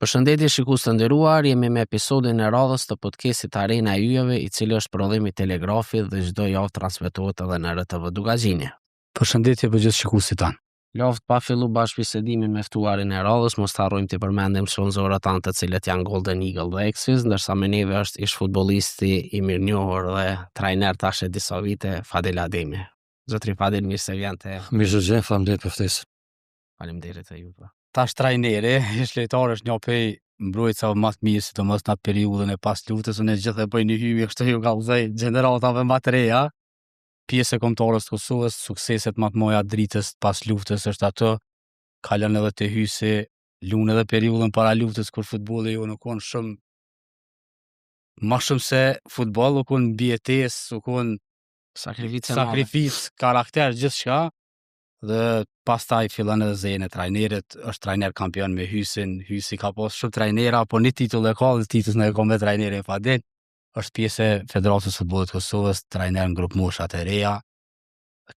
Përshëndetje shikues të nderuar, jemi me episodin e radhës të podcastit Arena e Yjeve, i cili është prodhim i Telegrafit dhe çdo javë transmetohet edhe në RTV Dukagjini. Përshëndetje për gjithë shikuesit tanë. Laftë pa fillu bashkëbisedimin me ftuarin e radhës, mos të harrojmë të përmendim sponsorët tanë të cilët janë Golden Eagle dhe Exis, ndërsa me neve është ish futbollisti i mirënjohur dhe trajner tash e disa vite, Fadil Ademi. Zotri Fadil, mirë se vjen te. Mirë se gjej, faleminderit për ftesën. Faleminderit e juve. Tash trajneri, ish lojtar është një prej mbrojtësave më të mirë, sidomos në atë periudhën e pas luftës, unë gjithë e bëj një hymje kështu ju kallzoj gjeneratave më të reja. Pjesë e kombëtares të Kosovës, sukseset më të mëdha dritës pas luftës është ato. Kalon edhe te Hysi, lun edhe periudhën para luftës kur futbolli jo nuk kon shumë më shumë se futboll, u kon mbijetesë, u kon sakrificë, sakrificë, karakter, gjithçka. Dhe pastaj fillon edhe zejen e trajnerit, është trajner kampion me Hysin, Hysi ka pas shumë trajnera, po një titull e ka dhe titullin e ka me trajnerin Fadil. Është pjesë e Federatës së Futbollit të Kosovës, trajner në grup moshat e reja.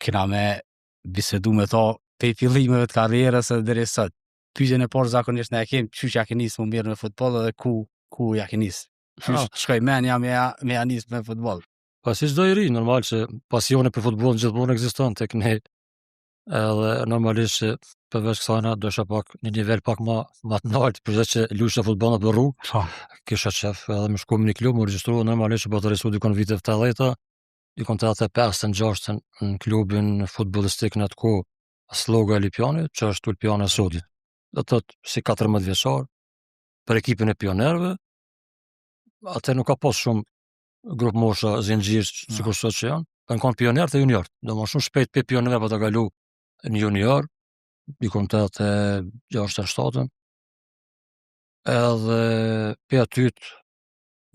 Kena me bisedu me to prej fillimeve të karrierës edhe deri sot. Pyetjen e parë zakonisht ne e kem, qysh ja ke nis mu marrë me futboll edhe ku ku ja ke nis. Qysh ah. shkoi menja me ja me ja nis me futboll. Pa si çdo i ri, normal që pasioni për futboll gjithmonë ekziston tek ne. Edhe normalisht që përveç kësajna dojsha pak një nivel pak ma ma të lartë, përveç që lujsha futboll nëpër rrugë. Po. Kisha qef edhe me shku në një klub, më regjistru normalisht që po të regjistruar dikun viteve 80-ta, dikun 85-ën, 6-ën në klubin futbollistik në atë kohë Sloga e Lipjanit, që është Ulpiana e sotit. Do të thotë si 14 vjeçar për ekipin e pionerëve. Atë nuk ka pas shumë grup mosha zinxhir mm. sikur sot që janë, kanë kanë pionerët e juniorët. Domethënë shumë shpejt pe pionerëve pata kalu në junior, dikun 86 7 Edhe pe aty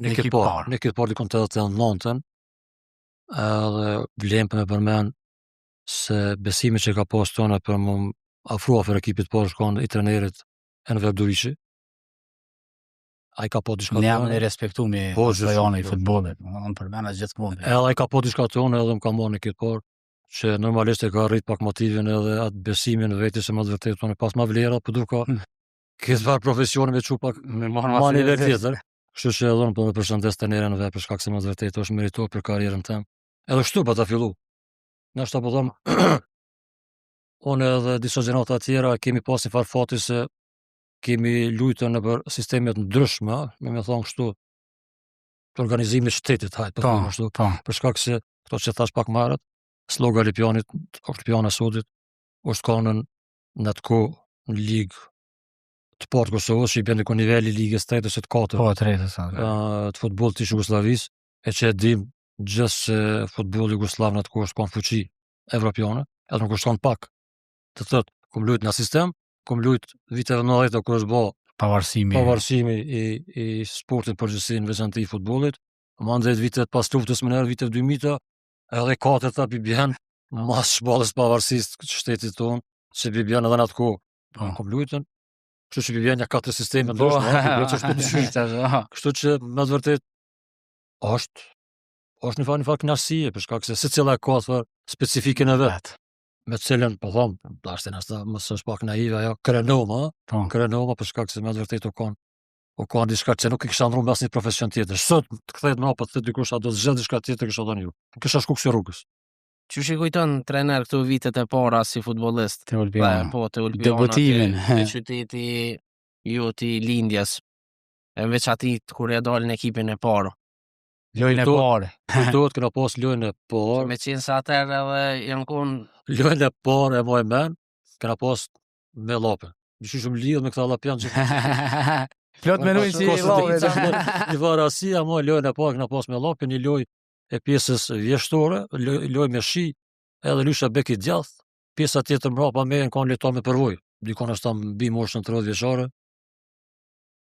në ekip parë, në ekip parë dikun 89-ën, edhe vlen për me përmend se besimi që ka pas te unë për më afru afër ekipit parë shkon i trenerit Enver Durishi, ai ka pa diçka te unë. e respektu me po, i po. futbollit, unë përmena gjithmonë. Edhe ai ka pa diçka te unë edhe më ka marrë në ekip parë, që normalisht e ka rrit pak motivin edhe atë besimin në vete se me të vërtetë unë pas ma vlera, po duka hmm. këtë farë profesioni me çu pak me marrë ma nivel tjetër. Kështu që edhe unë po më përshëndes trajnerin dhe për shkak se me të vërtetë është meritor për karrierën tem. Edhe kështu pata fillu. Nashta po them unë edhe disa gjenerata tjera kemi pas një farë fati se kemi lujtur nëpër sisteme të ndryshme, me me thonë kështu, të organizimit shtetit, hajt, po, po kështu, po. për shkak se këto që thash pak më herët, Sloga e Lipjanit, Ulpiana e sotit, është kanën në atë kohë në ligë të parë të Kosovës, që i bjen diku niveli i ligës tretë ose të katërt. Po, tretë, sa. Të futbollit të Jugosllavisë, e që e dim gjithë se futbolli jugosllav në atë kohë është kanë fuqi evropiane, edhe nuk është kanë pak. Të thotë, kom lujt në sistem, kom lujt viteve 90 kur është bë pavarësimi pavarësimi i i sportit përgjithësi në veçanti i futbollit. Mandej vitet pas luftës më nërë viteve 2000-ta, edhe katërta pi bjen mas shpalljes pavarësisë të shtetit tonë, që pi bjen edhe në atë kohë. Po. Kom lujtën. Kështu që pi bjen ja katër sisteme po. ndryshme, pi bjen që shtu Kështu që me të vërtet është është një farë një farë kënaqësie për shkak se secila ka atë specifikën e vet me të cilën, po thom, dashtë nashta mos është pak naive ajo, krenohna, po. krenohna për shkak se me të vërtetë u kon u kon diçka që nuk e kisha ndrru me asnjë profesion tjetër. Sot të kthehet mbrapa të thotë dikush a do të zgjedh diçka tjetër, kisha thënë jo. Nuk kisha shku kësi rrugës. Qysh i kujton trener këto vitet e para si futbollist? Te Ulpiana. Po, te Ulpiana. Debutimin. Te, te qyteti jot i lindjes. E veç ati kur je dalë në ekipin e parë. Lojën e parë. Kujtohet kena pas lojën e parë. Me qenë se atëherë edhe janë kon lojën e parë e maj men, kena pas me Llapin. Më shumë lidh me këta llapjan që Plot menojnë si Llapin. Një farë asi, ama lojën e parë kena pas me Llapin, një lojë e pjesës vjeshtore, lojë me shi, edhe lujsha bek i djathtë, pjesa tjetër mbrapa me janë kanë lojtarë me përvojë. Dikon është mbi moshën 30 vjeçare.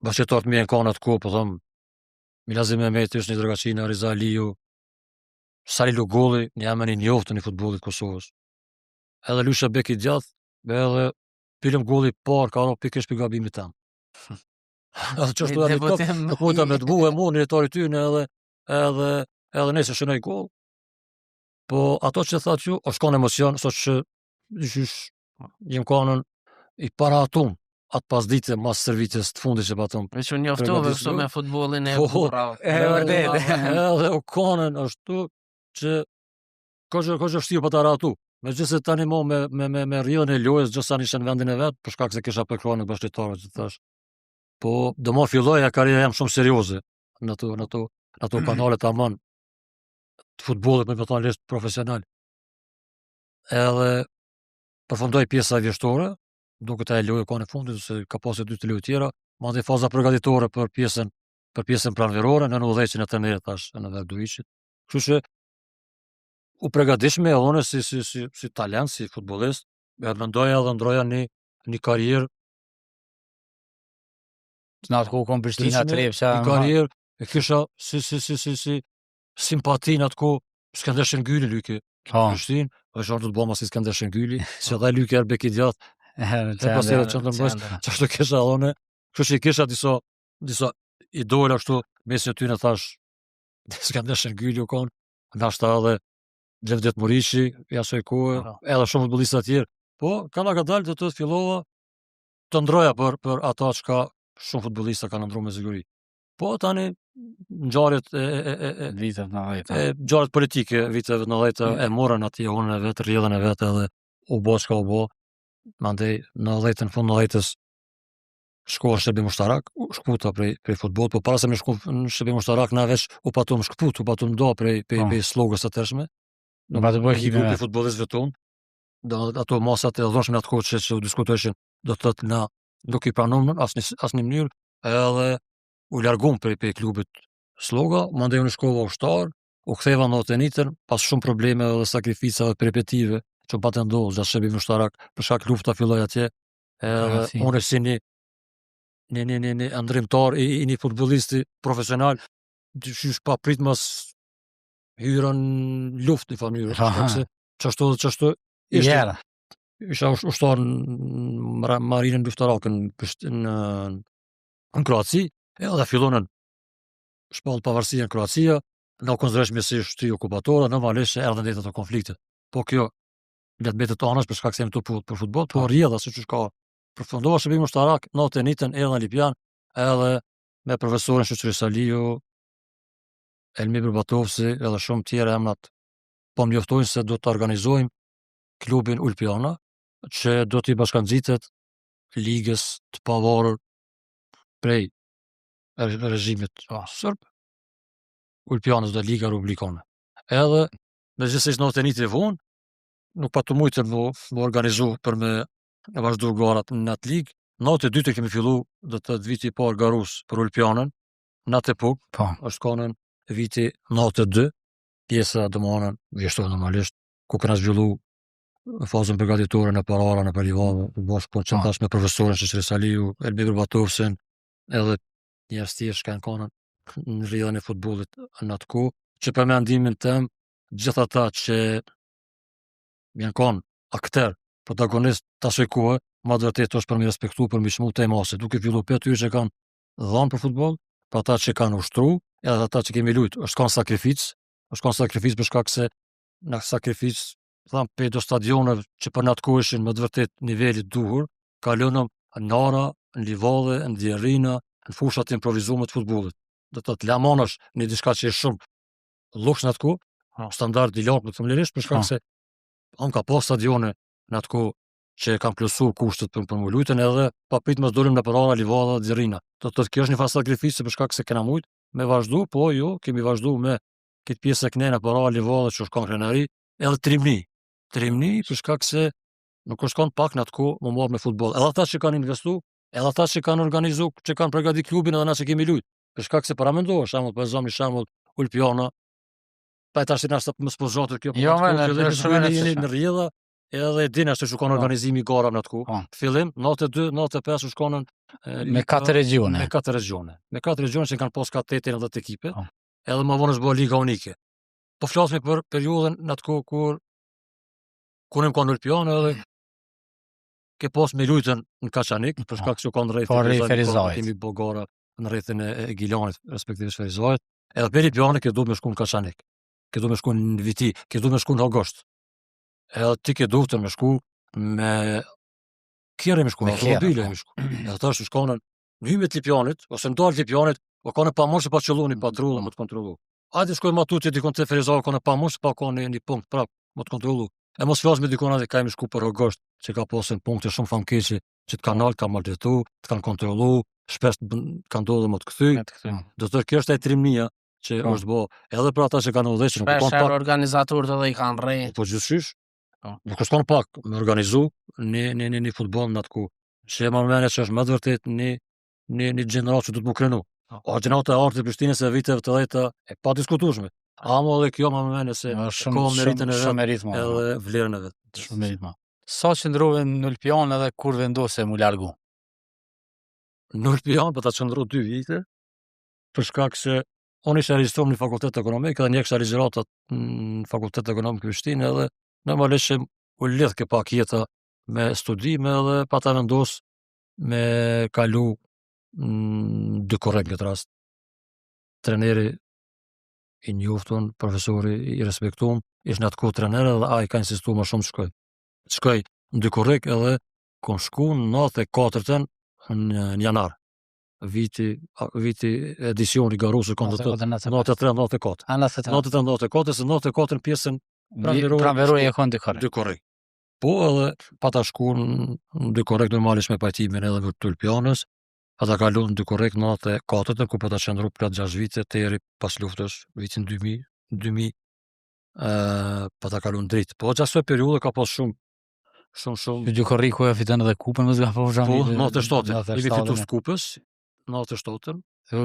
Bashkëlojtarët mi janë kanë atë kohë, po them, Milazim Mehmeti, Hysni Dragaçina, Riza Aliu. Sali Lugolli, një emër i njohur në futbollit të Kosovës. Edhe lujsha bek i djathtë, edhe fillim golli i parë ka ra pikërisht prej gabimit tem. Edhe qashtu edhe top, nuk mujta me të bu e mu një lojtar i tyne edhe edhe edhe nëse shënoj gol. Po ato që thatë ju, është kanë emocion, sot që gjysh jem kanën i parahatum atë pasdite mas stërvitjes të fundit që patëm. Veç u njoftove kështu me futbollin e po, burrave. E vërtetë. Edhe u kanën ashtu që ka që ka që vështirë për ta rahatu. Megjithëse tani mo me me me me rrjedhën e lojës gjithsesi isha në vendin e vet, për shkak se kisha përkrahjen e bashkëlojtarëve që thash. Po do më filloja karriera jem shumë serioze në ato në ato në ato kanale tamam të futbollit me thonë lisht profesional. Edhe përfundoi pjesa vjeshtore, duket ajo lojë ka në fundit se ka pasur dy të lojë tjera, mandej faza përgatitore për pjesën për pjesën pranverore nën udhëheqjen e trajnerit tash Enver Duiqit. Kështu që u përgatishme edhe unë si si si si talent, si futbollist, e mendoja dhe ndroja një një karrierë Në atë kohë kom Prishtina Trepça. Një karrierë e kisha si si si si si simpati në atë kohë Skënder Shëngyli lujke. Po. Prishtinë, dhe shonë të bëma si Skënder Shëngyli, si edhe lujke erë bek i djathtë, e pas edhe qendërmbrojtës, qashtu kisha edhe unë, kështu që i kisha disa, disa idola kështu, mesin e tyne thash, Skënder Shëngyli u konë, nashta edhe Xhevdet Muriqi, i asoj kohe, Po. edhe shumë futbollista tjerë, po, ka nga ka dalë, do të fillova të ndroja për, për ato çka shumë futbollista kanë ndruar me siguri. Po tani ngjarjet e e e e Vitet 90. e ngjarjet politike viteve 90 e morën atë jehonën e vet, rrjedhën e vet edhe u bë çka u bë. Mandej 90-ën fund 90-ës shkova në shërbim ushtarak, u shkputa prej prej futbollit, po para se me shku në shërbim ushtarak na veç u patum shkput, u patum do prej prej Po. prej Sllogës atëhershme. Nuk pa të bëj Një ekipin grupi vet. futbollistëve tonë, do të thotë ato masat e dhunshme në atë kohë që, që u diskutoheshin, do të thotë na nuk i pranuam në asnjë asnjë mënyrë, edhe u largum prej prej klubit Slloga, mandej unë shkova ushtar, u ktheva në 91-ën, pas shumë problemeve dhe sakrificave peripetive që patën ndodhur gjatë shërbimit ushtarak, për shkak lufta filloi atje, edhe si. unë si një një një një, një ëndërrimtar i, i një futbollisti profesional, qysh papritmas hyra në luftë në farë mënyrë, Aha. shkak se çashtu dhe çashtu ishte Jera. isha ushtar në marinën luftarake në Prishtinë në në Kroaci, edhe fillonën shpall pavarësia në Kroacia, na u konsiderojshim si shtëpi okupatore, normalisht se erdhën deri ato konflikte. Po kjo le të mbetet anash për shkak se jemi këtu për futboll, po rrjedha siç ka përfundova shërbimin ushtarak 99-ën erdha në Lipjan, edhe me profesorin Shyqyri Saliu, Elmi Berbatovci edhe shumë tjerë emrat po më njoftojnë se do të organizojmë klubin Ulpiana, që do t'i bashkangjitet ligës të pavarur prej regjimit Po. serb, Ulpianës dhe Liga Republikane. Edhe, megjithëse ishte 91 i vonë, nuk pa të mujtën mu, mu organizu për me vazhdu garat në atë ligë. 92 kemi fillu, do të thotë viti i parë garus për Ulpianën, në atë epokë, Po. është kanën viti 92, pjesa domethanë, vjeshtore normalisht, ku kena zhvillu fazën përgatitore në Parara, në Perivave, u bashkë që Po. thash me profesorin Shyqyri Saliu, Elmi Berbatovcin, edhe njerëz tjerë që kanë kanën në rrjedhën e futbollit në atë kohë, që për mendimin tem, gjithë ata që janë kanë akter, protagonist të asoj kohe, ma të vërtetë është për mi respektu, për mi çmu te mase, duke fillu pe atyre që kanë dhënë për futboll, për ata që kanë ushtru, edhe ata që kemi lujt, është kanë sakrificë, është kanë sakrificë për shkak se në sakrificë, tham, pe do stadioneve që për në atë kohë ishin me të vërtet nivelit duhur, kalonëm në ara, në livadhe, në djerrina, në fushat improvizume të futbollit. Do të thotë lamanash një diçka që është shumë luks në atë kohë, Po. standard i lartë, më të lirisht, për shkak Po. se am ka pas stadione në atë kohë që kanë plotësuar kushtet për për mu lujtën edhe papritmas dolim në përara, livadha, djerrina. Do të thotë kjo është një farë sakrificë për shkak se kena mujt me vazhdu, po jo, kemi vazhdu me këtë pjesë e knena përara, livadha që është kanë krenari, edhe trimni. Trimni për shkak se nuk është kanë pak në atë kohë më marrë me futboll. Edhe ata që kanë investu, edhe ata që kanë organizu, që kanë përgatitur klubin edhe na që kemi lujt. Për shkak se paramendo, shembull, po e zëmë një shembull Ulpiana, pa e tash nashta mos po zgjatet kjo, po Jo, në atë më, kohë në- fillim është shumë e jeni rëndësishme. në rrjedha, edhe e din ashtu që kanë Po. organizimi i garave në atë kohë. Po. Fillim 92, 95 u shkonën e, Me liga- katër regjione. me katër regjione. Me katër regjione që kanë pas ka 8 deri në 10 ekipe. Po. Edhe më vonë është bërë liga unike. Po flasmi për periudhën në atë kohë kur kur jam kanë Ulpianë edhe ke pas me lujtën në Kaçanik, për shkak se u kanë rrethi Po, rrethi Ferizajt, Ferizajt. kemi bo gara në rrethin e, e Gilanit, respektivisht Ferizajt, edhe për Lipjane ke duhet me shku në Kaçanik, ke duhet me shku në Viti, ke duhet me shku në Hogosht. Edhe ti ke duhet me shku me kjerë me shku, Me me kerre, automobile po. me shku. Edhe tash shkonën në hymje të Lipjanit ose në dalë të Lipjanit, o kanë pa mund se pa qellu një patrullë më të kontrollu. Hajde shkojmë më tutje dikon te Ferizaj, kanë pa mund se pa ka një, një punkt prap më të kontrollu. E mos flas me dikon atë ka jemi shku për Hogosht, që ka pasur punkte shumë famkeqe, që të kanë nalë, kanë maltretu, të kanë kontrollu, shpesh të bën- kanë ndodhur më të kthy. Me të kthy. Do të thotë kjo është e trimnia që Po. është bë edhe për ata që kanë udhëhequr, nuk Shpesh kanë herë pak, organizatorët edhe i kanë rre. po gjithshysh. Po. Nuk është kanë pak me organizu një një një, një futboll në atë kohë. Që e më mendje që është më të vërtet një një një gjeneratë që duhet mu krenu. Po. O gjenerata e artë të Prishtinës e viteve 80-ta e pa diskutueshme. Ama edhe kjo më mendje se Është shumë ka meritën shumë e vet shumë merit më. edhe vlerën e vet. Shumë merit më. Sa qëndrove në Ulpian edhe kur vendose mu largu? Në Ulpian po ta qëndro 2 vite, për shkak se unë isha regjistruar në fakultet ekonomik edhe njëkësha ligjëratat në fakultet ekonomik në Prishtinë edhe normalisht që u lidh ke pak jeta me studime edhe pa ta vendos me kalu në dy korrek në këtë rast. Treneri i njoftun, profesori i respektuar, ish në atë kohë trener edhe ai ka insistuar më shumë të shkoj. Të shkoj në dy korrek edhe kom shku në 94-ën në, në janar. Viti a, viti edicioni garuese kon do të thotë 93 94. A 93. 93 94 se 94 në pjesën pranverore- Pranverore e kon dy korrek. dy korrek. Po edhe pa ta shku në në dy korrek normalisht me pajtimin edhe me Tulpianës, pa ta kalu në dy korrek 94-ën ku pa ta qëndru plot 6 vite deri pas luftës, vitin 2000, 2000 ë pa ta kalu në dritë. Po gjatë kësaj periudhe ka pas shumë shumë shumë Dy korriku e fiton edhe kupën mos gabofsha. Po, 97-ën, jemi fitues të kupës, 97-ën.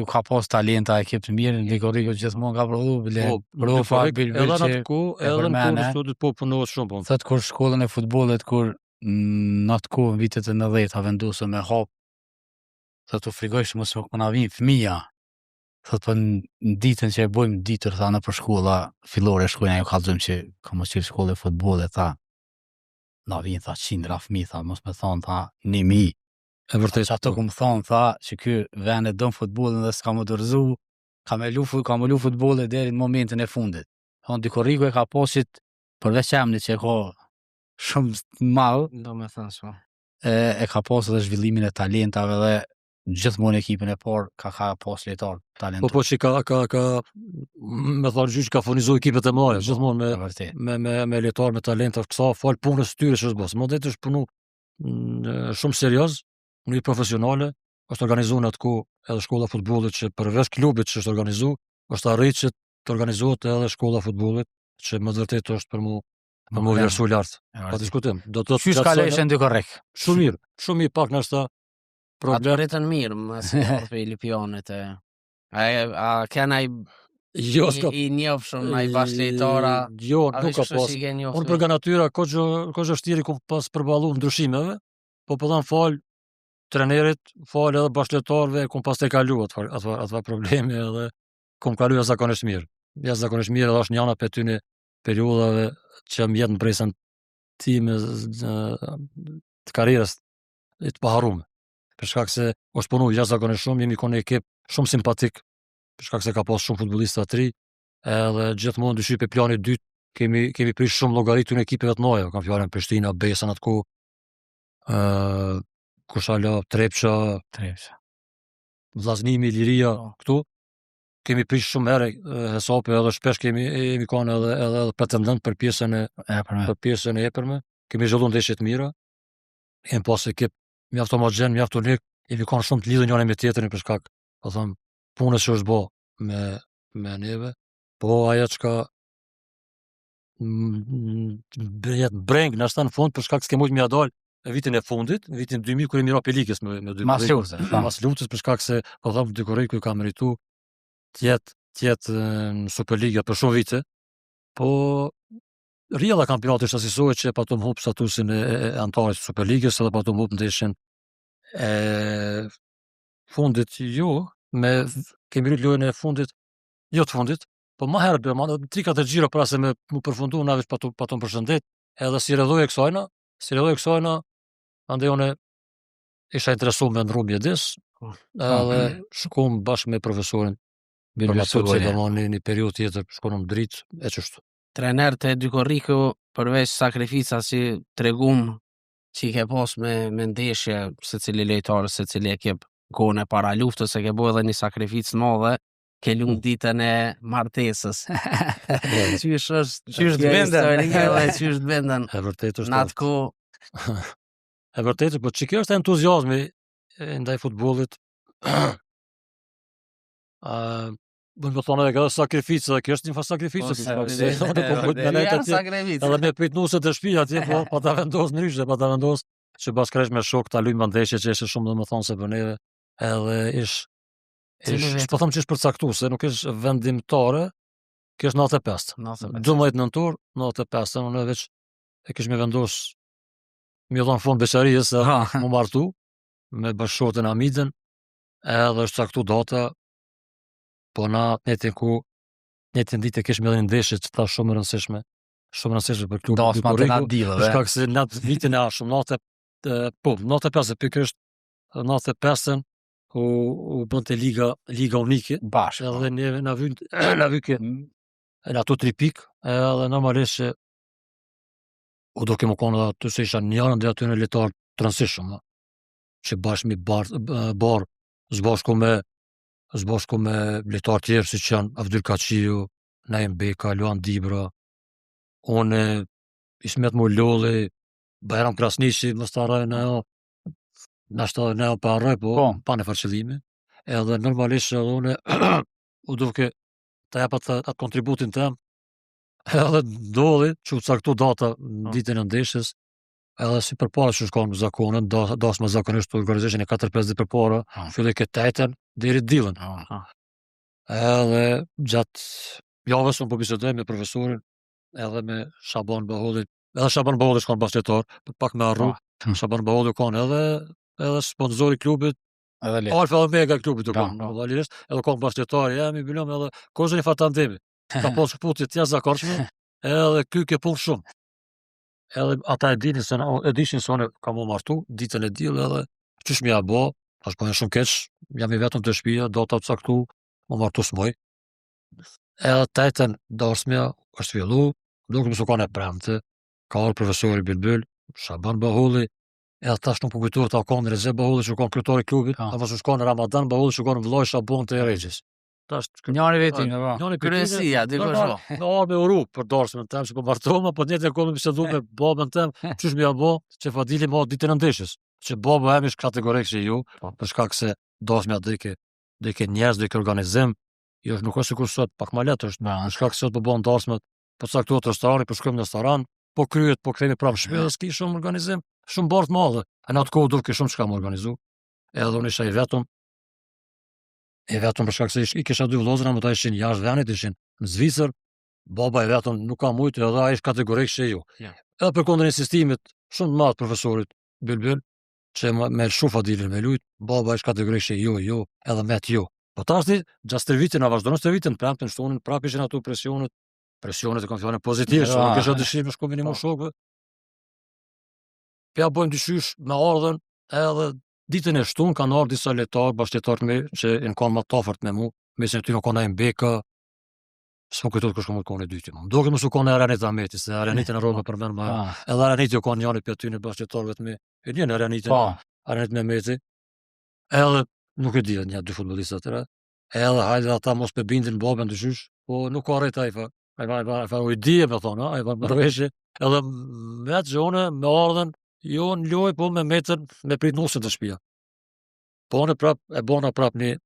Ka pas talenta, ekip të mirë, në Korriku gjithmonë ka prodhu, bile. Po, Profa, dy korrek, Bilbil edhe në që atë kohë, e edhe në kohën përmene. e studit po punohet shumë, po. Thot kur shkollën e futbollit kur në atë kohë në vitet e 90-ta vendosën me hap, thot u frigojsh mos po na vin fëmija. Thot po në në ditën që e bojmë ditur tha nëpër shkolla fillore shkojnë ajo kallzojmë që ka mos qenë shkollë e futbollit tha. Na vin tha qindra fëmijë tha mos me thon tha 1000. E vërtet. Që ato po. ku më thonë, tha, që ky vend e don futbollin dhe s'ka më dorëzu, ka me lu, ka më lu futbollin deri në momentin e fundit. Thonë, dy korriku e ka posit, përveç emrit që e ka shumë të madh, Do me thënë so. e, e ka pas edhe zhvillimin e talentave dhe gjithmonë ekipin e parë ka ka pas lojtar Po talentuar. po që ka ka ka me thonë gjyq ka furnizuar ekipet e mëdha, gjithmonë me E vërtet. me me me lojtar me talenta kësa fal punës së tyre që është bërë. Modet është punu në, shumë serioz, në mënyrë profesionale, është organizuar në atë kohë edhe shkolla e futbollit që përveç klubit që është organizuar, është arritur që të organizohet edhe shkolla e futbollit, që më të vërtetë është për mu për mu vlerësu lart. E Pa vërtet. diskutim. Do të thotë Qysh gjatë kalojshe saj- në dy korrek? Shumë mirë, shumë mirë pak nështë Atë problem. pritën mirë, më si për Lipionit e. A, e- a ken ai Jo, s'ka. i, i njofshëm, ai bashkëlojtara? Jo, A nuk veç ka kështu pas. që i ke njoftë? Unë për nga natyra, ko gjë shtiri ku pas përballu ndryshimeve, po po tham fal trenerit, fal edhe bashkëlojtarëve, kum pas të kalu atë atë atë probleme edhe kum kalu jashtëzakonisht mirë. Jashtëzakonisht mirë edhe është njëna prej atyne periudhave që më jet në presën time të karrierës e të paharrume. Për shkak se është punu jashtëzakonisht shumë, jemi kon një ekip shumë simpatik, për shkak se ka pas shumë futbollista të ri, edhe gjithmonë dyshoj për planit dytë kemi kemi prish shumë llogaritë në ekipeve të mëdha, kam fjalën Prishtina, Besa në atë kohë. ë kush hala Trepça, Trepça. Vllaznimi, Liria, Po. këtu kemi prish shumë herë e, hesape edhe shpesh kemi jemi kanë edhe edhe, edhe pretendent për pjesën e E për me. për pjesën e epërme. Kemi zhvilluar ndeshje të mira. Kemi pas ekip mjaft homogjen, mjaft unik, jemi kanë shumë të lidhur njëri me tjetrin për shkak, po them, punës që është bë me me neve. Po ajo çka jet breng nashta në fund për shkak se s'ke mujt më dal e vitin e fundit, në vitin 2000 kur jemi ra Pelikës me me dy Mas korrik. luftës, po. Mas luftës për shkak se po them dy korriku ka meritu të jetë të jetë në Superliga për shumë vite. Po rrjedha kampionatit është asisoj që patëm hup statusin e, e, e anëtarit të Superligës edhe patëm hup ndeshjen e fundit jo, me kemi rrit lojën e fundit, jo të fundit, Po ma herët, ma 3-4 xhiro para se me mu përfundu, na veç pa të më përshëndet, edhe si rrjedhojë e kësajna, si rrjedhojë e kësajna, andaj unë isha interesu me ndrru mjedis, po. edhe shkum bashkë me profesorin Bilbil Tuci, domethënë një, një periudhë tjetër, shkon në Dritë, e qështu. Trener te 2 Korriku, përveç sakrifica si tregum që i ke pas me, me ndeshje, secili lojtar, secili ekip, kohën e para luftës, e ke bo edhe një sakrificë të madhe, ke lu mm. ditën e martesës. qysh është, qysh të bindën. Edhe qysh të bindën. E vërtetë është. Në atë kohë. E vërtetë, po që kjo është entuziazmi ndaj futbollit. Ë, uh, me thonë edhe kjo sakrificë, dhe kjo është një farë sakrificë, po, se po po me nejt atje, edhe me prit nuset te shtëpia atje, po pa ta vendos ndryshe, pa ta vendos që bashkërisht me shok ta luajmë ndeshje që ishte shumë domethënë se për neve, edhe ish ish, po them që është përcaktuese, nuk është vendimtare, kjo është 95. 95. 12 nëntor, 95, unë veç e kishim vendos me i dhon fund beqarisë, mu martu me bashkëshorten Amiden, edhe është caktu data, po na të njëjtën ku, të njëjtën ditë e kishim edhe një ndeshje që ta shumë e rëndësishme, shumë e rëndësishme për klubin. Dasma të natë diell, Për shkak se në atë vitin e ardhshëm, natë po, 95 pikërisht, 95-ën u u bënte liga liga unike. Bash. Po. Edhe neve na vyn na vyke në ato tri pikë, edhe normalisht që u do kemi konë edhe aty se isha njëra ndër atyre lojtarë të rëndësishëm, që bashkë me bar, bar s'bashku me s'bashku me lojtarë tjerë siç janë Avdyl Kaçiu, Naim Beka, Luan Dibra, unë Ismet Mulolli, Bajram Krasniqi, mos ta harroj në ajo, nashta edhe në ajo pa harroj, po, po. pa në farë qëllimi. Edhe normalisht edhe unë u duke ta jap atë, atë kontributin tem, edhe ndodhi që u caktu data në po. ditën e ndeshjes, edhe si përpara që shkon zakonet, da, dasma zakonisht organizoheshin e 4-5 ditë përpara, po. filloi këtë t'ejten deri të dielën. Po. Edhe gjatë javës unë po bisedoj me profesorin, edhe me Shaban Bahollin, edhe Shaban Baholli shkon bashkëlojtar, për pak me harru, po. Shaban Baholli u kon edhe edhe sponsori i klubit, edhe le. Alfa Omega i klubit u kon, po, realisht, edhe kon bashkëlojtar jemi bilom edhe kozë një farë tandemi. Ka pas shkëputje të jashtëzakonshme, edhe ky ke punë shumë. Edhe ata e dinin se e dishin se unë kam u martu ditën e diell edhe qysh me ja bo, tash po shumë keq, jam i vetëm te shtëpia, data të caktu, mu martu s'muj. Edhe të ejten darsmja është fillu, duke më kanë e premte, ka ardhur profesori Bilbil, Shaban Baholli, edhe tash nuk po kujtohet a kanë Rexhep Baholli që kanë kryetari i klubit, apo s'u kanë Ramadan Baholli që kanë vëllai Shaban të Rexhës. Tash njëri vetë, po. Njëri kryesia, dikush po. Në ardhë me uru për darsmën tem që po martohem, po njëjtën kohë me bisedu me babën tem, qysh me ja bo, që Fadili më ditën e ndeshjes. Që baba jem ish kategorik që ju, po. për shkak se darsmja dojke dojke njerëz, dojke organizim, jo nuk është sikur sot, pak më lehtë është. Për shkak se sot po bëhen darsmët, po caktohet restorani, po shkojmë në restoran, po kryet, po kthehemi prapë në shtëpi, dhe s'ki shumë organizim, shumë barrë të madhe. E në atë kohë duke shumë çka më organizu. Edhe unë isha i vetëm, i vetëm për shkak se ish, i kisha dy vëllezër, ama ata ishin jashtë vendit, ishin në Zvicër. Baba i vetëm nuk ka mujtë, edhe ai është kategorik që ju. Ja. Edhe përkundër insistimit shumë të madh profesorit Bilbil, që me, me lëshu Fadilin me lujt, baba është kategorik që jo, jo, edhe me të jo. Po tash ti, gjatë stërvitjes, na vazhdon stërvitjen, premten, shtunën, prapë ishin ato presionet, presionet e kam fjalën pozitive, se nuk kisha dëshirë me shku me një po. shokëve. Po ja bëjmë dyqysh me ardhën, edhe ditën e shtunë kanë ardhur disa lojtarë, bashkëlojtarë të mi, që janë kanë më të afërt me mu, mesin e tyre kanë Naim Beka, s'më kujtohet kush ka më konë i dyti. Më duket mos u konë Aranit Ahmeti, se Aranitin e rroga përmend më. Ah. Edhe Araniti u konë njëri prej atyre bashkëlojtarëve të mi. E njën Aranitin. Po. Aranit Mehmeti. Edhe nuk e di një dy futbollistë të tjerë. Edhe hajde ata mos pe bindin babën dyqysh, po nuk ka arrit ai fa. Ai fa, ai fa, ai fa, u di me thonë, ai fa marrëveshje. Edhe me atë gjone, me ardhën, jo në lojë, po me metën, me prit nusën te shtëpia. Po unë prap e bona prap një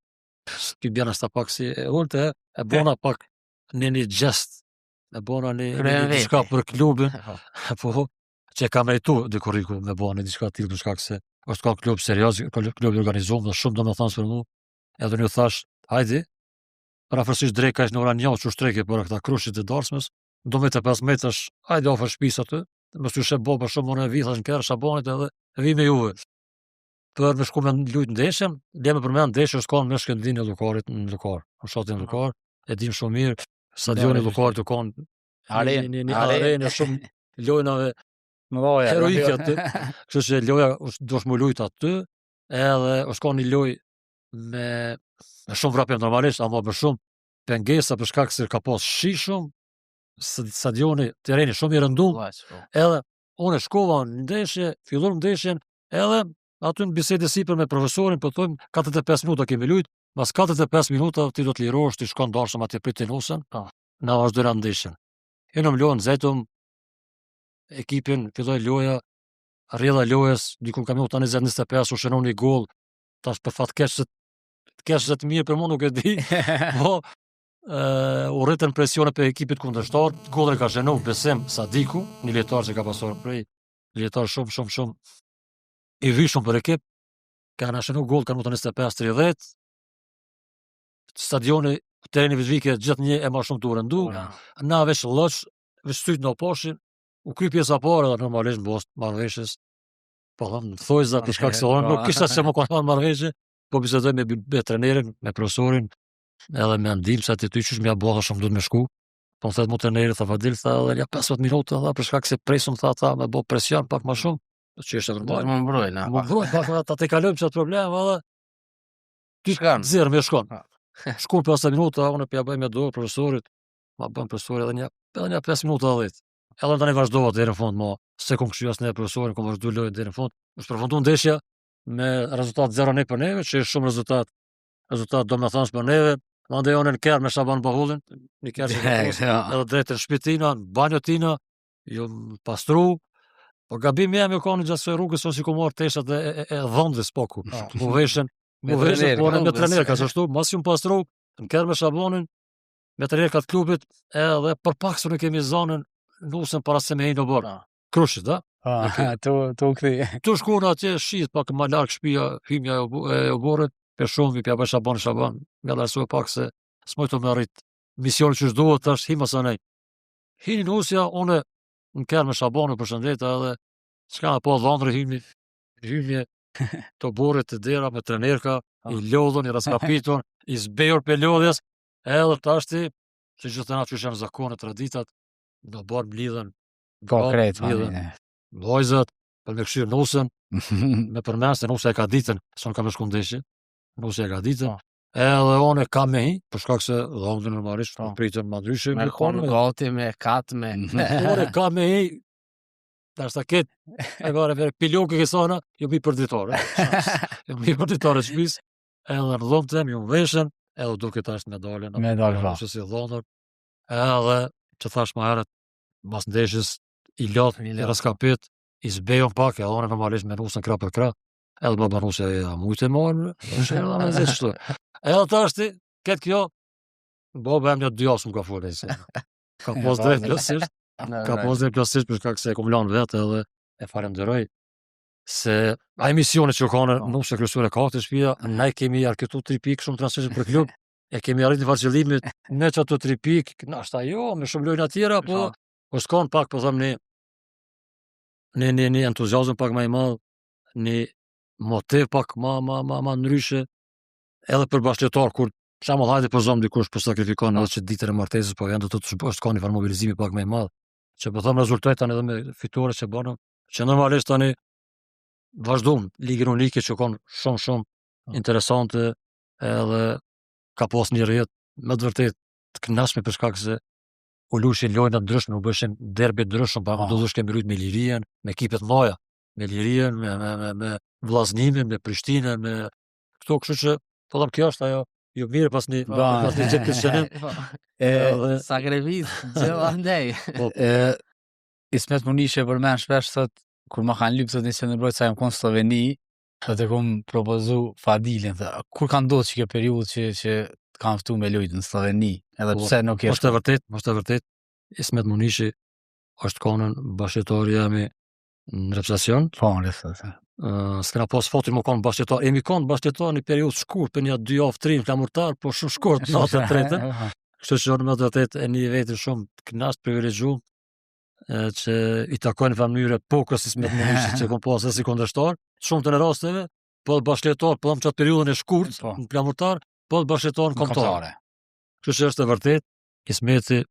ti bjen asta pak si e ulte, e bona pak një një gjest, e bona një, një, një diçka për klubin, po që e ka meritu Dy Korriku me bo një diçka të tillë për shkak se është ka klub serioz, klub i organizuar dhe shumë domethënës për mua. Edhe unë ju thash, hajde, përafërsisht dreka është në ora 1 që shtreke për këta krushit e darsmës, do me të 5 metrash, hajde afër shtëpisë aty, mos ju sheh baba shumë unë e vi thash në kerr Shabanit edhe vi me juve. Për me shku me lujt ndeshjen, le me përmend ndeshja është kanë me Shkëndijën e Llukarit në Llukar, në fshatin Llukar, e dim shumë mirë. Stadioni Llukarit u konë Arenë, një, një, një arenë e shumë lojnave Mëdhaja, heroike aty. Kështu që loja është duhesh mu lujt aty, edhe është kanë një lojë me, me shumë vrapim normalisht, ama me shumë pengesa për shkak se ka pas shi shumë, stadioni, terreni shumë i rëndum, Po. edhe unë shkova në ndeshje, fillon ndeshjen, edhe aty në bisedë sipër me profesorin, po thojmë 45 minuta kemi lujt, mas 45 minuta ti do të lirohesh, ti shkon dashëm atje pritin nusën, Po. na vazhdojna ndeshjen. E në mlonë, zetëm ekipin, filloi loja, rrjedha e lojës, diku ka minuta 20-25 u shënon një gol, tash për fat keq se të keq se të mirë për mua nuk e di, po ë u rritën presione për ekipit kundërshtar, gollin e ka shënuar Besim Sadiku, një lojtar që ka pasur prej, një lojtar shumë shumë shumë i vyshëm për ekip, ka na shënuar gol ka minuta 25-30. Stadioni terreni veç gjithë një e ma shumë të u rëndu, na veç lloç, veç syt në poshin, u kry pjesa e parë edhe normalisht në bazë të marrëveshjes, po them në thojza për shkak se unë nuk kisha se më kanë marrë marrëveshje, po bisedoj me, me trenerin, me profesorin, edhe me ndihmësat e ty qysh më ja bëha shumë duhet me shku. Po më thotë mu treneri, tha Fadil, tha edhe ja 15 minuta, tha për shkak se presum tha tha me bë presion pak më shumë, që është Do normal. të më mbrojnë. Më mbrojt pak tha, ta te kalojmë çat problem edhe Ty shkon. zero më shkon. Ha. Shkon 50 minuta, unë po ja bëj me dorë profesorit, ma bën profesori edhe një edhe një 5 minuta 10. Edhe tani vazhdova deri në fund, mo se kom kështu as ne profesorin, kom vazhdu lojën deri në fund. Është përfundu ndeshja me rezultat 0-1 për neve, që është shumë rezultat rezultat domethënës për neve. Mandej unë në kerr me Shaban Bahullin, një kerr që ka pas, edhe drejt në shtëpi tina, në banjo tina, ju pastru. Po gabim jam ju kanë gjatë së rrugës, ose ku marr teshat e, e, e dhëndës poku. Mu veshën, Me mu veshën, trener, po me dhëndës. trener ka ashtu, mas ju pastru, në kerr me Shabanin, me trener ka të klubit, edhe për pak se nuk kemi zanën nusën para se me hi në oborr. Krushit, a? Ah, tu tu u kthy. Tu shkuar atje shit pak më larg shtëpia, hymja e obo- e oborrit, për shumë i ja bëj Shaban Shaban, nga largësue pak se s'moj të me arrit misionin që duhet tash hima sa nej. Hini nusja, unë në kerr me Shabanin përshëndeta edhe s'ka po dhëndri hymi hymje të oborrit të dera me trenerka, i lodhun, i raskapitun, i zbejur për lodhjes, edhe tashti, që gjithë na që janë zakonet, traditat, në oborr mblidhen, Po krejt, mblidhen mani. vajzat, për me këshirë nusën, me përmend se nusja e ka ditën, se unë kam me shku ndeshje, nusja e ka ditën, Po. edhe unë e kam me hi, për shkak se dhëndri normalisht Po. po pritën më ndryshe, Me me konë konë, gati, me kat, me... unë e kam me hi, tash ta ket, e bare vere pilokë kësana, ju mi për ditore, ju mi për ditore shtëpisë, edhe në dhomë tem, ju veshën, edhe duke tash me dalën, Me dalë, po. Kështu si dhëndër, edhe që thash më herët, mas ndeshjes i lot, I i lot. raskapit, i zbejon pak, edhe unë normalisht me nusën krah për krah, edhe baba nusja ja mujtë e marrë, është edhe me zë kështu. Edhe tash ti, këtë kjo, baba jam një dy javë s'm ka folë se. Ka pas drejt plotësisht, ka pas drejt plotësisht për shkak se e kom lanë vetë edhe e falenderoj se ai misioni që kanë Po. nusja kryesore ka te shtëpia, ne kemi arkëtu 3 pikë shumë të rëndësishme për klub, e kemi arritur një farë qëllimit ne që ato 3 pikë, nashta jo, me shumë lojna tjera, po po s'kon pak, po them një një një, një entuziazëm pak më i madh, një motiv pak më më më më ndryshe, edhe për bashkëtar kur për shembull hajde po zëm dikush po sakrifikon edhe që ditën e martesës po vjen do të thotë është ka një farë mobilizimi pak më i madh, që po them rezultoi tani edhe me fitore që bënëm, që normalisht tani vazhdojmë ligën unike që kanë shumë shumë interesante edhe ka pas një rrjet me të vërtet të kënaqshme për shkak se u lushin lojna të ndryshme, u bëshin derbi të ndryshëm, pa Po. do të kemi lujt me Lirinë, me ekipet mëdha, me Lirinë, me me me, me Vllaznimin, me Prishtinën, me këto, kështu që po them kjo është ajo ju mirë pas një Po. pas një gjithë këtë shënim. E, Edhe Sakrificë, gjithandej. e, Ismet Munishi e përmend shpesh thot kur ma kanë lypë thot një qendërmbrojtës sa jam kon në Sloveni, thot e kom propozu Fadilin, thot, kur ka ndodhur që kjo periudhë që që të kanë ftu me lujt në Sloveni, edhe Po, pse nuk je është e vërtet, është e vërtet. Ismet Munishi është konën bashkëtori jami në reprezentacion. Po, në thot. Ë, s'kena pas fatin më kon bashkëtar. Jemi kon bashkëtar një periudhë shkurt për një dy javë, tri në flamurtar, po shumë shkurt në atë të tretën. Kështu që unë me të vërtet e një vetë shumë të kënaqt, privilegjuar, e, që i takojnë në farë mënyre pokës Ismet Munishi që kom pas edhe si kundërshtar, shumë të në rasteve, po edhe bashkëtar, po them qatë periudhën e shkurt Po. në flamurtar, po edhe bashkëtar në kombëtar. Kombëtare. Kështu që është e vërtet. Ismeti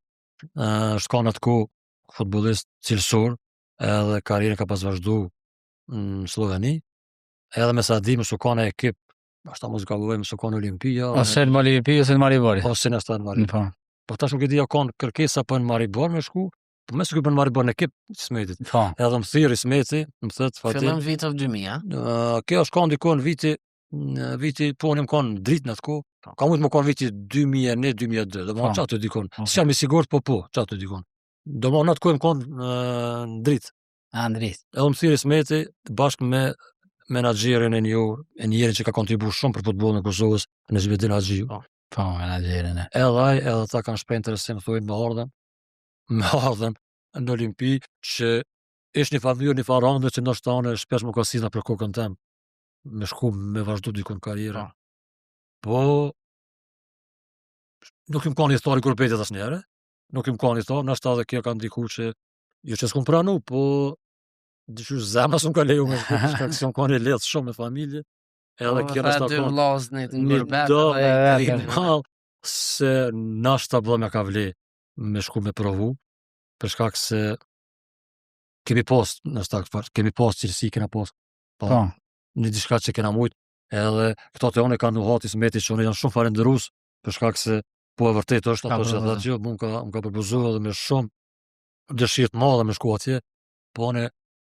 është kanë atë kohë futbollist cilësor, edhe karrierën ka pas vazhdu në Slloveni, edhe me sa di mos u kanë ekip, ashta mos gaboj, mos u kanë Olimpia, Ose në Olimpia ose në Maribor. ose në në Maribor. Po. Po tash nuk e di a kanë kërkesa për në Maribor me shku, po më së për në Maribor në ekip Ismetit. Po. Edhe më thirr Ismeti, më thët Fatih, Fillon viteve 2000, a? Ë, kjo është kanë diku në viti në viti po unë më kanë dritë në atë kohë. Ka mund më kanë viti 2001 2002, do më Po. thonë çaty dikon. Po. S'jam i sigurt, po po, çaty dikon. Do më thonë atë kohë më kanë në dritë. Andrit. Edhe më thirr Ismeti bashkë me menaxherin e njohur, e njerin që ka kontribuar shumë për futbollin e Kosovës, Nexhmedin Haxhiu. Po, menaxherin e. Edhe ai, edhe ata kanë shpreh interesim thonë me ardhën, me ardhën në Olimpi që ish një farë mënyrë, një farë ande që ndoshta unë shpesh më ka sizna për kokën tem me shku me vazhdu dikun karrierën. Po nuk im kanë ithtar i gurbetit asnjëherë, nuk im kanë ithtar, ndoshta edhe kjo ka ndiku që jo që s'kum pranu, po diqysh zemra s'm ka leju me shku, për shkak se jam kanë i lidh shumë me familje. Edhe Po, kjo tha ndoshta dy ka vllaznit në një gurbet do edhe i madh se nashta bë me ka vle me shku me provu, për shkak se kemi pas, nashta kemi pas cilësi, kena pas Po. një diçka që kena mujt, edhe këto të unë e kanë nuhat Ismeti që unë janë shumë falënderues për shkak se po e vërtet është Ka ato që propozu. tha që mu më ka më ka propozuar edhe me shumë dëshirë të madhe me shku atje, po unë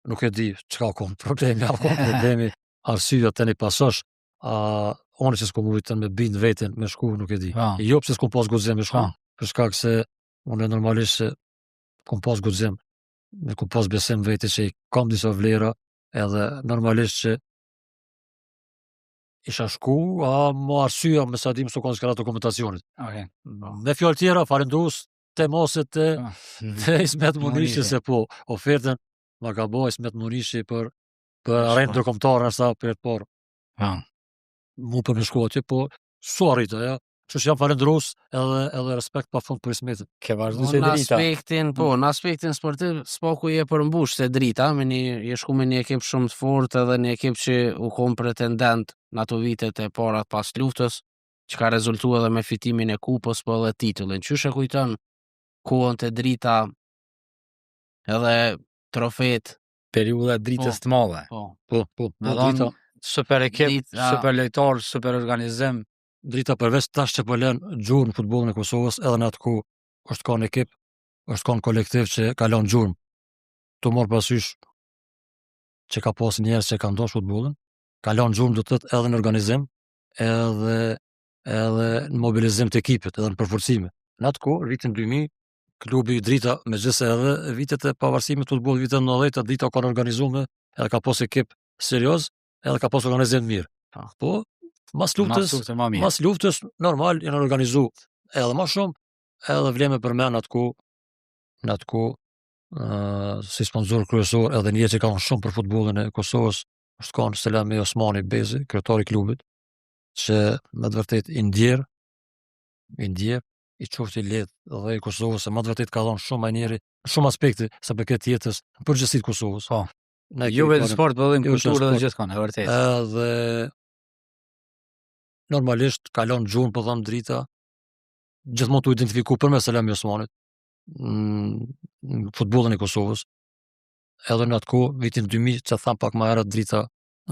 nuk e di çka ka problemi, a ka problemi, arsyeja tani pasosh, a unë që s'kum mujt me bind veten me shku nuk e di. Po. Jo pse s'kum pas guxim me shku, Po. për shkak se unë normalisht se kum pas guxim, me kum pas besim vete që i kam disa vlera, edhe normalisht që isha shku, a më arsyeja me sa di më s'u kanë s'ka dokumentacionit. Okej. Me fjalë tjera, falënderues te mose te Po. te Ismet Munishi Munishi. se po ofertën ma ka bo Ismet Munishi për për Shko. arenë ndërkombëtare sa për të parë Po. mu për me shku atje, po su arrita, ja. Kështu që jam falënderues edhe edhe respekt pafund për Ismetin. Ke vazhdu Po, se në drita. aspektin, po, në aspektin sportiv, s'poku je përmbush se drita, me një, je shku me një ekip shumë të fortë edhe një ekip që u kon pretendent në ato vitet e para pas luftës, që ka rezultu edhe me fitimin e kupës, po edhe titullin. Qysh e kujton kohën të drita edhe trofet? Periudha e dritës të madhe. Po, Po, po, Me po thonë, drita, super ekip, Drita- super lojtar, super organizim. drita përveç tash që po lën gjurmë në futbollin e Kosovës, edhe në atë kohë është kanë ekip, është kanë kolektiv që ka lënë gjurmë. Tu marr parasysh që ka pas njerëz që kanë dashur futbollin, ka lënë gjurmë do të thotë edhe në organizim, edhe edhe në mobilizim të ekipit, edhe në përforcime. Në atë kohë, vitin 2000, klubi Drita, megjithëse edhe vitet e pavarësimit të futbollit, vitet 90, Drita ka organizuar edhe ka pas ekip serioz, edhe ka pas organizim të mirë. Po. Po, mas luftës, Mas luftës ma mirë. Mas luftës, normal, janë organizu edhe ma shumë, edhe vlen me përmend atë kohë, në atë kohë, ë, si sponsor kryesor edhe një që ka dhënë shumë për futbollin e Kosovës, është kanë Selami Osmani Bezi, kryetari i klubit, që me të vërtet i ndjer, i ndjer, i qoftë i lehtë dhe i Kosovës, se me të vërtet ka dhënë shumë ai njeri, në shumë aspekte sa përket jetës, në përgjithësi të Kosovës. Po. Ne Jo kemi vetëm fjalën- sport, po edhe në jo vetëm kulturë edhe sport. gjithkon, e vërtetë. Edhe normalisht kalon gjurmë, po them drita, gjithmonë tu identifiku përmes Selami Osmanit në në futbollin e Kosovës. Edhe në atë kohë, vitin 2000, që tham pak më herët drita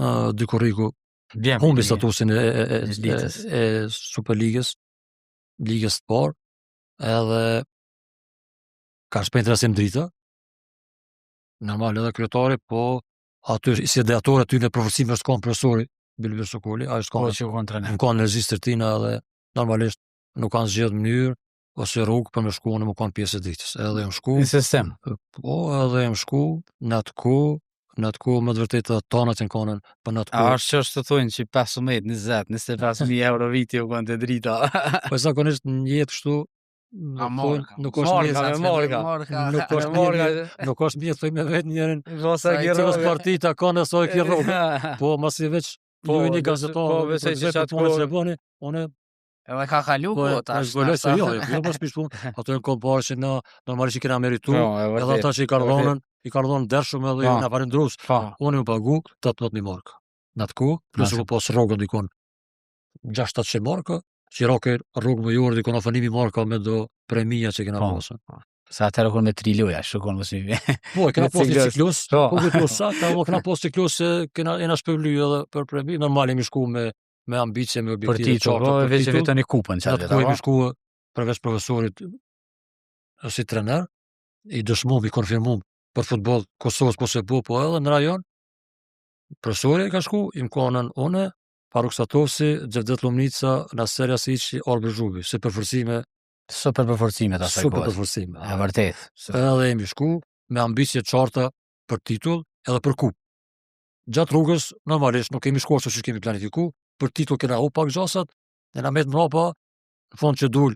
ë dy korriku Vjen. humbi statusin e e e, E e, Ligës. e Superligës, ligës të parë, edhe ka shpejt interesim drita. Normal edhe kryetari, po aty si ideator aty në përforcime është kanë profesori Bilbil Sokoli, ai është Po kanë që u kon trener. në kanë në regjistër tina edhe normalisht nuk kanë zgjedh mënyrë ose rrugë për me shku në më kanë pjesë e dritës. Edhe jam shku, Në sistem. po edhe jam shku në atë kohë, në atë kohë me të vërtetë edhe tonat janë konën, po në atë A kohë është që është të thojnë që 15, 20, 25 mijë euro viti u kon të drita. Po zakonisht në jetë kështu A nuk marka. thonë- nuk është Marka, mirë, me marka. Marka. Nuk është Me mirë, marka. nuk është mirë thoj me vetë njërin, Po sa Sa i ke cilës rrogë. parti takon e sa e ke rrogë. Po masi veç Po, ju jeni besoj- gazetar, po, besoj që qatë punën që kohë- bëni, unë Edhe ka kalu po po, e tash. zbuloj se tash- jo, jo, jo mos pish punë, ato janë komparë që na normalisht i kena meritu, Po, e edhe vërtet. ata që i kanë e vërtet. dhënën, i kanë dhënë ndershëm edhe Po. ju na falënderus. Po. Unë më pagu 18000 marka. Në atë kohë, plus Në u pas rrogën dikon 6-700 marka, Qirake rrugë më jorë, dikon afër 1000 marka me do premia që kena Po. pasë. Sa atëherë kur me tri loja, shukon mos i Po, e kena Me pas një ciklus. ciklus, Po. po kujto sa, ta mo kena pas ciklus se kena jena shpërbly edhe për premi, normal jemi shku me me ambicie, me Për objektive titull, qarta po, për veç e titull. vetën i kupën Në qatë atë vjet, kohë apo? jemi shku përveç profesorit si trener, i dëshmum, i konfirmum për futboll Kosovës po se po, po edhe në rajon. Profesori ka shku, im konën une, Faruk Satovsi, Xhevdet Lumnica, Naser Jasiqi, Arbër Zhubi, si përforcime, Super përforcimet asaj super kohës. përforcime. E vërtet. Edhe jemi shku me ambicie qarta për titull edhe për kupë. Gjatë rrugës, normalisht nuk kemi shkuar ashtu siç kemi planifiku, për titull kena hup pak gjasat, ne na met mbrapa, në fund që dul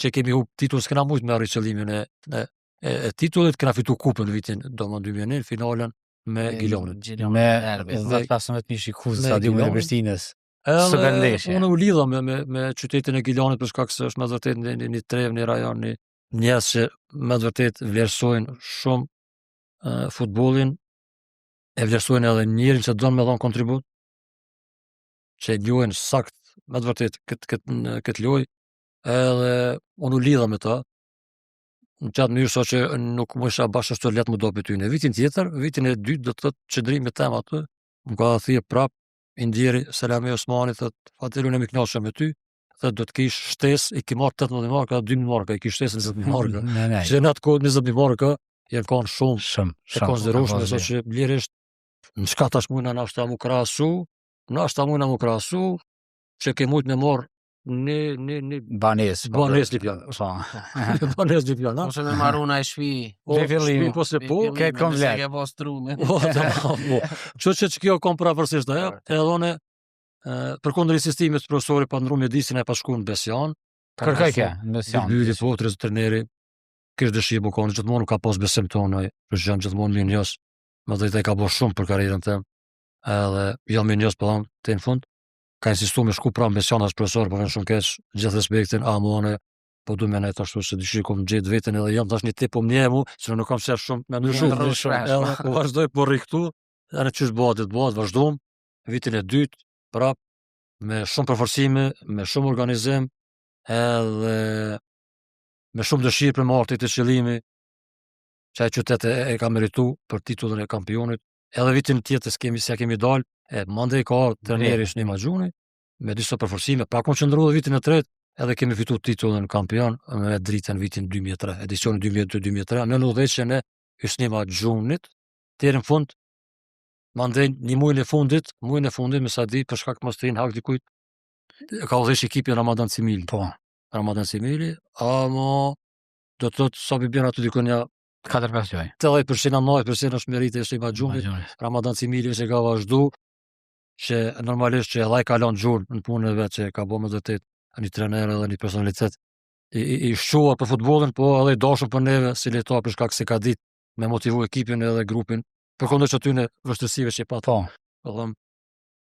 që kemi hup titull s'kena mujt me arrit qëllimin e, e, e, e titullit, kena fitu kupën vitin domthon 2001, finalen me Gilonin. Gjilonin. Me derbi. 10-15 mijë shikues me në stadiumin e Gilonin. Prishtinës. Edhe Super ndeshje. Unë u lidha me, me, me qytetin e Gilanit për shkak se është me të vërtetë një, një, një trevë, një rajon, një njerëz që me të vërtetë vlerësojnë shumë uh, futbollin, e vlerësojnë edhe njerin që don me dhon kontribut, që e njohin sakt me të vërtetë këtë këtë në këtë lojë, edhe unë u lidha me ta, në qatë mënyrë sa që nuk më isha bash ashtu lehtë më do për ty. Në vitin tjetër, vitin e dytë do të thotë qëndrimi tem aty, më ka thirr prap i ndjeri Selami Osmani thot Fadil unë jam i kënaqur me ty, thot do të kish shtesë, i ki marr 18 marka, 2000 marka, i ki shtesë 20000 marka. Ne, ne. Që në atë kohë 20000 marka janë kanë shumë Shumë, e shumë. konsiderueshme, ka sa pas që lirisht në çka tash mujna nashta mu krahasu, nashta mujna mu krahasu, që ke mujt me marr një një një Banes. po, Banes Lipjan. Po. banes Lipjan, ha? Ose me maru na i shpi. O, Dhe fillimu. shpi, po se po, Këtë komplet. Ke pas trullin. Po, tamam, po. Kështu që që kjo kom përafërsisht ajo, edhe unë e, përkundër insistimit të profesorit pa ndru mjedisin e pa shku në Besian, Kërkoj ke, në Besian. Bilbyli po, tre treneri, kish dëshirë bu konë, gjithmonë nuk ka pas besim tonë, ai, për gjën gjithmonë mirë njohës. Më drejtë ai ka bërë shumë për karrierën tem. Edhe jam mirë njohës po them te në fund. Ka insistu me shku pra në Besian as profesor, po vjen shumë keq, gjithë respektin, ama unë po du me nejt ashtu se dëshirë kom gjetë veten edhe jam tash një tip po më njeh mu, se unë nuk kam qef shumë me ndryshu. Ndryshu shpesh, Edhe po vazhdoj po rri këtu, edhe qysh bëhet, të bëhet, vazhdum. Vitin e dytë, prap me shumë përforcime, me shumë organizim, edhe me shumë dëshirë për marrë të qëllimi, që ai qytet e, e ka meritu për titullin e kampionit. Edhe vitin tjetër s'kemi s'ja kemi dal, e mandej ka ardhur trajneri Shni Maxhuni me disa përforcime, pa kom qëndru edhe vitin e tretë, edhe kemi fitu titullin kampion me Dritën vitin 2003, edicionin 2002-2003, në udhëheqjen e Hysni Maxhunit, deri në fund, mandej një muajin e fundit, muajin e fundit me sa di për shkak mos të hin hak dikujt, e ka udhëheq ekipin Ramadan Cimili. Po. Ramadan Cimili, ama do të thotë sa bi bjen aty dikun ja 4-5 lojë. 80% 90% është meritë e Hysni Maxhunit. Maxhunit. Ramadan Cimili që ka vazhdu, që normalisht që edhe ai ka lënë gjurmë në punën e vet që ka bërë me të vërtet një trener edhe një personalitet i, i, i shquar për futbollin, po edhe i dashur për neve si lojtar për shkak se ka ditë me motivu ekipin edhe grupin, përkundër që atyne vështirësive që i pat, Po. po them,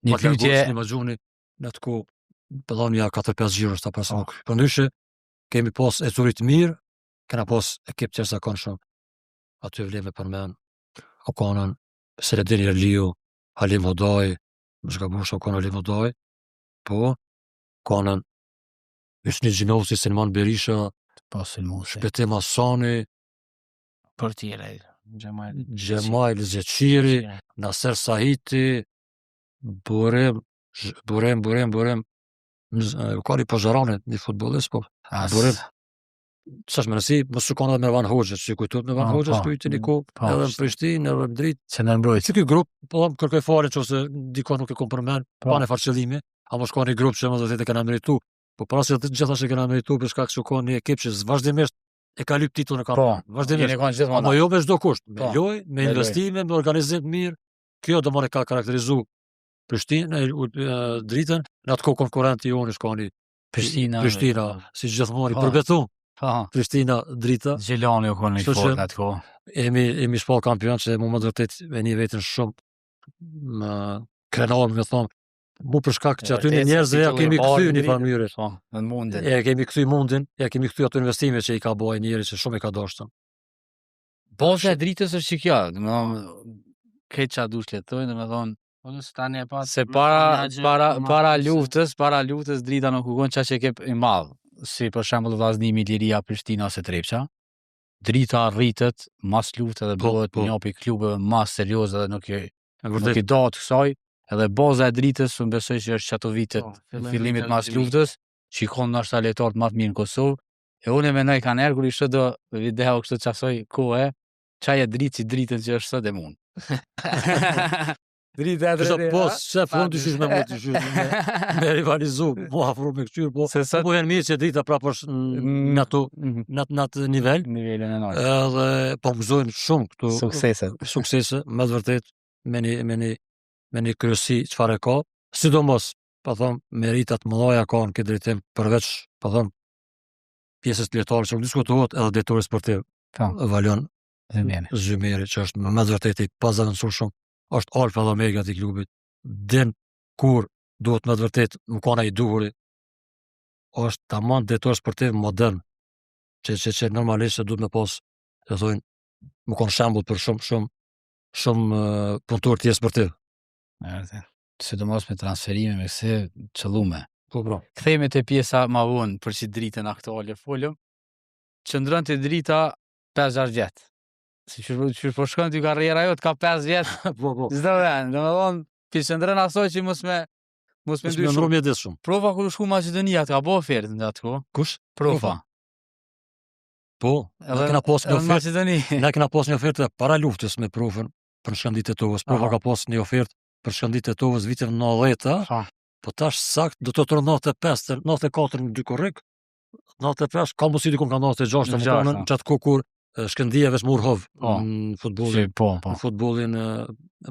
Një pat largu pyetje, Hysni Maxhuni në atë kohë, po them ja 4-5 xhiro sta pas. Për ndryshe kemi pas ecuri të mirë, kena pas ekip të jashtëzakonshëm. Aty vlen me përmend Okonën, Seledin Jerliu, Halim Hodaj, më shka busha Okon Halim Hodaj, po, Konën, Hysni Gjinovci, Selman Berisha, po Sulmusi. Shpetim Asani, Për tjere. Xhemajl. Xhemajl Zeqiri, Naser Sahiti, Burim, Zh- Burim, Burim, Burim, Mz- e, ka një Pozharane, një futbollist, po, As. Burim. S'është më rëndësi, mos u kanë edhe Mervan Hoxha, që kujtohet Mervan Po, Hoxha, po. s'ku i një kohë, Po, edhe në Prishtinë, edhe në Dritë. Që në mbrojtë. Që ky grup, po them kërkoj falje nëse dikon nuk e kom përmend, Po. pa në farë qëllimi, ama shkon një grup që më do të thotë e kena meritu. Po para se të gjitha që kena meritu për shkak se ka një ekip që vazhdimisht e ka lyp titullin e Po. kampionit. Vazhdimisht. Jeni kanë gjithmonë. Ama jo me çdo kusht, me Po, lojë, me me lojë. investime, me organizim të mirë. Kjo do më ka karakterizu Prishtinën, e, u- e, Dritën, në atë kohë konkurrenti jonë shkoni Prishtina. Prishtina, si gjithmonë i Po. përbetu. Po. Prishtina, Drita, Gjilani u konë i Kështu që- fort në atë kohë. jemi jemi shpall kampion që mu më të vërtet me një vetën shumë më krenar me thonë mu për shkak që aty Vërtet, se njerëzve ja titulli kemi i parë kthy i një Dritës. farë mënyre. Po, në mundin. E kemi kthy mundin, ja kemi kthy ato investime që i ka bërë njëri që shumë i ka dashur. Baza e dritës është që kjo, do të thonë krejt çfarë dush le të thojnë, do të thonë Po nëse tani e pa Se para para para luftës, para luftës Drita nuk u kon qaq ekip i madh, si për shembull Vllaznimi, Liria, Prishtina ose Trepça. Drita rritet mas lufte dhe Po, bëhet po. një prej klubeve ma serioze dhe nuk i E nuk vërtet. i dahet kësaj, edhe baza e Dritës unë besoj që është qato vitet Po, fillim fillimit viteve mas 2000. luftës, që i konë ndoshta lojtarët më të mirë në Kosovë. E unë e menoj kanë herë kur i shoh do video kështu qasoj kohe, qaj e dritë si dritën që është sot e mund. Drita e Kisha drejtë, po, a? se fund të shysh me mu të shysh me, me rivalizu, mu afru me këqyrë, po, Se sot po vjen mirë që drita prapë është në në ato Mhm. në atë në atë nivel, nivelin e lartë. edhe po më gëzojnë shumë këtu Sukseset. suksese, me të vërtet, me një me një me një kryesi çfarë e ka, sidomos, po them, meritat mëdha ka në këtë drejtim përveç, po them, pjesës lojtarëve që nuk diskutohet edhe drejtori sportiv. Po. Valon Zymeri. Zymeri që është me të vërtetë i pazavendësueshëm, është alfa dhe omega i klubit. Din kur duhet me të vërtetë më kanë ai duhuri. Është tamam drejtor sportiv modern, që që që normalisht se duhet me pas, do thonë, më kanë shembull për shumë shumë shumë eh, punëtor tjerë sportiv. E vërtet. Sidomos me transferime me këse qëllume. Po bro. Kthehemi te pjesa ma vonë për që dritën aktuale folëm. Qëndron te drita 5-6 vjet. Si që, që po shkon ty karriera jote ka 5 vjet Po po. çdo vend. Domethënë ti qëndron asaj që mos me mos me Mos me ndryshu. ndru mjedis shumë. Prova kur u shku Maqedonia, të ka bo ofertë në atë kohë. Kush? Profa. Po, ne Edhe kena pas një edhe në ofertë, Maqedoni. ne kena pas një ofertë para luftës me Profën për në Shkëndijë të Tetovës. Profa Aha. ka pas një ofertë për Shkëndijë të Tetovës viteve 90-a, Ha. Po tash sakt do të të 95, 94 në dy korrik, 95, ka mundësi dikun ka 96, Në në gjashtë, konën, qatë kohë kur e, Shkëndija veç mur hov Po. në futbollin, Si, po, po. në futbollin e,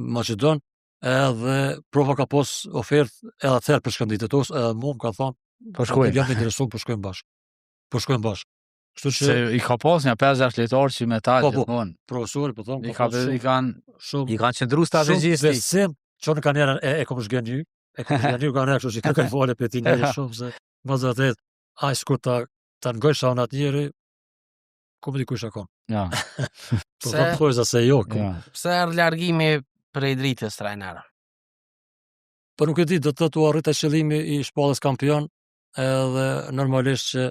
Maqedon, edhe Profa ka pas ofertë edhe atëherë për Shkëndijë të Tetovës, edhe mua më ka thonë, Po shkojmë. jam interesuar, po shkojmë bashkë. Po shkojmë bashkë. Kështu që Se i ka pas një 5-6 lojtarë që me ta Po, po. gjithmonë. profesori po thonë, I ka ka pas i shumë kanë shumë i kanë qëndru shumë strategjistë. besim që unë kanë herën e, e kom zhgënjy, e kom zhgënjy kanë herë, kështu që kërkoj falje për ti njeri shumë se më të vërtet, ai sikur ta ta ngojsha unë atë njeri, ku më di kush e kon. Ja. Po Pse- them thojza se jo, ku. Ja. Pse erdh largimi prej dritës trajnera? Po nuk e di, do të thotë u arrit ai qëllimi i shpalljes kampion, edhe normalisht që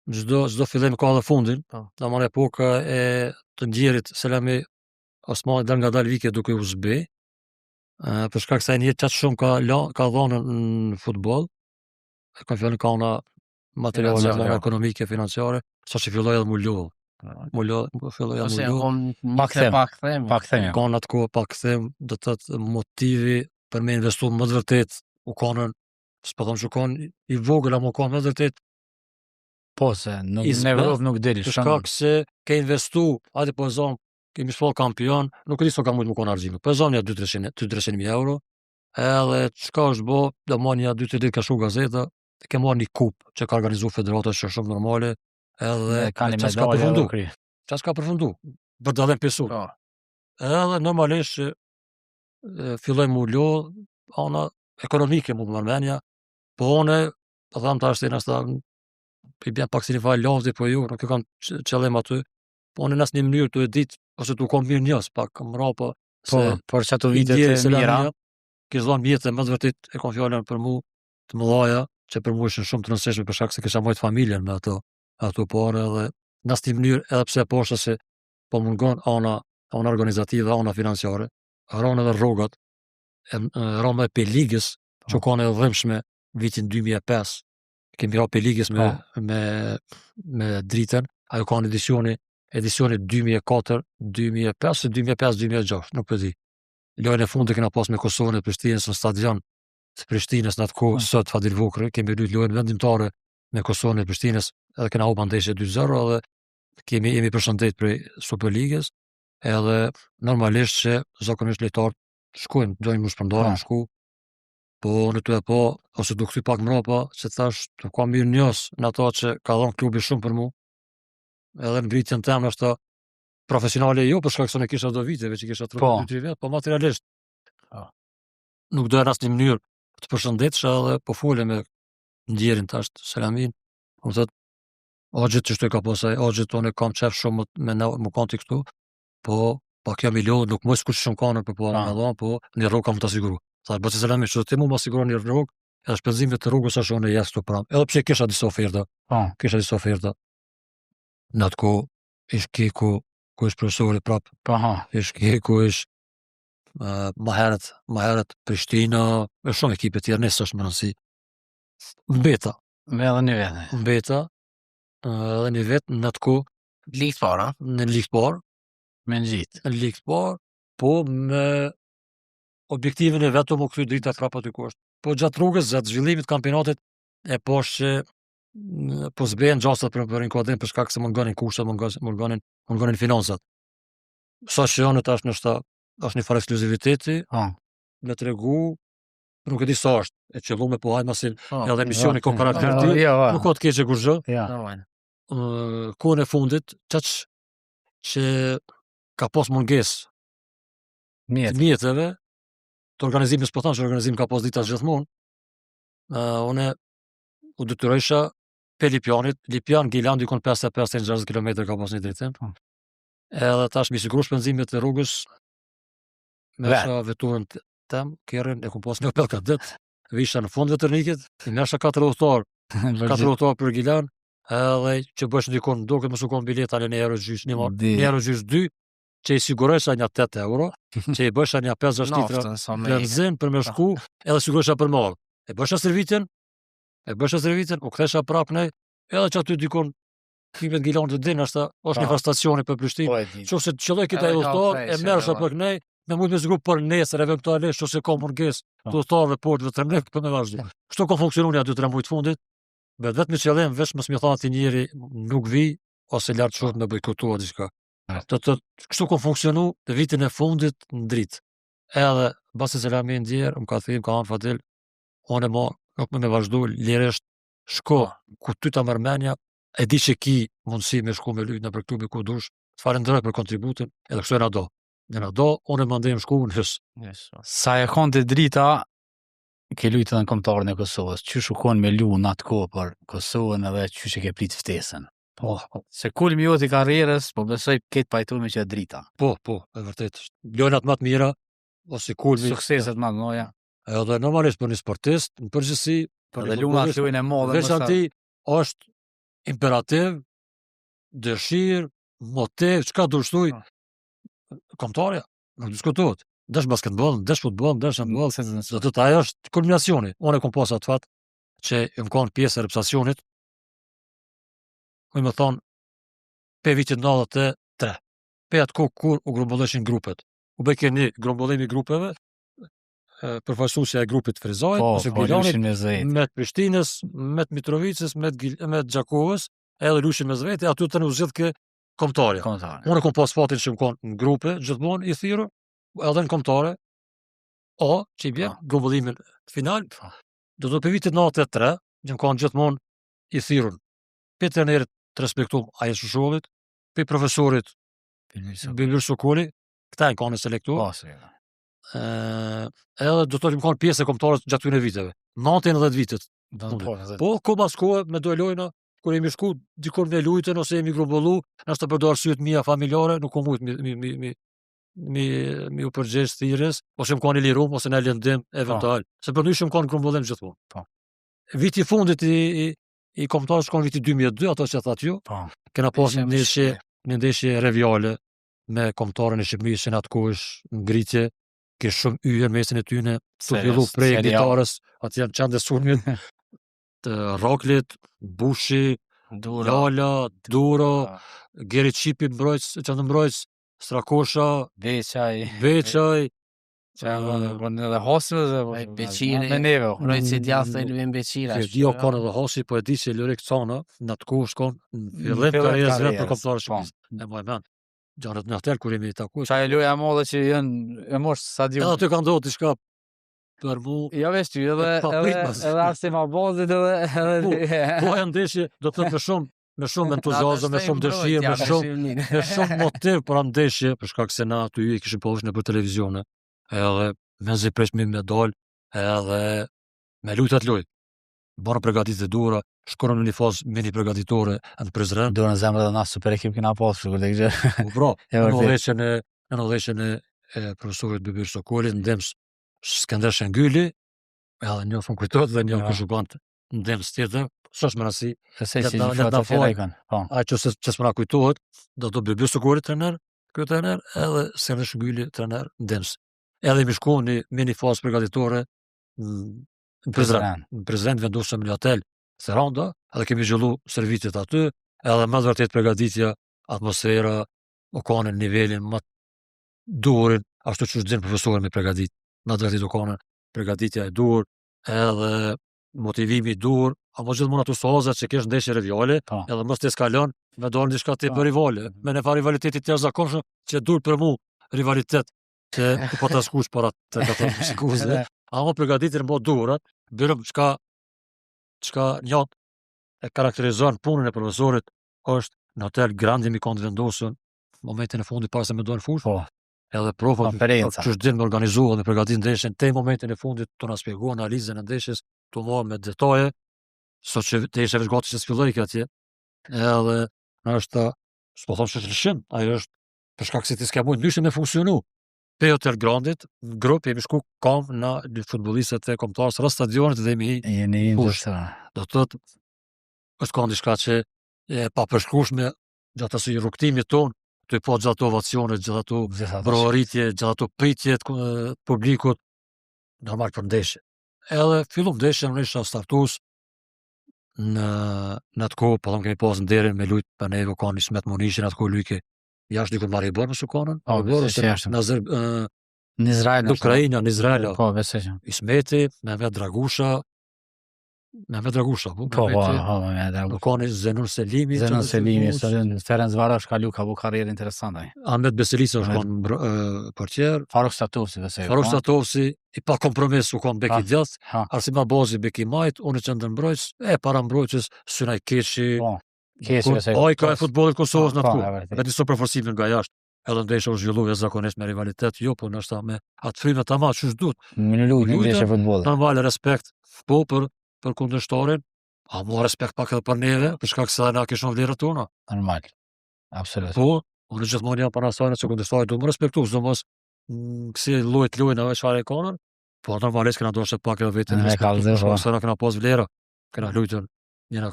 çdo çdo fillim ka edhe fundin. Po. Domethënë epoka e të ndjerit Selami Osmani dal nga dal vike duke u zbe. Ë për shkak se ai një qaq shumë ka la, ka dhënë në futboll. E kam fjalën ka ana materiale, Financiare, ana jo. ekonomike, financiare, sa që filloi edhe mu lodh. Mu lodh, filloi edhe Ose mu janë lodh. kon Pa kthim. pa kthim. Pa kthim. Ka në atë kohë pa kthim, do të thotë motivi për me investu më të vërtet u konën, s'po them që u kon i vogël, ama u kon më të vërtet Po se nuk I në zbeh, Evropë nuk deli për shumë. shkak se ke investu, hajde po e zon, kemi shpall kampion, nuk e di sa ka mujt më kon harxhimi. Po e zon ja 2-300 2-300 mijë euro. Edhe çka është bë, do marr një 2-3 ditë ka shkru gazeta, ke marrë një kupë që ka organizuar federata që është shumë normale, edhe Dhe kanë një çka s'ka medalje përfundu, edhe kry. çka s'ka përfundu, për dallim pjesur. Po. Edhe normalisht që e, filloi mu lodh ana ekonomike mu më mendja, po unë po them tash se nashta i bjen pak si një fal lavdi, po jo, nuk e kam q- qëllim aty. Po unë në asnjë mënyrë tu e ditë ose tu kom mirë njohës pak mrapa Po, se por që ato i vitet ndjeri e mira, Selamia kish dhënë mjete më të vërtet e kam fjalën për mu të mëdhaja, që për mu ishin shumë të rëndësishme për shkak se kisha mbajt familjen me ato ato pare edhe në asnjë mënyrë edhe pse e poshtë se po mungon ana ana organizative, ana financiare, ranë edhe rrogat, e, e, ranë edhe pe ligës, që Po. kanë edhe dhimshme vitin 2005. Kemi ra pe ligës me, Po. me, me dritën, ajo ka në edicioni, edicioni 2004, 2005, se 2005, 2006, nuk po di. Lojën e fundit kena pas me Kosovën e Prishtinës në stadion të Prishtinës në atë kohë, Po. sot Fadil Vokri, kemi luajtur lojën vendimtare me Kosovën e Prishtinës, edhe kena humbur ndeshje 2-0 edhe kemi jemi përshëndet prej Superligës, edhe normalisht që zakonisht lojtarët shkojnë, dojnë mu shpërndarë, Po. shku, po në të e po, ose du kthy pak mrapa, që thash, të ka mirë njohës në ato që ka dhënë klubi shumë për mu, edhe në ngritjen tem ndoshta profesionale jo, për shkak se unë kisha do vite, veç i kisha Po. 32 vjet, po materialisht. Po. Nuk doja në asnjë mënyrë të përshëndetësha edhe po fole me ndjerin tash Selamin, po më thot, Axhit që shtu e ka pas ai, axhit unë e kam qef shumë me na- më kanë ti këtu, po Pak jam i lodhë, nuk muj skuq shumë kanën për para me dhon, po një rrogë kam të siguru. Thash, Baci Selami, që ti mu ma siguron një rrogë, edhe shpenzimet të rrugës është unë jes këtu prapë. Edhe pse kisha disa oferta, Po. kisha disa oferta. Në atë kohë, ish Keku, ku ish profesori prap, Po ha. ish Keku, ish uh, ma herët, ma herët Prishtina, e shumë ekipe tjerë, nëse është më rëndësi. Mbeta, Me edhe një vete. mbeta, uh, edhe një vit në atë kohë, Ligë para. në ligë të parë, Me ngjit. në ligë të parë, po me objektivin e vetëm u kthy drita prapa aty ku është. Po gjatë rrugës, gjatë zhvillimit të kampionatit, e posh që mm, po zbehen gjasat për për inkuadrim për shkak se mungonin kushtet, mungonin mungonin mungonin financat. Sa që janë tash ndoshta është një farë ekskluziviteti Po. me tregu, nuk e di sa është, e qëllume po hajmë masi Po. edhe emisioni ka karakter Po, ti, Jo, nuk ka të keqe kurrgjë. Ja. Normal. Ë, kohën e fundit, çaq që ka pas mungesë të Mjet. mjeteve, të organizimit, s'po tham që organizim ka pas dita gjithmonë, uh, une u detyrojsha pe Lipjanit, Lipjan, Gilan, dikun 55-60 km ka pas një drejtim. Po. Edhe tash mi siguru shpenzimet e rrugës, me Vet. sha veturën t- tem, kerrin, e kum pas një Opel Kadett, visha në fund veternikit, i mersha 4 udhëtar, 4 udhëtar për Gilan, edhe që bësh ndikon, duket mos u kon bileta në 1 euro gjys, një Di. një euro gjys 2, që i sigurojsha një 8 euro, që i bësha një 5-6 litra Naftën sa me. benzin për me shku, edhe sigurisha për marrë. E bësha servitjen, e bësha servitjen, u kthesha prapë ne, edhe që aty dikon kimet Gilan të din, është është një Po. farë stacioni për Prishtinë. Po e di. Qofse të qëlloj këta Edhe ka udhëtar, e ktheshe, merrsha edhe. për knej, me mund me siguru për nesër eventualisht ose ka mungesë Po. të udhëtarëve portëve të mrek për me vazhdu. Kështu ka funksionu një 2-3 muaj të fundit. Me vetëm qëllim veç mos më thonë ti njeri nuk vi ose lart qoftë me bojkotua diçka. Po. Do të thotë, kështu ka funksionu në vitin e fundit në dritë. Edhe basi Selami ndjer, më ka thënë, më ka thënë Fadil, unë mo nuk më me vazhdu lirisht shko ku ty ta merr mendja, e di që ki mundësi me shku me lujt nëpër klube ku dush. Të falenderoj për kontributin, edhe kështu e na do. E na do, unë e mandej më shku në hys. Yes. po. Sa e kon të drita, ke luajtur edhe në kombëtarën e Kosovës. Qysh u kon me lu në atë kohë për Kosovën edhe qysh e ke prit ftesën? Po, Se kulmi jot i karrierës, po besoj këtë pajtohemi që e drita. po, po, e vërtet. Lojnat më të mira ose kulmi. Sukseset më të mëdha. Edhe normalisht për një sportist, në përgjithësi, për Edhe një luna futbollist, atë lojën e madhe. veç aty është imperativ, dëshirë, motiv, çka do shtoj, kombëtarja, nuk diskutohet. Ndesh basketball, ndesh futboll, ndesh handball, do të thotë ajo është kulminacioni. Unë e kom pas atë fat që jam kanë pjesë e reprezentacionit. Më më thonë pe vitit 93. Pe atë kohë kur u grumbulleshin grupet. U bëjke një grumbullim i grupeve, e, përfaqësuesja e grupit Frizajt Po, ose po, Gjilanit, lushin me zejt. me të Prishtinës, me të Mitrovicës, me të, Gil- me të Gjakovës, edhe lushin me zvete, aty të në u zgjidh ke kombëtarja. Kombëtare. Unë e kom pas fatin që më konë në grupe, gjithmonë i thirrur, edhe në kombëtare, O, që i bje, Po. grumbullimin final, Po. do të për vitit 93, që më konë gjithmonë i thirrur. Pe trenerit të respektuar Aje Shushollit, pe profesorit Bibir Sokoli, këta janë kanë selektuar. Po, se. Ë, edhe do të thotë më konë pjesë e kombëtares gjatë këtyre viteve. 19 vitet. Do të po, Po, ko mas kohe me do lojna, kur jemi shku dikur me lujtën ose jemi grumbullu, nështë për do arsyet mia familjare, nuk u mujt mi mi mi mi mi, mi u përgjegj thirrjes, ose më kanë i lirum, ose në lëndim eventual. Se për ndryshe më kanë grumbullim gjithmonë. Po. Viti i fundit i i, i kombëtares shkon viti 2002, ato që thatë ju, Po. kena pas një Ishte ndeshje, një ndeshje reviale me kombëtaren e Shqipërisë që në atë kohë ish ngritje, kish shumë yje në mesin e tyne, tu fillu Serios, prej serie A. gitarës, aty janë qendë sulmit, të Roklit, Bushi, Duro. Lala, Duro, Geri Çipi mbrojtës, qendë mbrojtës, Strakosha, Beqaj. Beqaj, Që po edhe Hasi dhe po. Ai Beqiri. Me neve. Mbrojtësi djathtë Elvin Beqira. Se di o kanë edhe Hasi, po e di që Lorik Cana në atë kohë shkon në fillim të fillim karrierës vet për karrierës, kombëtarën e po. Shqipërisë. E mbaj mend. Gjanët në hotel kur jemi takuar. Qa e loja e madhe që janë e mosh sa di. Edhe aty ka ndodhur diçka për mu. Jo veç ty, edhe Pa edhe prit mas. edhe Arsim Abazit edhe edhe Po ajo ndeshje do të thotë me shumë me shumë entuziazëm, me shumë dëshirë, me shumë me shumë motiv për atë ndeshje, për shkak se na aty i kishim pa në për televizione. Edhe mezi prishmi me dal, edhe me lujt atë lojë. Bërë përgatitjet e dura, shkorëm në një fazë mini përgatitore në Prizren. Dorën zemër edhe na super ekip kena pas, kështu kur të gjë. Po bro, E në vërtet. udhëheqjen e në udhëheqjen e, e profesorit Bibir Sokolit, ndihmës Skender Shëngyli, edhe një s'më kujtohet dhe një kush u kanë ndihmës tjetër, s'është me rëndësi. Se si le të na Po. Ai që se që s'më kujtohet, do të Bibir Sokoli trener, ky trener, edhe Skender Shëngyli trener ndihmës. Edhe jemi shku në me një fazë përgatitore në Prizren. Në Prizren vendosëm në hotel Saranda, edhe kemi zhvillu stërvitjet aty, edhe me të vërtet përgatitja, atmosfera, u kanë në nivelin më të duhurin, ashtu që din profesori me përgatit, me të vërtet u kanë përgatitja e duhur, edhe motivimi i duhur, apo gjithmonë ato faza që kesh ndeshje rivale, po. edhe mos të eskalon me dorë diçka tepër po. rivale, me një farë rivaliteti të jashtëzakonshëm që duhet për mu rivalitet që u po të skuq para të katër shikuesve. Ama përgatitjen më duhurat, bërëm çka çka një e karakterizon punën e profesorit është në hotel Grandi mi konë të vendosur momentin e fundit para se me dalë në fushë. Po. Edhe profa konferenca. Qysh din me organizu dhe përgatit ndeshjen te momentin e fundit të na shpjegu analizën e ndeshjes, të marrë me detaje, sot që të ishe veç gati që s'filloi kjo atje. Edhe është s'po them se është lëshim, ajo është për shkak se ti s'ke mujt ndryshe me funksionu. Pe Hotel Grandit, në grup jemi shku kam na futbollistët e kombëtares rreth stadionit dhe jemi hi Jeni hi në Do të thotë është kanë diçka që e papërshkrueshme gjatë asaj rrugëtimit ton, të po gjithë ato ovacione, gjithë ato brohoritje, gjithë ato pritje të publikut, normal për ndeshje. Edhe fillum ndeshjen, unë isha startues, në në atë kohë, po them kemi pas nderin me lujt për neve u kanë Ismet Munishi në atë kohë lujke jashtë diku Maribor më sukonën, po, Maribor ose në Azer, në Izrael, në Ukrainë, në Izrael. Po, besoj që. Ismeti, Mehmet Dragusha, Mehmet Dragusha, po, po, po, po, Mehmet Dragusha. U kanë Zenun Selimi, Zenun Selimi, Zenun Ferencvarosh ka lu ka bu karrierë interesante. Ahmet Beselica është kon portier. Faruk Statovci besoj. Faruk po. Statovci i pa kompromis u kon bek i djathtë, Arsim Abazi bek i majt, unë qendërmbrojtës, e para mbrojtjes Synaj Keqi. Po. Keqi besoj. Ajka e futbollit Kosovës në atë kohë. Me disa përforcime nga jashtë. Edhe ndeshja u zhvillu zakonisht me rivalitet, jo, po ndoshta me atë frymë tamam qysh duhet. Në lujtë një ndeshje futbolli. Normal respekt po për për kundërshtarin, a mo respekt pak edhe për neve, për shkak se na kishim vlerat tona. Normal. Absolut. Po, unë gjithmonë jam para asaj që kundërshtari duhet me respektu, sidomos në kësi lloj të lojnave çfarë e kanë, po normalisht kena dashtë pak edhe vetën me respektu, për shkak se na kena pas vlera, kena luajtur jena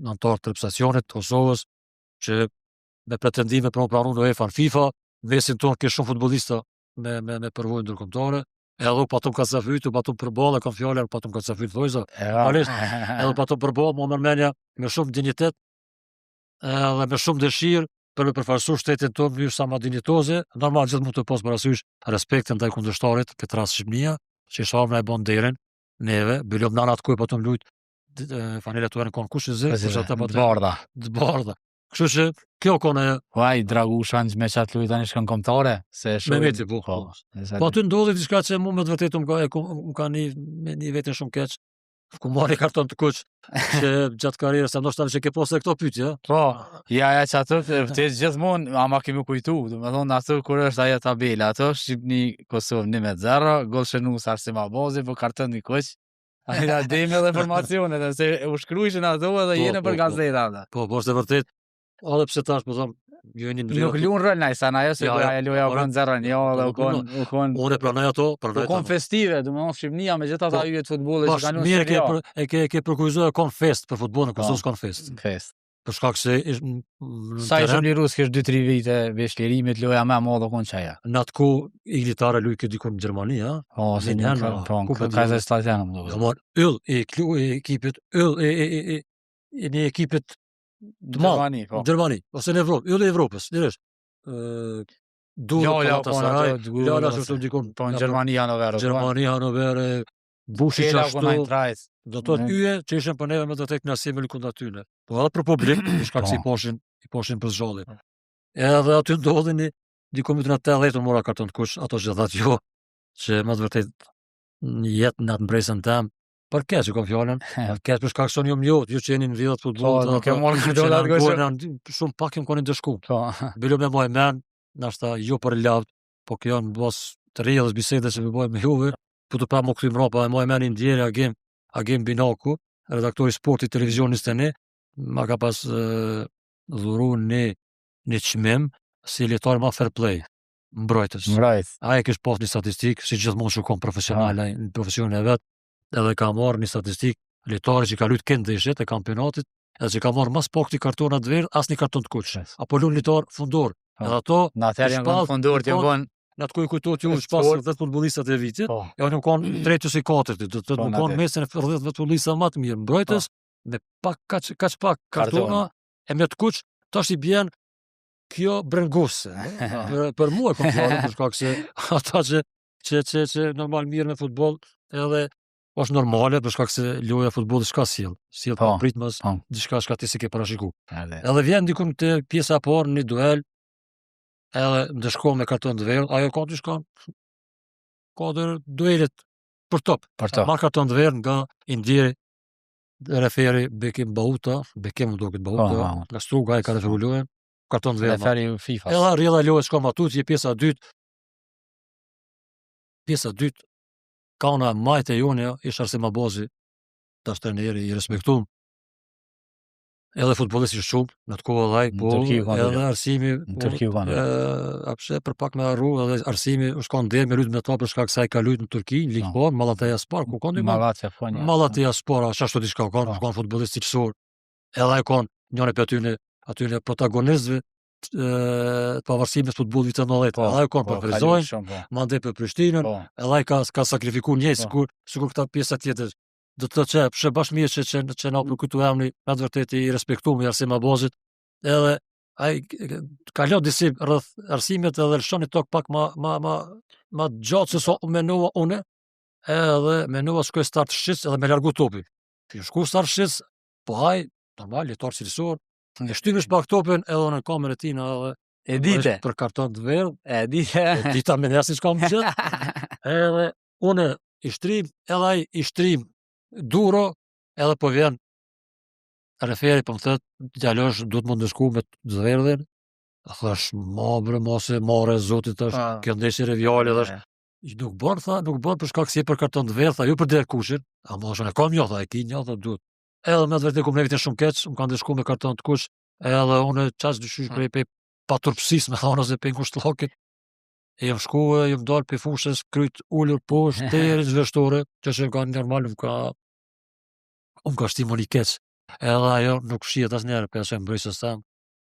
anëtar të reprezentacionit të Kosovës, që me pretendime për me pranu në UEFA në FIFA, mesin tonë ke shumë futbollista me, me, me përvojë ndërkombëtare, edhe u patëm kacafyt, u patëm përballë, e kam fjalën, u patëm kacafyt thojza, normalisht, edhe u patëm përballë, mu merr menja me shumë dinjitet, edhe me shumë dëshirë për me përfaqësu shtetin tonë në mënyrë sa më dinjitoze, normal gjithmonë të pas parasysh respektin ndaj kundërshtarit, këtë rast Shqipënia, që ishte na e bën nderin neve, bilom na atë kohë patëm lujt fanella tuaj në kon kuq e zi, kurse ata patën bardha. Të bardha. Kështu që kjo kon ajo. Po ai Dragusha me çat lujt tani shkon kombëtare, se shumë. Me veti po. Po, po aty ndodhi diçka që mu me të vërtetë më ka më ka ni me ni vetën shumë keq. Ku marri karton të kuq që gjatë karrierës sa ndoshta që ke pasur këto pyetje, Po, ja ja që ato ti gjithmonë ama kemi kujtu, domethënë ato kur është ajo tabela, ato Shqipni Kosovë 1-0, gol shënues Arsim Abazi, po karton i kuq. Ai na demi edhe informacionet, edhe se u shkruajshin ato edhe po, jene për po, po. gazeta ata. Po, po është e vërtet. Edhe pse tash po them, ju jeni në Nuk luan rol naj sa ajo se ja, ajo loja u kon 0 një edhe u kon u kon Unë e pranoj ato, pranoj ato. U kon festive, domethënë Shqipënia me gjithë ata po, yje të futbollit që kanë Mirë ke për, e ke e ke përkufizuar kon fest për futbollin në Kosovë kon fest. Fest. Për shkak se ish Sa ishim liru, s'kish 2-3 vite veç lirimit, loja më e madhe u kon qaja. Në atë kohë Igli Tare lujke diku në Gjermani, ha? Po, se një herë, po, në Kaiserslautern, më duket. Domthon yll i klu i ekipit, yll i i i i një ekipit të madh. Gjermani, po. Gjermani, ose në Evropë, yll i Evropës, lirisht. Ë Duhet Lala, po, Galatasaray, Lala është diku. Po në Gjermani Hanover. Po. Gjermani Hanover, Bushi që ashtu, do të thotë yje që ishin për neve me të vërtetë kënaqësi me kundër atyne. Po edhe për publik, për shkak se i po. poshin, i poshin për zgjolli. Edhe aty ndodhi një diku më të 80 unë mora karton të kuq, ato që thatë jo, që me të vërtetë një jetë në atë mbresën tem, për keq e kam fjalën, për keq për shkak se unë jam jo, ju që jeni në rrjedhat futbollit, po, nuk e morën karton atë kuq. Shumë pak jam konë ndëshku. Po. Bilo me maj men, nashta jo për lavd, po kjo në bazë të rrjedhës bisedës që po bëjmë me juve, po të pa më kthy mbrapa, e maj men i ndjeri Agim, Agim Binaku, redaktori i sportit televizionit 21, ma ka pas dhuru një, një çmim si lojtar ma fair play. Mbrojtës. Mbrojtës. Ai e kish pas një statistikë, si gjithmonë që kon profesional ai në profesionin e vet, edhe ka marrë një statistikë lojtari që ka luajtur këtë ndeshje të kampionatit, edhe që ka marrë mas pakti kartona të verdhë, asnjë karton të kuq. Apo lun lojtar fundor. Po. Edhe ato Në atëherë janë konë Shpall- fundort, janë konë... në atë kohë kujtohet ju Është shpas sport. 10 futbollistat e vitit, Po, e unë kanë tretë ose katërti, do të thotë Po, më në kanë atë. mesin e 10 futbollistave më të mirë mbrojtës me pak kaq kaq pak kartona Kartona. e me të kuq, tash i bjen kjo brengose. Për, për mua e kom fjalën për shkak se ata që që që, që normal mirë me futboll edhe është normale për shkak se loja e futbollit çka sjell, sjell Po, papritmas po. diçka çka ti si ke parashiku. Edhe. Edhe vjen dikun te pjesa e parë një duel, edhe ndëshkohem me karton të verdhë, ajo ka diçka ka dhe duelet për top. Për to. Marr karton të verdhë nga i ndjeri referi Bekim Bauta, Bekim më duket Bauta, Po, po. nga Struga ai ka referu lojën, karton të verdhë. Referi i FIFA-s. Edhe rrjedha e lojës shkon më tutje, pjesa e dytë. Pjesa e dytë ka ona majtë e jone, ish Arsim Abazi, tash trajneri i respektuar. Edhe futbollist i shumë, në atë kohë edhe ai, Në po Turqi u kanë edhe Arsimi, Në po, Turqi u kanë. ë, a pse për pak me harru, edhe Arsimi është kanë nder me lut me ta për shkak se ai ka luajtur në Turqi, në Ligë Po. parë, Malatya Spor, ku kanë Malatya, po një. Malatya Spor, ashtu diçka kanë, Po. kanë futbollist cilësor. Edhe ai kanë njëri prej atyne atyne protagonistëve të pavarësimit të futbollit vitet 90. Po, Edhe ai kanë po, për ka Ferizajn, luajt shumë, po. mandej për Prishtinën, Po, edhe ai ka ka sakrifikuar njëjtë Po. sikur sikur këta pjesa tjetër. Do të thotë që pse bash mirë që që, që na u përkujtu emri me të vërtetë i respektuar i Arsim Abazit, edhe ai ka lënë disi rreth arsimit edhe lëshon një tok pak ma ma ma ma gjatë se sa u menova unë, edhe menova shkoj start shqis edhe me largu topin. Ju shku start shqis, po ai normal lojtar cilësor, e shtymish pak topin edhe unë në kamerën e tina edhe E dite, është për karton të verdhë, e dite. e dita me njerëz s'kam gjë. Edhe unë i shtrim, edhe ai i shtrim duro, edhe po vjen referi po më thot, djalosh duhet më ndëshku me të verdhin. A thash, ma bre, mos e marre zotit tash, Pa. kjo ndeshje revjale thash. I Nuk bën, tha, nuk bën për shkak se je për karton të verdh, tha, jo për derë kushin. A më thashë, e kam jo, tha, e ki një, tha, duhet. Edhe me të vërtetë kum vitin shumë keq, më kanë ndëshku me karton të kuq, edhe unë çaq dyshysh prej prej paturpësisë, me thonë ose prej ngushtlokit. E jam shku e jam dalë prej fushës, kryt ulur poshtë deri në zhveshtore, që që ka normal më ka unë ka shti më keq. Edhe ajo nuk fshihet asnjëherë për asaj mbrojtjes tam.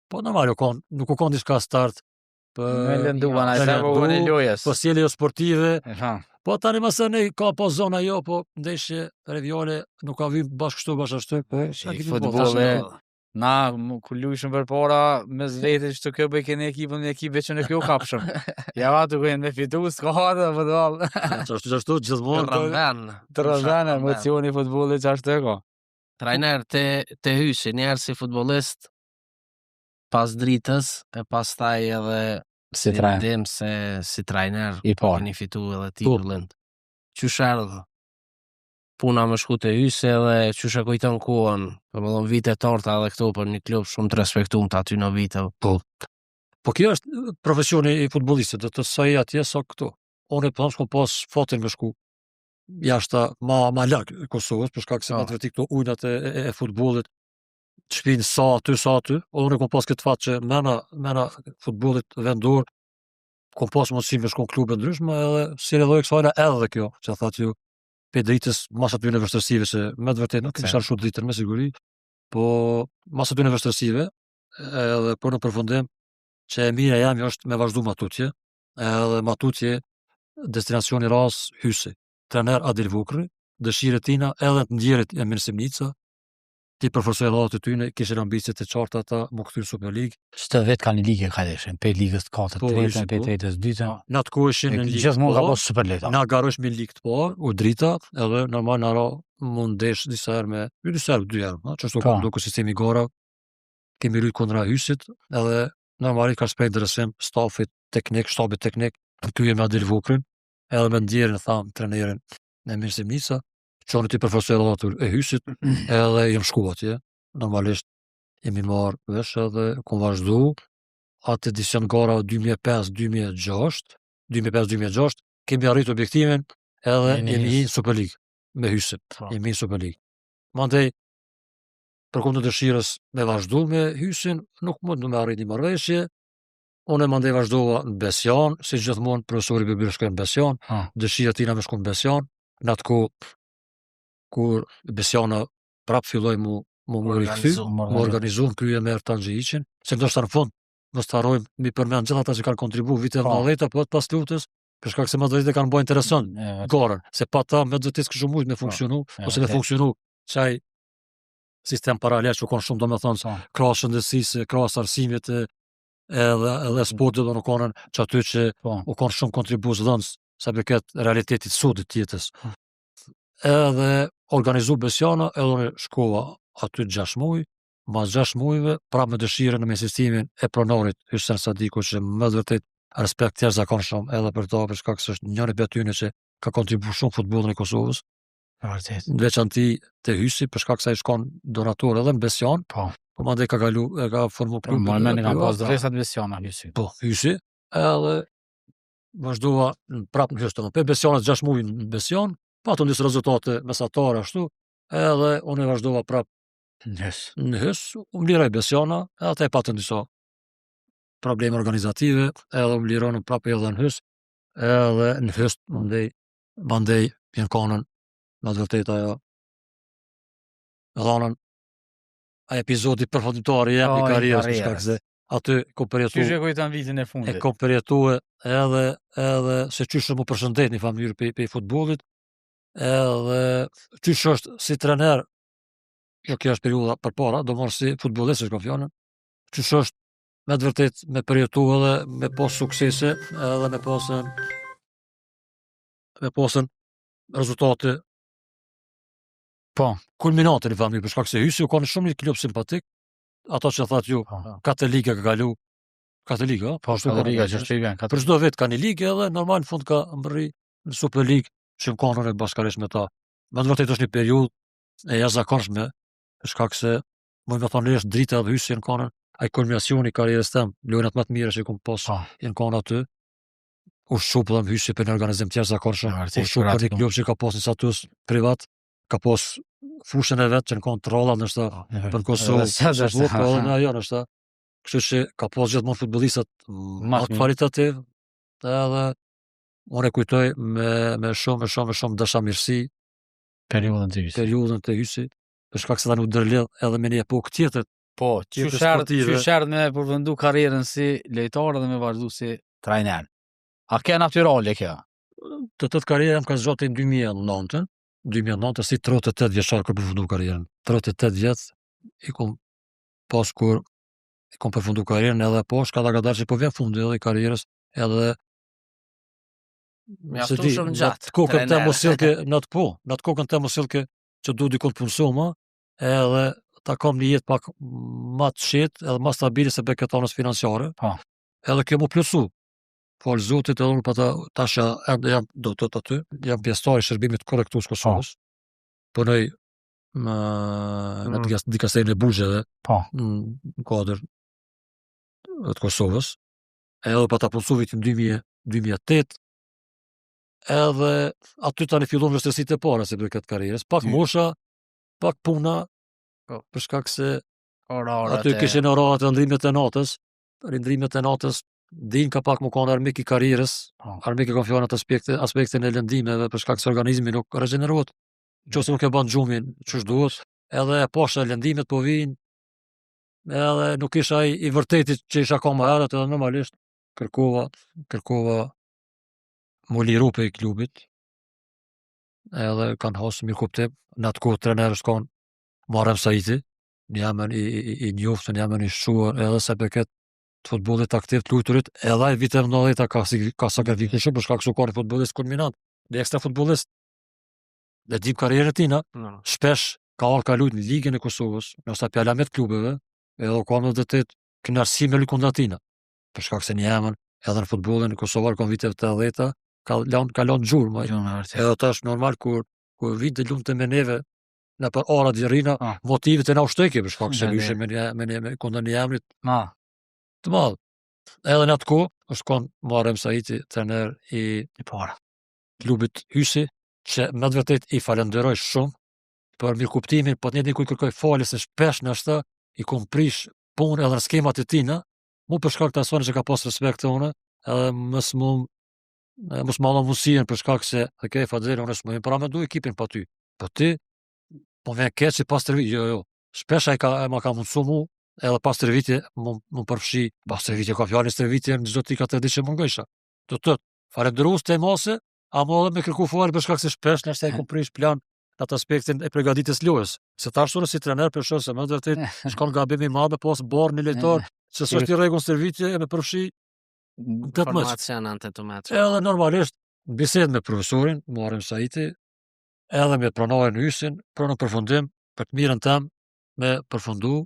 Po normal u kon, nuk u kon diçka start për Me lënduan, ai me sa po lëndu, vënë lojës. Po sjellje jo sportive, Ha. Po tani më ne ka po zona jo, po ndeshje revjale nuk ka vy bashkë kështu bashkë ashtu. Po Si çka kemi bo, futbolli, tash Na, ku luajshëm përpara, mes vete që të kjo bëj keni ekipën, një ekip veç në kjo kapshëm. Ja va të kujnë me fitu, s'ka atë futboll. Ashtu ashtu gjithmonë Të rrëmben. Të rrëmben emocioni i futbollit që ashtu e ka. Trajner te te hyshi, një herë si futbollist pas dritës e pastaj edhe Si trajner. dim se si trajner I parë. keni fitu edhe titullin. Qysh erdh puna më shku te Hysi edhe qysh e kujton kohën, do të thonë vite torta edhe këto për një klub shumë të respektuar të aty në vite. Po. Po kjo është profesioni i futbollistit, do të thotë sa i atje sa këtu. Unë po them s'kom pas fatin me shku jashta ma ma larg Kosovës për shkak se Po. me të vërtetë këto ujnat e, e, e futbollit të shpinë sa aty sa aty. Unë kom pas këtë fat që mena mena futbollit vendor kom pas mundësi me shku në klube ndryshme edhe si rrjedhojë kësajna edhe kjo që thatë ju pe dritës mas atyre vështirësive se me të vërtetë nuk kisha lëshu dritën me siguri, po mas atyre vështirësive edhe por në përfundim që e mira jam është me vazhdu ma tutje, edhe ma tutje destinacioni ras Hysi. Trener Adil Vukri, dëshirë e tina edhe të ndjerit e Mirë Simnica, ti përforcoj radhët e tyne, kishin ambicie të qarta ata më kthy në Superligë. Çdo vet kanë një ligë ka ishin, pe ligës të katërt, Po, tretën, ishin, pe po. tretës, dytën. Në atë kohë ishin E në ligë. Gjithmonë ka po, pas Superliga. Na garosh me ligë të parë, u drita, edhe normal na ra mund ndesh disa herë me, jo disa herë, dy herë, ha, që ashtu Po. ka duke sistemi gara, kemi luajt kundra Hysit, edhe normalisht ka shpreh interesim stafit teknik, shtabit teknik, të krye me Adil Vukrin, edhe me ndjerin, tham, trenerin e Mirë Simnica, që ti përforcoj radhët e Hysit, edhe jam shku atje, normalisht jemi marrë vesh edhe kom vazhdu, atë edicion gara 2005-2006, 2005-2006, kemi arrit objektivin edhe Jeni jemi hys. hi në Superligë me Hysin, Po. jemi në Superligë. Mandej, për kundër dëshirës me vazhdu me Hysin, nuk mund me arrit një marrëveshje. Unë mandej vazhdova në Besian, si gjithmonë profesori Bybir shkoi në Besian, dëshira tina me shku në Besian, në atë kohë kur Besiana prap filloi mu mu mu rikthy, mu organizu në krye me Ertan Xhejiqin, se ndoshta në fund mos të harrojmë mi përmend gjithë ata që kanë kontribu viteve po. 90-ta, po pas luftës, për shkak se me të vërtetë kanë bërë interesant garën, se pa ta me të vërtetë s'kishim mujt me po, funksionu, ose me funksionu qaj sistem paralel që kanë shumë domethënë po. krahas shëndetësisë, krahas arsimit edhe edhe mm. sportit do në konën që aty që po. u kanë shumë kontribues dhënës sa i përket realitetit sodit të jetës. Po. Edhe organizu Besiana, edhe unë shkova aty 6 muaj, mas 6 muajve, prapë me dëshirën me insistimin e pronarit Hysen Sadiku që me të vërtet respekt të jashtëzakonshëm edhe për ta për shkak se është njëri prej atyre që ka kontribuar shumë futbollin e Kosovës. Vërtet. Në veçanti te Hysi për shkak se ai shkon donator edhe në Besian. Po. Po mandej ka kalu, e ka formu po, klubin. Po, më ka pas drejtat Besiana Hysi. Po, Hysi, edhe vazhdova në prapë në Hys, domethënë, pe Besianës 6 muaj në Besian, patëm disa rezultate mesatare ashtu, edhe unë vazhdova prapë në Hys. Në Hys, u mliroi Besiana, edhe ata e patën disa probleme organizative, edhe u mliron prapë edhe në Hys, edhe në Hys mandej mandej janë konën me të vërtetë ajo dhanën ai epizodi përfundimtar i jep i karrierës për shkak se aty kom përjetu Qysh e kujton vitin e fundit e kom përjetu edhe edhe se qysh m'u përshëndet një farë mënyrë pe, pe futbollit edhe qysh është si trener jo kjo është periudha përpara do marrë si futbollist është fjalën qysh është me të vërtet me përjetu edhe me pas suksese edhe me pasën me pasën rezultate po kulminante në familje, për shkak se Hysi u kanë shumë një klub simpatik, ato që thatë ju, po. katër liga ka kalu, katër liga, po, ashtu katër liga që është i vjen, katër. Për çdo vit ka një ligë edhe normal në fund ka mbërri në Super Ligë që më kanë unë bashkarisht me ta. Me të vërtetë është një periudhë e jashtëzakonshme, për shkak se më me thonë është drita dhe Hysi në kanën, ai kulminacioni i karrierës tem, lojnat më të mira që i kom pas po. janë kanë aty. U shqu për dhe Hysi për një organizim të jashtëzakonshëm, u shqu për një klub që ka pas një status privat, ka pas fushën e vet që në kanë të rralla ndoshta po, për Kosovë, së po edhe në ajo ndoshta. Kështu që ka pas gjithmonë futbollistat më kualitativ, edhe unë e kujtoj me me shumë me shumë me shumë dashamirësi periudhën te Hysi. Periudhën te Hysi, për shkak se tani u ndërlidh edhe me një epokë tjetër. Po, qysh erdh, qysh erdh me përfundu karrierën si lojtar dhe me vazhdu si trajner. A ke natyrale kjo? Të të karriera më ka zgjatë në 2009, 2009 si 38 vjeçar kur përfundu karrierën. 38 vjet i kom pas kur i kom përfundu karrierën edhe po shka da kadalë që po vjen fundi edhe i karrierës edhe Mjaftu shumë gjatë. Në atë kokën të mos silke, në atë po, në atë kokën të mos silke që du dikun të punësohem, edhe ta kam një jetë pak më të qetë edhe më stabile se për këtë anës financiare. Po. Edhe kjo mu plotësu. Falë Zotit edhe unë pa ta tash ende jam do të thotë aty, jam pjesëtar i shërbimit korrektues Kosovës. Po. Punoj në në mm. dikasterin e buxheve. Po. Në kuadër të Kosovës. Edhe pa ta punësu vitin 2000, 2008, edhe aty tani fillon vështirësitë e para se për këtë karrierës. Pak mosha, pak puna, po. për shkak se oraret aty kishin oraret e ndrimet e natës, rindrimet e natës din ka pak më kanë armik i karrierës, po. armik e kam fjalën atë aspekte, aspektin e lëndimeve për shkak se organizmi nuk regjenerohet. Nëse nuk e bën gjumin qysh duhet, edhe e pasha lëndimet po vijnë, edhe nuk isha ai i vërteti që isha ka më herët edhe normalisht kërkova, kërkova mu liru prej klubit, edhe kanë hasë mirëkuptim, në atë kohë trener është konë Muharrem Saiti, një emër i, i, i njoftun, një emër i shquar, edhe sa i përket të futbollit aktiv të lujturit, edhe ai viteve 90 ka, si, ka sakrifiku shumë, për shkak se u kanë futbollist kulminant, një ekstra futbollist, dhe dim karrierën e tina, no. shpesh ka ardhë ka lujt në Ligën e Kosovës, nështë pjalamet klubeve, edhe u kanë me vërtet kënaqësi me lujt kundra tina. për shkak se një emër edhe në futbollin kosovar kon viteve 80-ta ka lënë ka lënë gjurmë. Edhe tash normal kur kur vinte lunte me neve nëpër ara t'Zherrina, ah. motivi të na ushtojke për shkak se lyshe me një me një me kundër një emrit ma të madh. Edhe në atë kohë është kon Muharrem Saiti trener i i parë klubit Hysi, që me të vërtet i falenderoj shumë për mirëkuptimin, po të njëjtin ku i kërkoj falje se shpesh ndoshta i kom prish punë edhe në skemat e tina. Mu për shkak të asaj që ka pas respekt te unë, edhe mos mu mos ma dha mundësinë për shkak se ok, Fadil, unë s'më paramendu ekipin pa ty. Po ti po vjen keq si pas stërvitje, jo, jo. Shpesh ai ka e ma ka mundësu mu, edhe pas stërvitje mu, mu përfshi, pas stërvitje ka fjalë stërvitje në çdo 3-4 ditë që mungojsha. Do të thotë, falënderues te mase, ama edhe me kërku falje për shkak se shpesh nështë e kom prish plan në atë aspektin e përgatitjes lojës. Se tash unë si trener për shoh se më të vërtet shkon gabim i madh me pas barrë një lojtar se s'është i rregull stërvitje e me përfshi në këtë meç. Formacion ante të meç. Edhe normalisht në bisedë me profesorin Muharrem Saiti, edhe me pronarin Hysin, por në përfundim për të mirën tem me përfundu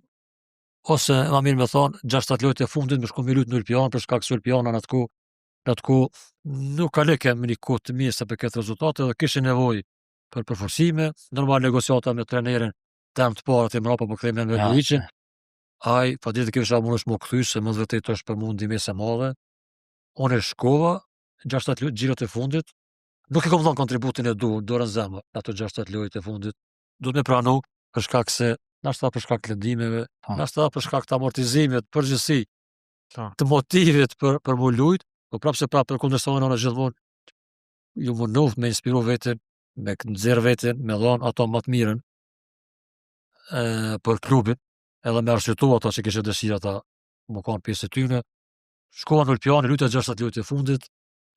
ose ma mirë me thonë 6-7 lojët e fundit me shku me lut në Ulpian për shkak se Ulpiana në atë kohë në atë kohë nuk kaleke me një kohë të mirë sa për këtë rezultat edhe kishin nevojë për përforcime, normal negociata me trenerin tem të parë aty mbrapa po kthehemi me Ja. Luiçin. Ai pa ditë kisha mundesh më kthy se më të vërtetë është për mua ndihmesë e madhe. Unë e shkova 6-7 lojë xhirot e fundit, nuk e kam dhënë kontributin e duhur dorën në zemër në ato 6-7 lojët e fundit. Duhet me pranu për shkak se ndoshta për shkak të lëndimeve, Po. ndoshta për shkak të amortizimit, përgjithësi, Po. të motivit për për mu lujt, po prapë se prapë për kundërshtohen unë gjithmonë ju mundoft me inspiru veten, me nxjerr veten, me dhon ato më të mirën e, për klubin, edhe me arsyetu ato që kishe dëshirë ata më kanë pjesë e tyne. Shkova në Ulpian, luajta 6-7 lojët e fundit,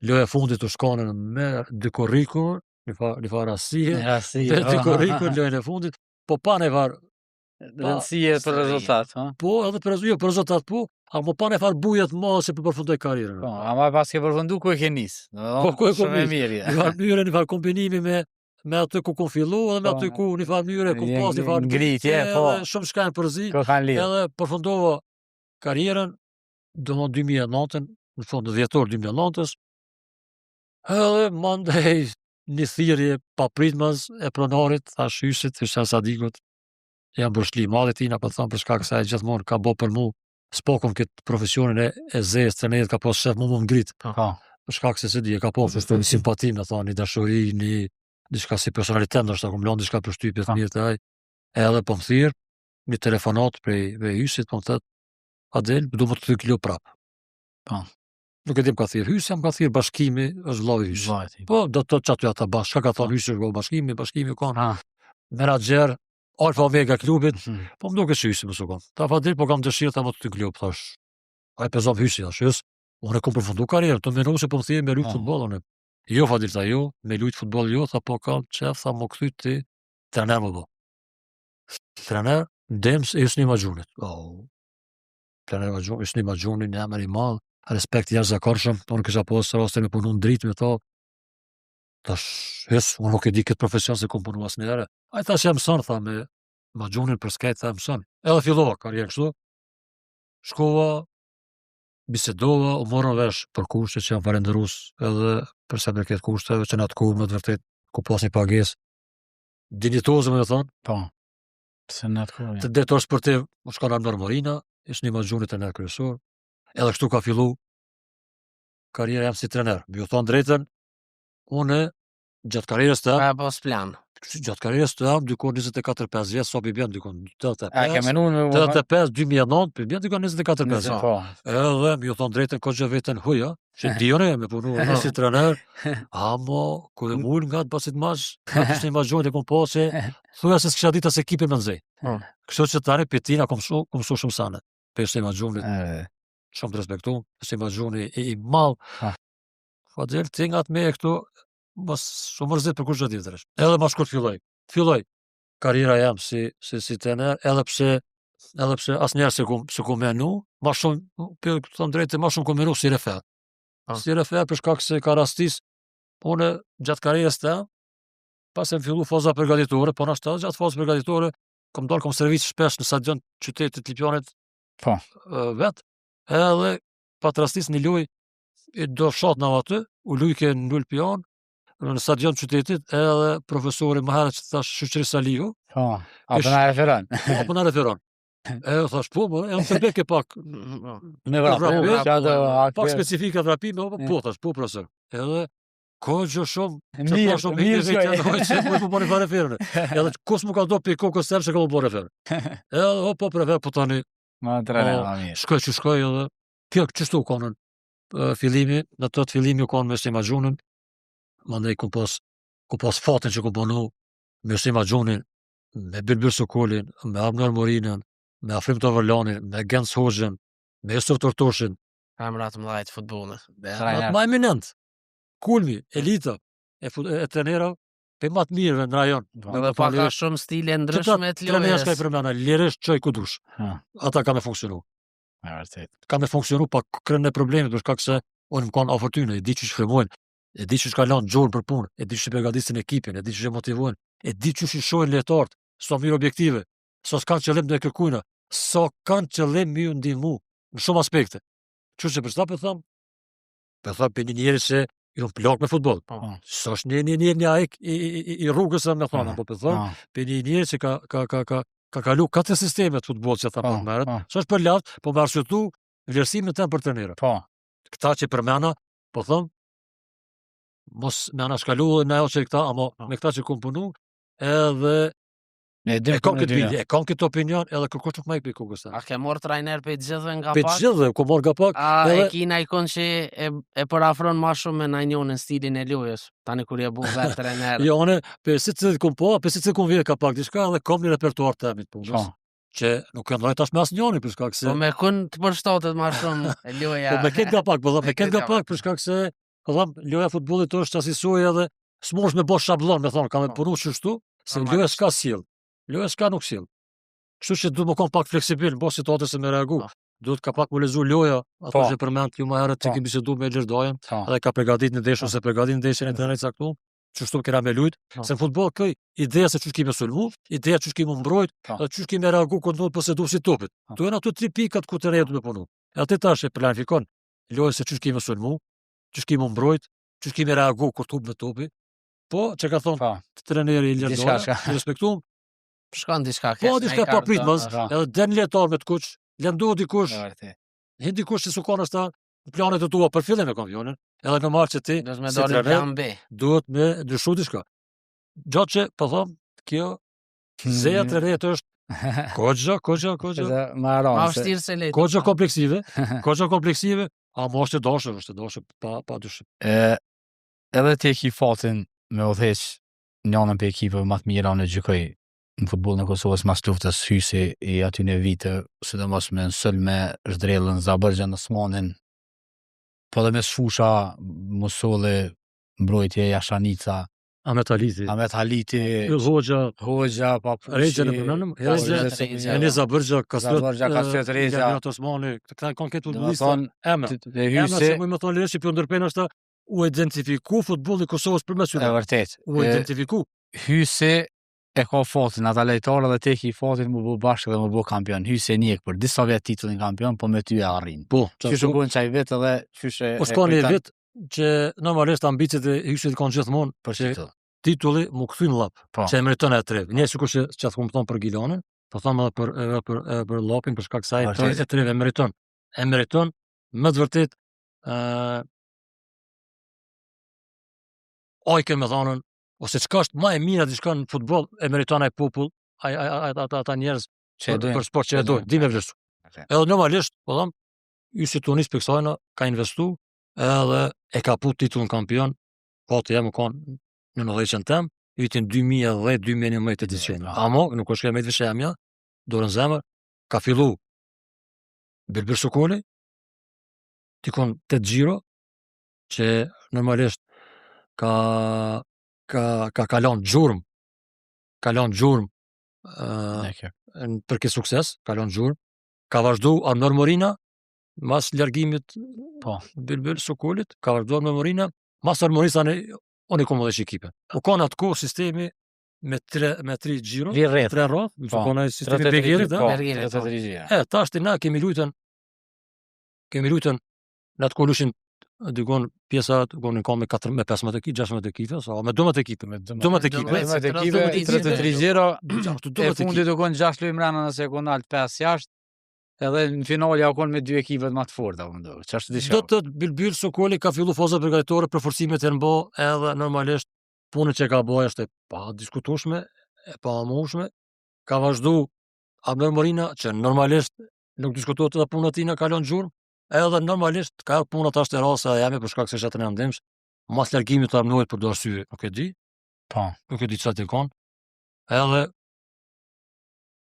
loja e fundit u shkonën me dy korrikur, një farë një farë rastësie, Rasti. me dy korrikur lojën e fundit, po pa një farë Rëndësie për rezultat, ha? po edhe për jo për rezultat po, ama pa një farë buje të madhe se për përfundoj karrierën. Po, ama pas ke përfundu ku e ke nis. Do Po, ku e kom shumë e nis. mirë. Një farë mënyre, një farë kombinimi me me aty ku kom fillu edhe me Po, aty ku një farë mënyre ku një pas një farë ngritje, edhe po. shumë shka janë përzi, Ko kanë lidhë. edhe përfundova karrierën, do më 2009-ën, në fund në dhjetor 2009-ës, edhe mandej një thirrje papritmas e pronarit, thash Hysit, Hysen Sadikut, jam borxhli i madh i tina, po thon për shkak se ai gjithmonë ka bë për mu, s'pokun këtë profesionin e, e zezë, trenerit ka pas shef mu më ngrit, Po. për shkak se se di, e ka pas është një simpati, me thonë, një dashuri, një diçka si personalitet, ndoshta kum lënë diçka përshtypje të Po. mirë te ai. Edhe po më thirr një telefonat prej prej Hysit, po më thot, Adel, du më të thy klub prap. Po. Nuk e dim ka thirr Hysi, am ka thirr Bashkimi, është vllau i Hysit. Vllajti. Po, do të thotë që aty ata bashkë, çka ka thonë Hysi është vllau Bashkimi, Bashkimi u kon Ha. menaxher Alfa Omega klubit, Mhm. po më duket që Hysi mos u kon. Ta Fadil, po kam dëshirë ta më të thy klub, thash. Ai pezon Hysi, thash, Hys, unë e kom përfundu karrierën, të mendoj se po më thirr me lujt Po. futboll unë. Jo Fadil, tha jo, me lujt futboll jo, tha po kam qef, tha më kthy ti trener më bë. Trener Dems e Hysni Maxhunit. Oh. Trener Maxhuni, Hysni Maxhuni, një emër i madh, respekt i jashtëzakonshëm, unë kisha pas rastin me punu në dritë me to. Tash, Hys, unë nuk e di këtë profesion se kom punu asnjëherë. Ai tha se e mëson, tha me Maxhunin për skejt, tha e mëson. Edhe fillova karrierën kështu. Shkova, bisedova, u morën vesh për kushte që jam falendërues edhe për sa përket kushteve që në atë kohë me të vërtet ku pas një pagesë dinjitoze më thonë, Po. Se në atë kohë. të drejtor sportiv u shkon Arnor Morina, ishte një Maxhuni trener kryesor. Edhe kështu ka fillu karriera jam si trener. Më ju thonë drejtën, unë gjatë karrierës të Pa pas plan. gjatë karrierës të jam diku 24-5 vjet, sa pi bjen diku A ke 85, menu me 85 2009, pi bjen diku 24-5. Po. Edhe më ju thonë drejtën ko gjë veten huja, që dijone me punu unë si trener, amo kur e mul nga të basit mash, nga të ishte një e kom po se thuja se s'kisha ditë as ekipin me nxej. Po. Kështu që tani Petina kom mësu, kom mësu shumë sane. Pe ishte Maxhunit, E, shumë të respektu, ishte Maxhuni i, i madh. Ha. Fadil, ti nga të me këtu, mos u mërzit për kush tjetër është. Edhe më shkurt filloj. Filloj karriera jam si si si trener, edhe pse edhe pse asnjëherë se kum se kum menu, më shumë, po të them drejtë, më shumë kum menu si refer. Po. Si refer për shkak se ka rastis unë gjatë karrierës tem, pas e më fillu faza përgatitore, po nashta edhe gjatë fazës përgatitore kom dalë kom servic shpesh në stadion të qytetit Lipjanit Po. ë, vet, edhe pa të rastis një lojë i do fshat në aty, u lujke në Ulpian, në stadion të qytetit, edhe profesori më herët që thash Shyqri Salihu, Po. A Ish- po na referon. po apo na referon. E thash po, po, e në tërbeke pak, Me vrapu, vrapu, që ato pak akte. specifika vrapime, po, E. po thash, po profesor. Edhe ko gjë shumë, që Mirë, thash shumë mirë mirë shkoj. vetja, që po po bëni fare referën. Edhe kus më ka do pi kokës sem se ka më bërë refer. Edhe o po prefer, po tani Ma trener, Po, ma mirë. shkoj që shkoj edhe. Kjo qështu u konën fillimi, në të të fillimi u konë me Sima Gjunën, mandej ku pas, ku pas fatin që ku punu me Sima Gjunin, me Bylbyl Sokolin, me Arbnor Morinën, me Afrim Tovërlanin, me Genc Hoxhën, me Jusuf Tortoshin, Emra të mëdhaj të futbollit. Më ma eminent, kulmi, elita, e, e, e trenera, pe ma të mirëve në rajon. Po. Edhe pak a shumë stile ndryshme të lojës. Trenera s'ka i përmena, lirisht çoj ku dush. Ata ka me funksionu. E vërtet. Ka me funksionu pa krejt problemet, për shkak se unë më kanë afër tyne, e di qysh frymojnë, e di qysh ka lanë gjurmë për punë, e di qysh e përgatisin ekipin, e di qysh e motivojnë, e di qysh i shohin lojtarët, sa mirë objektive, sa s'kanë qëllim të kërkujna, sa kanë qëllim me ju ndihmu në shumë aspekte. Kështu që për çfarë po them? Po them për një njeri se ju plak me futboll. Po. S'është një një një një ajk i, i, i, i rrugës me thonë, po po them, po. për një njeri që ka ka ka ka ka kalu katër sisteme të futbollit që tha po merret. Po. S'është për lavd, po me arsyetu vlerësimin tem për trajnerë. Po. Këta që përmena, po them, mos me anashkalu në ajo që këta, ama po. me këta që kom punu, edhe Ne e kam këtë bindje, e kam këtë opinion, edhe kërkush nuk ma ik prej kokës. A ke marrë trajner prej të gjithëve nga pak? Prej gjithëve, kom marrë nga pak. A edhe... e ki naj kon që e, e përafron ma shumë me najnjonin stilin e lojës, tani kur je bu vetë trajner. jo, unë, për secilin kom po, për secilin kom vje ka pak diçka, edhe kom një repertuar të emit punës. Po. Që nuk e ndroj tash me asnjërin për shkak se Po me kun të përshtatet më shumë loja. Po me këtë nga pak, po them me këtë nga pak për shkak se po them loja e futbollit është asisoj edhe S'mundesh me bo shabllon, me thonë, kam me punu qështu, se loja s'ka sjell. Loja s'ka nuk sjell. Kështu që duhet me kon pak fleksibil, në bazë situatës se me reagu. Po. Duhet ka pak me lexu loja, ato po. që përmend ju më herët që po. kemi bisedu me Ilir Dajën, po. edhe ka përgatit një ndeshje ose përgatit ndeshjen e trenerit caktuar, qështu kena me lujt, po. se në futboll këj ideja se qysh ki me sulmu, ideja qysh ki me mbrojt, po. dhe qysh ki me reagu kur ndodh poseduesi i topit. Po. Kto janë ato tri pikat ku trajneri duhet me punu. Edhe ti tash e planifikon lojën se qysh ki me sulmu, qysh ki me mbrojt, Qysh ki me reagu kur të humbet topi? Po, që ka thonë po. treneri Ilir Daja, i respektum. Shkon diçka keq. Po, diçka papritmas, edhe del një lojtar me të kuq, lëndohet dikush. Hin dikush që s'u kanë ashtu në planet e tua për fillim e kampionin, edhe normal që ti duhet me dalë në plan B. Duhet me ndryshu diçka. Gjatë që po them, kjo zeja e trenerit është Koxha, koxha, koxha. Ma Ma vështirë se lehtë. Koxha kompleksive, koxha kompleksive, Ama është e dashur, është e dashur pa pa dyshim. E edhe ti e ki fatin me udhëheq njënën prej ekipeve më të mira unë e gjykoj në futbollin e Kosovës mas luftës Hysi i atyne vite, sidomos me në me Zhdrellën, Zabërgjën, Osmanin, po edhe mesfusha Musolli, mbrojtje Jashanica, Ahmet Haliti. Ahmet Haliti. Hoxha. Hoxha, Papuqi. Rexha në përmenëm. Rexha, Rexha, Zabërgja, Kastriot. Zabërgja, Kastriot, Rexha. Gjermjat Osmani, këta kanë këtë futbollista. Emra. Emra se më thonë lirisht që po ndërpen është u identifiku futbolli i Kosovës përmes tyre. E vërtet. U identifiku. Hysi e ka fatin, ata lojtarë dhe ti ki fatin mu bo bashkë dhe mu bo kampion. Hysi e njek për disa vjet titullin kampion, po me ty e arrin. Po, qysh u bën qaj vit edhe qysh e Po s'ka një vit që normalisht ambiciet e Hysit kanë gjithmonë për titull. Titulli mu kthy në Llap, po. që e meriton e tre. Një sikur që që të thonë për Gilanin, po them edhe për edhe për edhe për Llapin për shkak se ai e tre e meriton. E meriton me të vërtet ë uh, Oj me thonën, ose çka është më e mira diçka në futboll e meriton ai popull, ai ai ai ata ata njerëz që e dojnë për sport që e dojnë, di me vlerësu. Edhe normalisht, po them, Hysi tu nis për kësajna ka investu edhe e ka pu titullin kampion, po të jem kon në udhëheqjen tem, vitin 2010-2011 edicion. Amo, nuk është kemë veç jemja, dorën zemër, ka fillu Bylbyl Sokoli, dikun 8 xhiro, që normalisht ka, ka, ka kalon gjurmë, ka lon gjurmë uh, për këtë sukses, ka lon gjurmë, ka vazhdu Arbnor Morina, mas largimit po. Bylbyl Sokolit, ka vazhdu Arbnor Morina, mas Arbnor Morinës tani, unë i kom udhëheq ekipin. U kanë atë kohë sistemi me tre me tri xhiro, tri rreth, tre rreth, po, u kanë sistemi Begerit, po, tre tre xhiro. E tash ti na kemi luajtën kemi luajtën në atë kohë lushin dikon pjesa dikon në me 4 me 15 ekipe, 16 ekipe, sa me 12 ekipe, me 12 ekipe, 12 ekipe, 33 xhiro, e fundit u kon 6 lojë mrena nëse e kon alt 5 jashtë. Edhe në finale u kon me dy ekipet më të forta, po ndodh. Çfarë diçka? Do të thotë Bylbyl Sokoli ka fillu fazat përgatitore për forcimet e bë edhe normalisht punën që ka bë është e pa diskutueshme, e pa mohueshme. Ka vazhdu Arbnor Morina që normalisht nuk diskutohet edhe puna e tij ka lënë gjurmë. Edhe normalisht ka ardhur puna tash te rasa e jame për shkak se isha trener ndihmës, mas largimit të Arnoit për do arsye, nuk e di, Po. nuk e di çfarë të kon. Edhe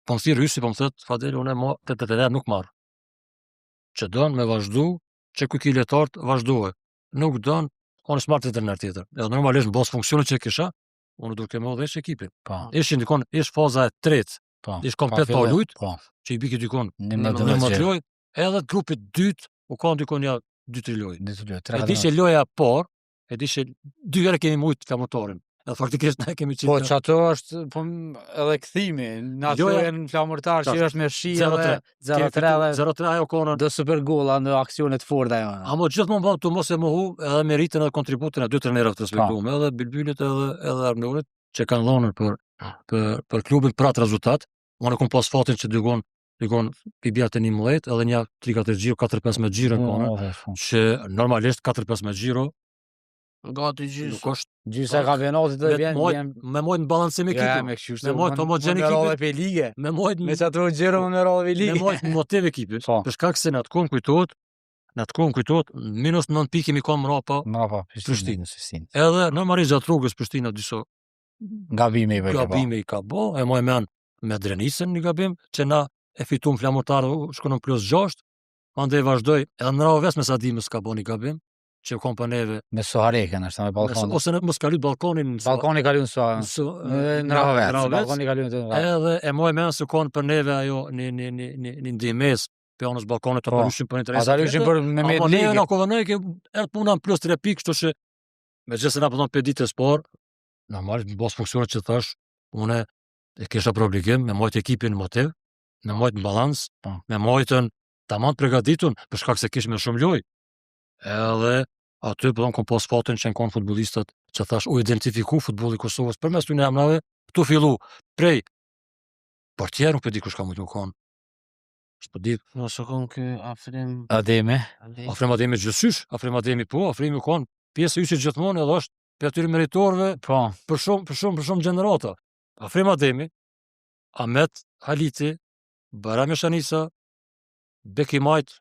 po më thirr Hysi, po më thot Fadil, unë mo të të të nuk marr. Që don me vazhdu, që ku ki letart, vazhdohe. Nuk don, unë s'marr të trener tjetër. Edhe normalisht në bazë funksionit që kisha, unë duhet me udhëheq ekipin. Po. Ishin dikon, ish faza e tretë, Po. ish komplet pa fillu, lujt, Po. që i bike dikon 11 11 lojë. lojë, edhe grupit dytë u kanë dikon ja 2-3 lojë. Dy lojë, tre E di që loja e parë, e di që dy herë kemi mujt flamurtarin. Edhe faktikisht ne kemi Po qitë që ato është po edhe kthimi, në ato Loja- janë flamurtar që Qartë. është me shi 0-3. edhe 0-3 edhe 0-3 ajo konën. do super golla në aksione të forta janë. Amo gjithmonë bën tu mos e mohu edhe meritën edhe kontributin e dy trenerëve të respektuar, edhe Bilbilit edhe edhe Arnolit që kanë dhënë për për për klubin për atë rezultat. Unë kam pas fatin që dërgon dërgon i bia të 11 edhe një 3-4 xhiro, 4-5 me xhiro konën, Po, që normalisht 4-5 me xhiro Gati gjysë. nuk është Gjysa e kampionatit do me vjen mojt vjen me mojt në balancim Ja, ekipin, me kështu me mojt homogjen Me ekipin. radhë pe lige. me mojt Me që ato xhiro me radhë pe me lige. mojt në motiv ekipin. Po. Për shkak se në atë kohë më kujtohet, në atë kohë më kujtohet minus 9 pikë kemi kanë mbrapa. Mbrapa, Prishtinë. Prishtinë. Edhe normalisht gjatë rrugës Prishtina disa Gabime i bëj. gabime i ka bo, e moj men me Drenicën një gabim, që na e fitum flamurtarë, shkonëm plus 6, mandej vazhdoj, edhe në Rahovec me sa di mos ka bo një gabim, që u kon për neve, Me Suharekën është me Ballkanin. ose në, mos ka lut Ballkanin në Ballkani ka luajtur Suha. në Su- Në në Rahovec. Rahovec. Ballkani ka luajtur në Rahovec. Edhe e moj men se kon për neve ajo një një një një, një ndihmesë për anës Ballkanit, Po. ata lushin për interesa. Ata lushin për me me Apo neve ligë. na konvenoi ke erdh puna në plus 3 pikë, kështu që megjithëse na po thon për ditës parë, normalisht në bazë funksionit që thash, unë e kisha për obligim me mojt ekipin në motiv, me mojt në balans, Po. me mojtën tamam të përgatitun, për shkak se kishim shumë lojë. Edhe aty po thon kom pas fatin që në kon futbollistët që thash u identifiku futbolli i Kosovës përmes tyne emrave, tu fillu prej portier nuk e di kush ka mujt me kon. S'po di, Mos u kon ky Afrim Ademi. Ali. Afrim Ademi gjithsysh, Afrim Ademi po, Afrimi u kon pjesë e yshit gjithmonë edhe është për atyre meritorëve Po. për shumë për shumë për shumë gjenerata. Afrim Ademi, Ahmet Haliti, Bajram Jashanica, Beki Majt,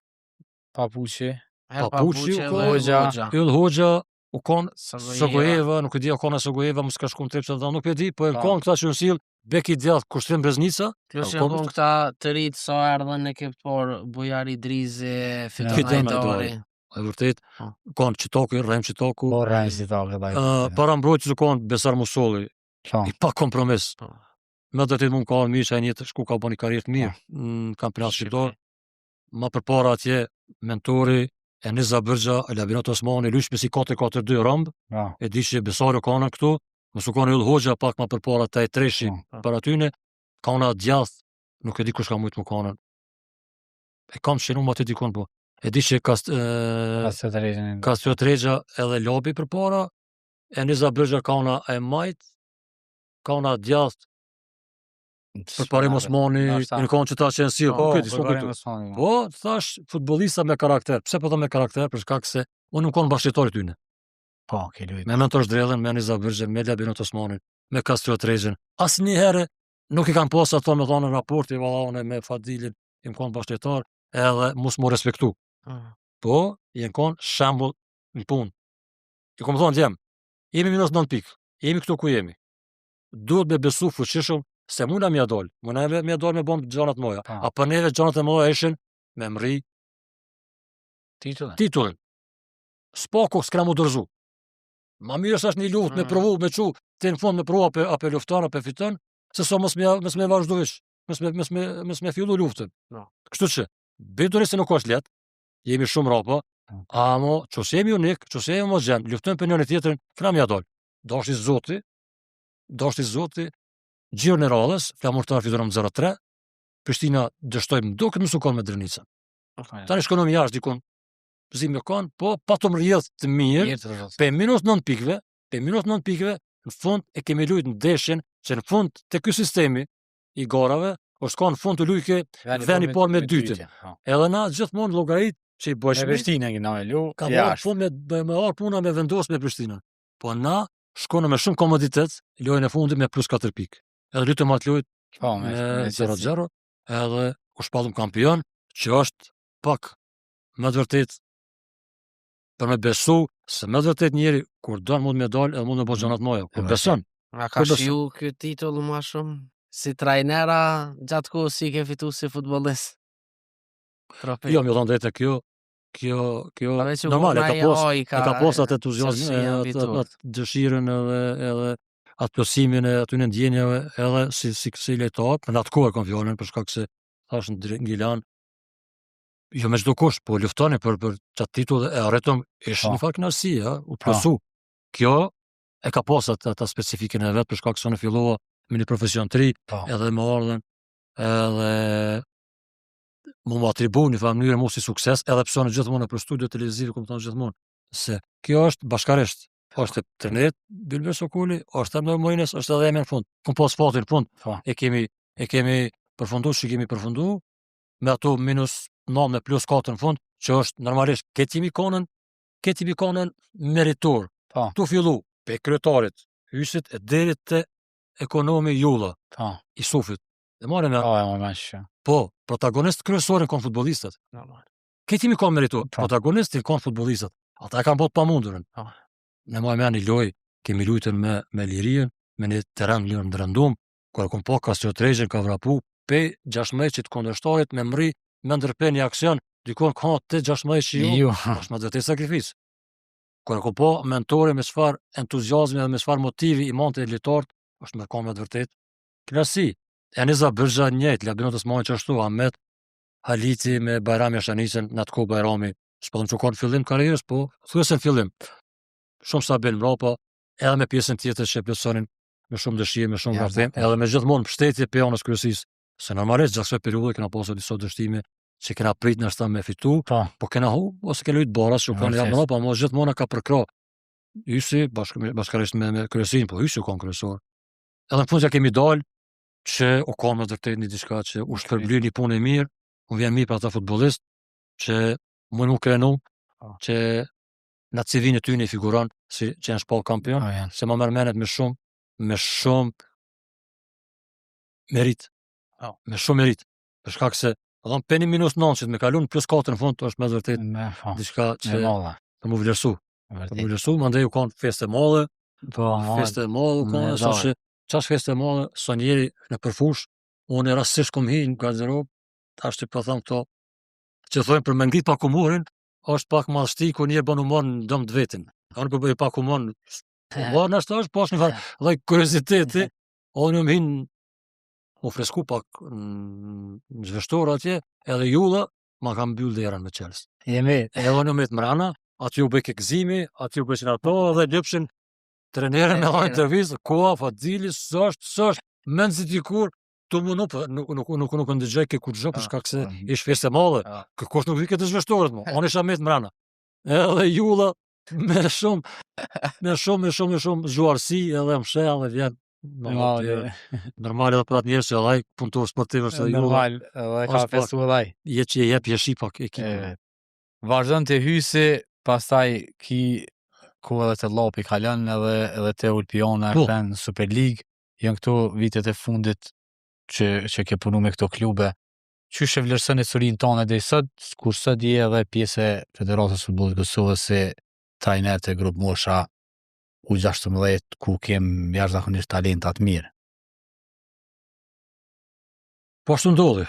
Papuqi. Her Papuqi u edhe kon, Hoxha. Yll Hoxha, u kon Sogojeva. Sogojeva, nuk e di a kon Sogojeva, mos ka shkuar në Trepça, nuk e di, po e Po. kon këta që në sill Beki Djath, Kushtrim Breznica, Plus Po, janë kon këta të ritë sa erdhën në ekip por Bujar Idrizi, Fiton Fiton Ajdari. Ajdari. e vërtet, Po. kon Çitoku, Rrem Çitoku, Po rrajnë si ta vëllai. ë, para mbrojtjes u kon Besar Musolli, Po. i pa kompromis. Po. Me të vërtetë mu më ka ardhur mirë që ai një të shku ka bën një karrierë të mirë në kampionat shqiptar. Ma përpara atje mentori Enis Zabërgja, Labinot Osmani, luajshme si 4-4-2 romb, Po. e di që Besari u kanë këtu, mos u kanë Yll Hoxha pak ma përpara te treshi Po. para atyne, ka una djath, nuk e di kush ka mujt më kanën. E kam shënuar aty dikon po. E di që ka Pas të drejtën. Kastriot Rexha edhe Labi përpara, Enis Zabërgja ka una e majt, ka una djath, Përparim Osmani, Ndoshta. në kohën që ta që janë si, po, Po, këtë, s'po Përparim kujtu. Osmani. Po, thash, futbollista me karakter. Pse po them me karakter? Për shkak se unë nuk kam bashkëtor i tyne. Po, ke luajt. Me Mentor Dredhën, me Anis Zabërgjën, me Labinot Osmanin, me Kastriot Rexhën. Asnjëherë nuk i kam pas ato me thonë raporti valla unë me Fadilin, im kon bashkëtar, edhe mos më respektu. Po, jenë kon shembull në punë. I kom thonë djem, jemi minus 9 pikë, jemi këtu ku jemi. Duhet me besu fuqishëm se muna mja dol, muna me mja dol me bon gjanat moja. Po. A për neve gjanat e moja ishin me mri Titullin. titullin. S'paku s'kena mu dorëzu. Ma mirë se është një luftë me Mm. provu, me çu, ti në fund me provu apo apo lufton apo fiton, se sa mos me mos me vazhdu ish, mos me mos me mos me fillu luftën. No. Kështu që binduni se nuk është lehtë, jemi shumë rapa, Mm. amo qose jemi unik, qose jemi homogjen, luftojmë për njëri tjetrin, kena mja dol. Dashti Zoti, dashti Zoti, xhiron e radhës, Flamurtar fitonom 0-3, Prishtina dështoi më duket më sukon me Drenicën. Tani shkonom jashtë dikun, zi me kon, po patëm rrjedh të mirë, Mirë të thotë. pe minus 9 pikëve, pe minus 9 pikëve, në fund e kemi luajt ndeshjen që në fund te ky sistemi i garave është ka në fund të lujke veni po por me dytin. Po. Edhe na gjithmonë llogarit që i Me bëjshme Prishtinën kena me lu. ka marrë Jashtë. fund me me, me ardh puna me vendos me Prishtinën. Po na shkonë me shumë komoditet lojën e fundit me plus 4 pikë. Edhe lutëm atë lojë Po, me me 0-0 edhe u shpallëm kampion, që është pak. me të vërtet për me besu se me të vërtet njeri kur don mund me dal edhe mund me bo gjëra të mëdha. Kur beson. A ka shiju ky titull më shumë si trajnera gjatë kohës si ke fitu si futbollist? Trofe. Jo, me thonë drejtë kjo kjo kjo normal e ka pos e ka pos atë entuziazmin atë atë dëshirën edhe edhe atë plotësimin e atyre ndjenjave edhe si si si lojtar, në atë kohë e kam fjalën për shkak se thash në Gjilan jo me çdo kusht, po luftoni për për çat titull e arritëm, ishte po. një farë kënaqësi, ha, u po. plotësu. Kjo e ka pas atë atë specifikën e vet për shkak se unë fillova me një profesion të ri, po. edhe me ardhën, edhe mu më atribu një farë mënyrë mu si sukses, edhe pse unë gjithmonë nëpër studio televizive kom thonë gjithmonë se kjo është bashkarisht, është e trenerit Bylber Sokoli, është e Mojnës, është edhe e në fund. Kom pas fatin në fund. Po. E kemi e kemi përfundu që kemi përfundu me ato minus 9 me plus 4 në fund, që është normalisht këtë jemi konën, këtë jemi konën meritor. Po. Tu fillu pe kryetarit, Hysit e deri te ekonomi Julla, po. Isufit. E marrë me... Po, e marrë me që. Po, protagonist kryesor janë konë futbollistët. Normal. Këtë jemi konë meritor, po. protagonist janë konë futbollistët. Ata e kanë bo të pamundurën. Po. Ne maj men një lojë, kemi lujtën me, me Lirinë, me një teren lirë në rëndum, kur e kom pa Kastriot Rexhën ka vrapu, pe 16 të kundërshtarit me mri, me ndërpe një aksion, dikon ka te 16 që ju, ju. është me të vërtetë sakrificë. Kur e kom pa Mentori me çfarë entuziazmi dhe me çfarë motivi i mante lojtarët, është me kanë me të vërtetë Kënaqësi. Enis Zabërgja njëjtë, Labinot Osmani qashtu, Ahmet Haliti me Bajram Jashanicën, në atë kohë Bajrami, s'po them që ka në fillim karrierës, po thuajse në fillim. Shumë stabil mbrapa, edhe me pjesën tjetër që e plotësonin me shumë dëshirë, me shumë vrapim, edhe me gjithmonë mbështetje pe anës kryesisë. Se normalisht gjatë kësaj periudhe kena pasur disa dështime që kena prit ndoshta me fitu, po, po kena hu, ose kena lujt baras që kanë javë mbrapa, ama gjithmonë ka përkrah. Hysi bashkë bashkërisht me, me kryesinë, po Hysi u kanë kryesor. Edhe në fund ja kemi dalë që u kanë me vërtet një diçka që u shpërbly një punë e mirë, u vjen mirë për ata futbollist që mund mu krenu, po. që në CV-në e tyne i figuron si që janë shpall kampion, oh, se ma merr menet me shumë, me shumë merit. Oh. Me shumë merit. Për shkak se do të peni minus 9 që me kalun plus 4 në fund është me të vërtet me, po, diçka që të mu vlerësu. Të mu vlerësu, mandej u kanë festë e madhe, po, festë e madhe u kanë, sa që qash festë e madhe, sa njeri në përfush, unë rastësisht kom hi në garderob, tash të po them këto, që thojnë për me ngrit pak humorin, është pak madhështi kur njeri bën humor në dëm të vetin. Unë po bëj pak humor, humor në është, po është një farë lloj kurioziteti, unë jam hin u fresku pak në zhveshtore atje, edhe Julla ma ka mbyll derën me çelës. Jemi. Edhe unë met mrena, aty u bëjke gëzimi, aty u bëjshin ato dhe lypshin trenerin me dhënë intervistë, koha, Fadili, s'është, s'është, mendzi dikur, tu më nuk nuk nuk nuk nuk ndëgjoj ke kurrgjë për shkak se ish festë e madhe. Kërkush nuk vike të zhveshtoret më. Unë isha met mrena. Edhe Julla me shumë me shumë me shumë me shumë zgjuarsi edhe më sheh edhe vjen Normal, normal edhe për atë njerëz që edhe ai punëtor sportiv është edhe Normal, edhe ka festu edhe ai. Je që e jep jeshi pak ekipin. Vazhdon te Hysi, pastaj ki ku edhe te Llapi kalon edhe edhe te Ulpiana po. kthen në Superligë. Janë këto vitet e fundit që që ke punu me këto klube. Qysh e vlerëson ecurinë tënde deri sot, kur sot je edhe pjesë e Federatës së Futbollit të Kosovës si trajner të grup mosha U16 ku kem jashtëzakonisht talenta të mirë. Po ashtu ndodhi.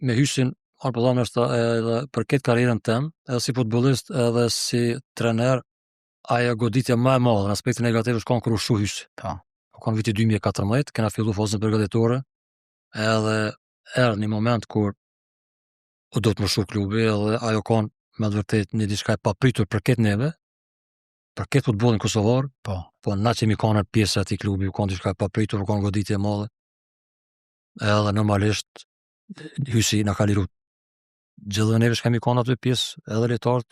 Me Hysin, unë po them është edhe për këtë karrierën tem, edhe si futbollist edhe si trener, ajo goditja më e madhe në aspektin negativ është kanë kur u shu Hysi. Po. U kanë viti 2014, kena fillu fazën përgatitore, edhe erdhi një moment kur u do të më shu klubi edhe ajo kanë me të vërtet një diçka e papritur për këtë neve, për këtë futbollin kosovar, po, po na që jemi kanë pjesë e atij klubi, u kanë diçka e papritur, u kanë goditje e madhe. Edhe normalisht Hysi na ka liru. Gjithë neve që kemi kanë aty pjesë, edhe lojtarët,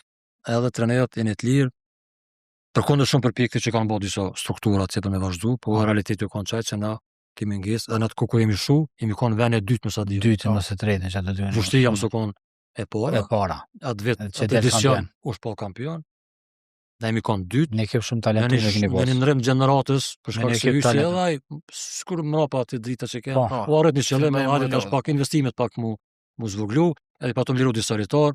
edhe trenerët jeni të lirë. Përkundër shumë përpjekje që kanë bërë disa struktura që për me vazhdu, po realiteti u kanë qaj që na kemi nges, edhe në atë kohë kur jemi shu, jemi kanë vendin e dytë me sa di. Dytë ose tretë, që atë dy. Vushtrria mos u kanë e para. E para. Atë vit, atë edicion u shpall kampion. Na jemi kanë dytë. Ne kemi shumë talent në keni pasur. Në një ndërrim gjeneratës, për shkak se Hysi edhe ai sikur mbrapa atë drita që ke. Po. U arrit një qëllim, edhe hajde tash pak investimet pak mu mu zvoglu, edhe patëm liru disa lojtar,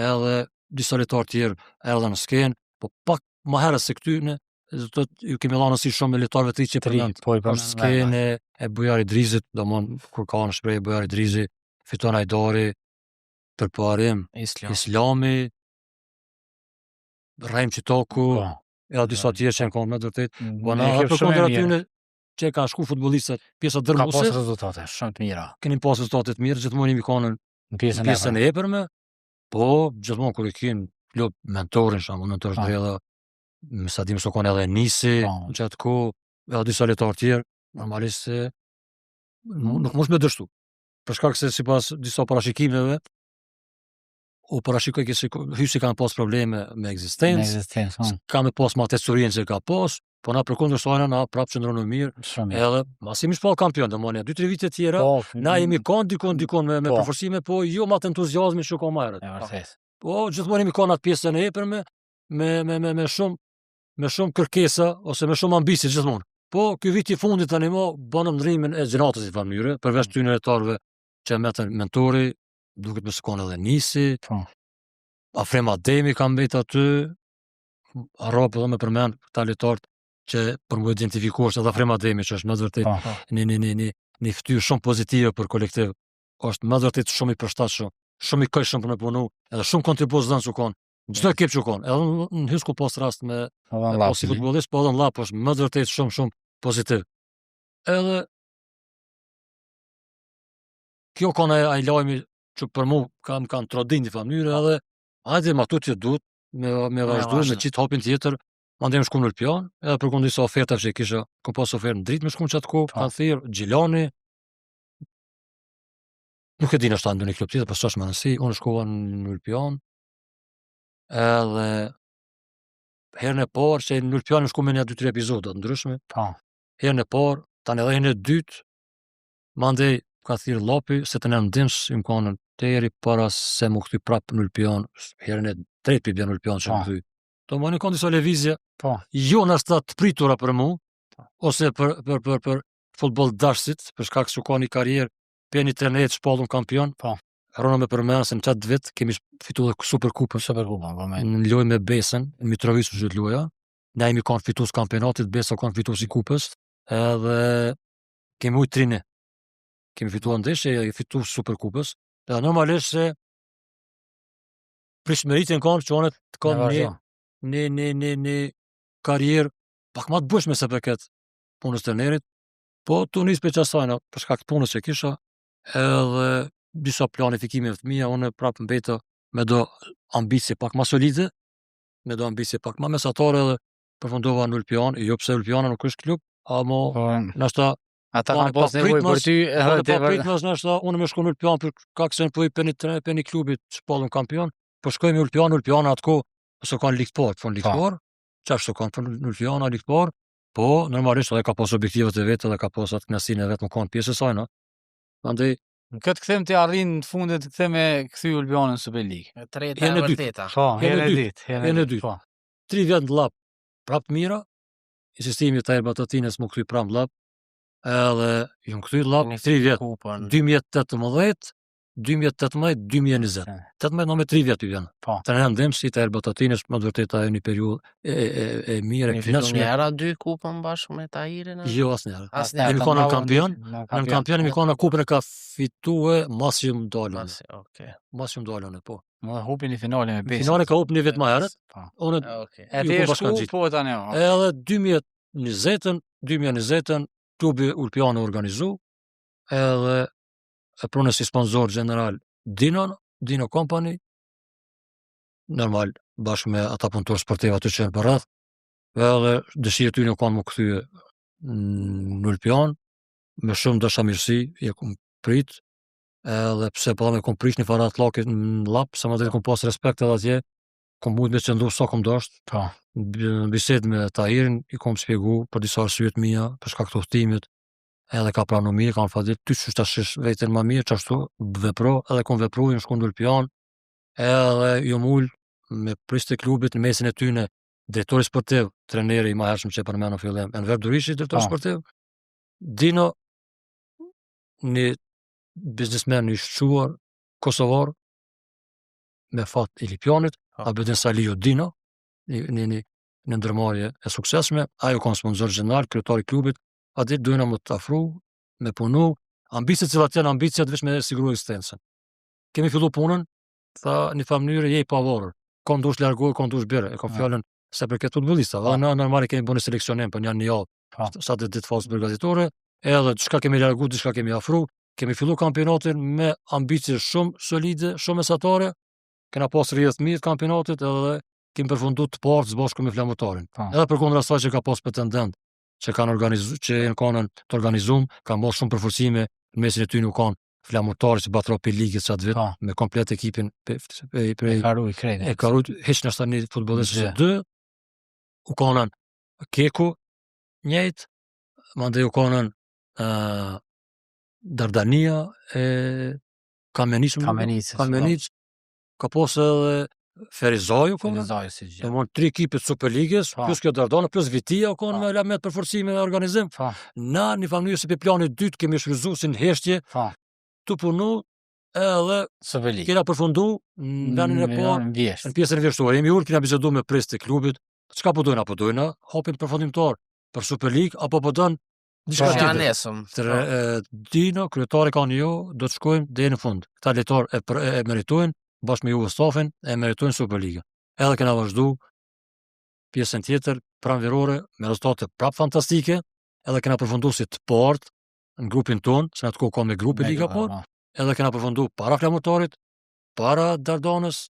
edhe disa lojtarë tjerë erdhën në skenë, po pak më herët se këtyne, do të thotë ju kemi dhënë si shumë lojtarëve të ri që Tri, përmend. po i Është përmend. skenë e Bujar Idrizit, domthon kur ka në shprehje Bujar Idrizi, Fiton Ajdari, Përparim, Islam. Islami, Rajm Qitaku, Po. edhe disa tjerë që janë kanë me të vërtet. Po na Ne edhe ekip për shumë e kundër mirë. atyne që e kanë shku futbollistët, pjesa Ka pas dërmuese, rezultate shumë të mira. keni pas rezultate të mirë, gjithmonë jemi kanë Në pjesën në pjesën e epërme, po gjithmonë kur i kin klub mentorin, shembull, mentor Po. Dredha, me sa dim se kanë edhe Nisi, Po. në qatë kohë, edhe disa lojtarë tjerë, normalisht se nuk mund me dështu. Për shkak se sipas disa parashikimeve, u parashikoj që Hysi kanë pas probleme me Në ekzistencë, ekzistencë, po. ka me pas ma tecurien që ka pas, po na përkundër sajna na prapë qëndron më mirë, Shumë mirë. edhe masi mi shpall kampion, domethënë 2-3 vite tjera, Po, na jemi kon dikon dikon me, me Po. përforcime, po jo me atë entuziazmin që ka më herët. E vërtet. Po gjithmonë jemi kon atë pjesën e epërme me me me me shumë me shumë kërkesa ose me shumë ambicie gjithmonë. Po ky vit i fundit tani më bënëm ndrimin e gjenatës i farë mënyre, përveç tyne lojtarëve që metën mentori, duket me se kon edhe Nisi, Po. Afrem Ademi ka mbet aty, harrova po edhe me përmend këta lojtarët që për mu identifiku është edhe Afrem Ademi që është me të vërtet Po. një një një një një fytyrë shumë pozitive për kolektiv. Është me të vërtet shumë i përshtatshëm, shumë i këndshëm për me punu, edhe shumë kontribues dhënë që kon. Në çdo ekip që kon, edhe në- në Hys ku pas rast me Po, në me Llap, pas si futbollist, po edhe në Llap është me të vërtet shumë shumë pozitiv. Edhe kjo ka në ai lajmi që për mu kam kanë trodin një farë mënyrë edhe hajde ma tutje duhet me me vazhdu me vazhdu. qitë hapin tjetër. Mandej më shku në Ulpian, edhe përkundër disa ofertave që i kisha, kom pas ofertë në dritë me shku në qatë kohë, Po. kanë thirr Gjilani. Nuk e di nështë ndonjë klub tjetër, po s'është më rëndësi, unë shkova në Ulpian. Edhe herën e parë që në Ulpian më shku me një dy tre epizoda të ndryshme. Po. Herën e parë, tani edhe herën e dytë, mandej ka thirr Llapi se të në ndims im konën deri para se mu kthy prap në Ulpian, herën e tretë pi bjen në Ulpian që Po. më kthy. Do më kanë disa lëvizje, Po. jo nështë të pritura për mu, ose për për për për futboll dashësit, për shkak se ka një karrierë, për një trener të shpallun kampion. Po. Harrona me përmend se në qatë vit kemi fituar edhe Superkupën Superkupa, po me. në lojë me Besën, në Mitrovicë është loja. Na jemi kanë fitues kampionatit, Besa kanë fitues i kupës, edhe kemi ujë 3-1. Kemi fituar ndeshje, e fitues Superkupës. Edhe normalisht se prishmëritin kanë që onët Me kanë një vazhdo. një një një një karrierë pak më të bëshme se përket punës trenerit, po tu nis për qasajna, për shkak të punës që kisha, edhe disa planifikime të mia, unë prapë mbeta me do ambicie pak më solide, me do ambicie pak më mesatare edhe përfundova në Ulpian, jo pse Ulpiana nuk është klub, amo Po, ndoshta ata Po, kanë pas pa nevojë për pritmas- ty, edhe po ti pa pritmas ndoshta unë me shku në Ulpian për shkak se po i për një tre për një klubit që shpallën kampion, po shkoj me Ulpian, Ulpiana atë kohë ose kanë ligë të parë, fon ligë Po. të parë, çfarë kanë fon në Ulpiana ligë të parë, po normalisht edhe ka pas objektivat e veta dhe ka pas atë kënaqësinë e vet, më kanë pjesë e saj, no. Andaj Në këtë kthim ti arrin në fundit të kthim me kthy Ulpianën në Superligë. E treta Herën e e dytë. vërteta. Po, Herën e herën e dytë, dytë, herën herën e dytë. Po. tri vjet në Llap prap mira, insistimi i Tahir Batatinës më kthy prap në Llap, edhe ju më kthy në Llap Një 3 vjet, Kupën. 2018, 2018, 2020. E. 18 në me 3 vjet i vjen. Po. Trener ndihmësi Tahir Batatinës, më të vërtetë ajo një periudhë e e e mirë, e Një fitu kënaqshme. një hera dy kupën bashkë me Tahirin? a? Jo asnjëherë. Asnjëherë. Jemi Ata kanë në na- kampion, në Në kampion jemi kanë në kupën e ka fitue masi më dalën. Masi, okay. Masi më dalën, po. Më hupi në finale me Besën. Finale ka hup një vit më herët. Po. Unë Okay. E Ju ti po e bashkan shku, gjitë. po tani. o. Edhe 2020-ën, 2020-ën klubi Ulpiano organizu, edhe e prunë si sponsor general Dino, Dino Company, normal bashkë me ata punëtorë sportiv aty që janë përreth, edhe dëshirë tyre kanë më kthye në Ulpian, me shumë dashamirësi, e kom prit, edhe pse po me kom prish një farë atlakit në Llap, sa më drejt kom pas respekt edhe atje, kom mujt me qëndru sa kom dasht, Po. në bisedë me Tahirin, i kom spjegu për disa arsye të mia, për shkak të udhëtimit, edhe ka pranu mirë, ka më fadil, ty qysh ta shish veten më mirë, çashtu vepro, edhe kom vepru, jam shku në Ulpian, edhe jam ul me prijës të klubit në mesin e tyne, drejtori sportiv, treneri i më hershëm që e përmenda në fillim, Enver Durishi, drejtor Po. sportiv, Dino, një biznesmen i shquar kosovar, me fat i Lipjanit, Po. Abedin Saliu Dino, një, një, një, një ndërmarrje e suksesshme, ai u kon sponsor gjeneral, kryetar i klubit, aty dojna më të afru, me punu, ambiciet cilat janë ambiciet veç me siguru ekzistencën. Kemi fillu punën, tha një farë mënyrë je i pavarur. Kon dush largohu, kon dush bjerë, e kam Ja. fjalën se për këtë futbollista. Po. Dhe na normale kemi bërë një seleksionim për një një javë, Po. sa të ditë fazë përgatitore, edhe diçka kemi largu, diçka kemi afru, kemi fillu kampionatin me ambicie shumë solide, shumë mesatare, kena pas rrjedh mirë të kampionatit edhe kemi përfundu të parë së bashku me Flamurtarin. Po. Edhe përkundër asaj që ka pas pretendent që kanë organizu, që janë kanën të organizuar, kanë bërë shumë përforcime, në mesin e tyre nuk kanë Flamurtari që batropi ligës atë vit Po. me komplet ekipin pe, pe, pe, E ka rujt krejt. e ka rujt hiç nështë një futbollist ose Gjë. dy, u kanën Keku njëjt, mandej u kanën uh, Dardania e Kamenicë, më duket, Kamenicës. Kamenicë, ka pas edhe Ferizaj u kanën, Ferizaj si gjë. do mon tri ekipe të Superligës, Po. plus kjo Dardana, plus Vitia u kanë Po. me alamet përforcime dhe organizim. Po. Na një familje si pe planit dytë kemi shfrytzuar si në heshtje, Po. tu punu edhe Superligë. kena përfundu në vendin e parë Në vjesht. në pjesën e vjeshtuar. Jemi ulë, kena bisedu me pres të klubit. Çka po dojna? Po dojna hapin përfundimtar për Superligë apo po don diçka Po. Që tjetër. janë nesëm. Tre, e, Dino, kryetari kanë jo, do të shkojmë deri në fund. Këta lojtar e, për, e, e meritojnë, bashkë me Juve stafin, e meritojnë Superligën. Edhe kena vazhdu pjesën tjetër pranverore me rezultate prap fantastike, edhe kena përfundu si të partë në grupin ton, se në atë kohë ka me grupi Liga Po. por, edhe kena përfundu para Flamurtarit, para Dardanës,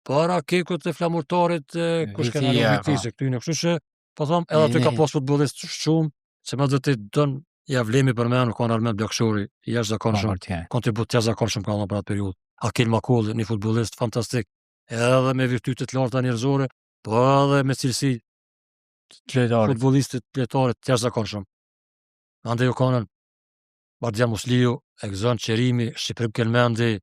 para Kekut e Flamurtarit, e, kush kena Vitia, në Vitisë, këtyne, kështu që po them, edhe aty ka Ne- pas futbollist shumë, se më do të don ja vlemi për më, nuk kanë Armend Blakshori, jashtëzakonshëm, Po, kontribut të jashtëzakonshëm ka dhënë për atë periudhë. Akil Makolli, një futbollist fantastik, edhe me virtyte të larta njerëzore, po edhe me cilësi Lojtarit. futbollistit lojtarit të jashtëzakonshëm. Andaj u kanën Bardian Musliu, Egzon Qerimi, Shqiprim Kelmendi,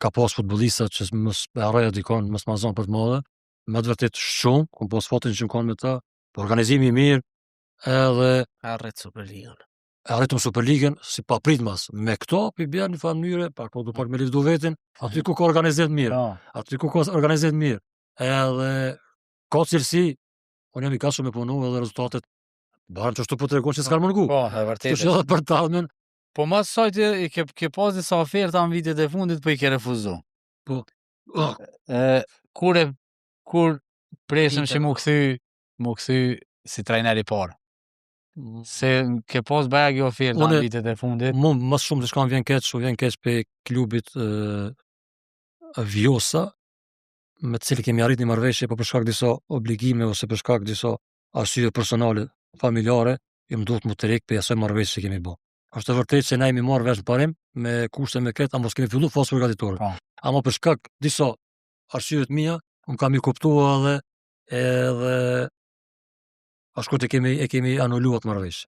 ka pas futbollista që mos e harroja dikon, mos ma zon për të madhe, me të vërtet shumë, kom pas fatin që më kanë me ta, po organizimi i mirë, edhe Arrit Superligën. e arritëm Superligën si papritmas. Me këto pi bjen në farë mënyre, pak po du pak me livdu vetin, aty ku ka organizim mirë, Po. aty ku ka organizim mirë, edhe ka cilësi, unë jam i gatshëm me punu edhe rezultatet barën që ashtu po tregon që s'kan mungu. Po, e vërtetë. Kështu që edhe për të ardhmen, Po mas saj ti i ke, ke pas disa oferta në vitet e fundit, po i ke refuzu. oh, E, kur e kur presëm Vite. që mu kthy, mu kthy si trajner i parë. Se ke pas bajagi oferta në Unë- vitet e fundit. mu më shumë diçka më vjen keq, u vjen keq pe klubit e, Vjosa, me të cilin kemi arrit një marrëveshje, po për shkak disa obligime ose për shkak disa arsye personale, familjare, ju më duhet mu të rek për asaj marrëveshje që kemi bë. Është e vërtetë se na jemi marrë vesh në parim me kushte me këtë, ama s'kemi fillu fazë përgatitore. Po. Ama për shkak disa arsyeve të mia, unë kam i kuptuar edhe edhe ashtu e kemi e kemi anuluar atë marrëveshje.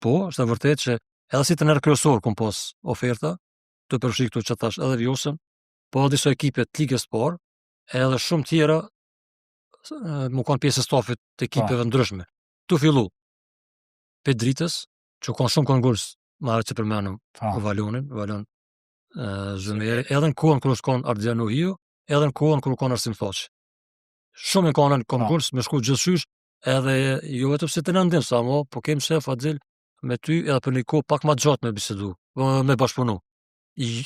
Po, është e vërtetë që edhe si trener kryesor kom pas oferta, të përfshi këtu që thash edhe Vjosën, po edhe disa ekipe të ligës së parë, edhe shumë tjera s- e, mu kanë pjesë e stafit të ekipeve ndryshme. Tu fillu pe dritës, që u kanë shumë konkurs, më herët që përmenëm Po. Valonin, Valon e, Zymeri, edhe në kohën kur u shkon Ardian Nuhiu, edhe në kohën kur u kanë Arsim Thaçi. Shumë e kanë në konkurs, me shku gjithshysh, edhe jo vetëm se të nëndim, sa mo, po kem shef Adil me ty edhe për një kohë pak më gjatë me bisedu, po, me bashkëpunu. I,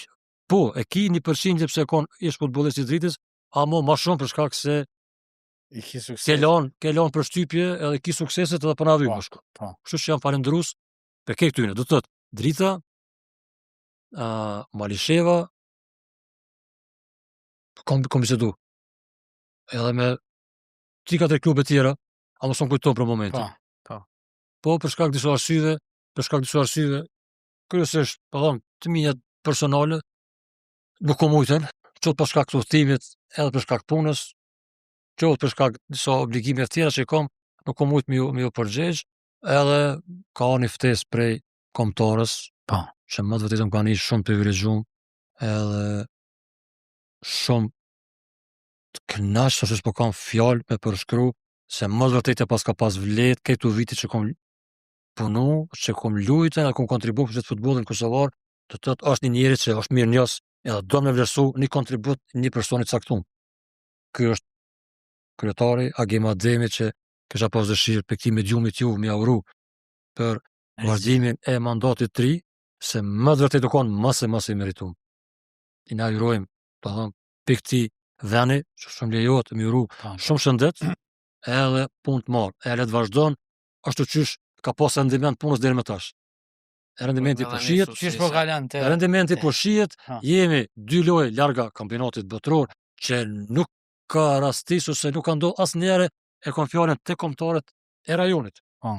po, e ki një përqindje pse kon ish futbollist i dritës, amo ma shumë për shkak se I ki sukses. ke lon, ke lon përshtypje edhe ki sukseset edhe po na Po, vymë shku. po. Kështu që jam falendërues për këtë këtyne. Do të thotë Drita, uh, Malisheva, kom, kom bisedu. Edhe me tri katër klube tjera, ama s'm kujton për momentin. Po. Po për shkak disa arsyeve, për shkak disa arsyeve, kryesisht, po them, të mia personale, nuk kom mujtën, qoftë për shkak të udhëtimit, edhe për shkak punës, qoftë për shkak disa obligime të tjera që i kam, nuk kom mujt me ju, me ju përgjegj, edhe ka një ftesë prej kombëtarës, Po. që më të vërtetë më kanë ish shumë privilegjuar, edhe shumë të kënaqur se s'po kam fjalë me përshkru se më të vërtetë pas ka pas vlet këto vite që kom punu, që kom lujtë, edhe kom kontribu për gjithë futbollin kosovar, do të thotë është një njeri që është mirë njohës, edhe do me vlerësu një kontribut një personi të caktuar. Ky është kryetari Agim Ademi që kisha pas dëshirë për këtij mediumit ju me uru për vazhdimin e mandatit të ri, se më të vërtetë u konë më se më se i meritum. I na urojmë, do thonë, për këtij veni, që shumë lejohet me uru, shumë shëndet, edhe punë të marë. E le të vazhdon, ashtu qysh ka pas rendiment punës deri më tash. Rendimenti po shihet, Qysh po kalon te rendimenti po shihet, jemi dy lojë larga kampionatit botëror që nuk ka rastisur se nuk ka ndodhur asnjëherë e kom fjalën te kombëtaret e rajonit. Po.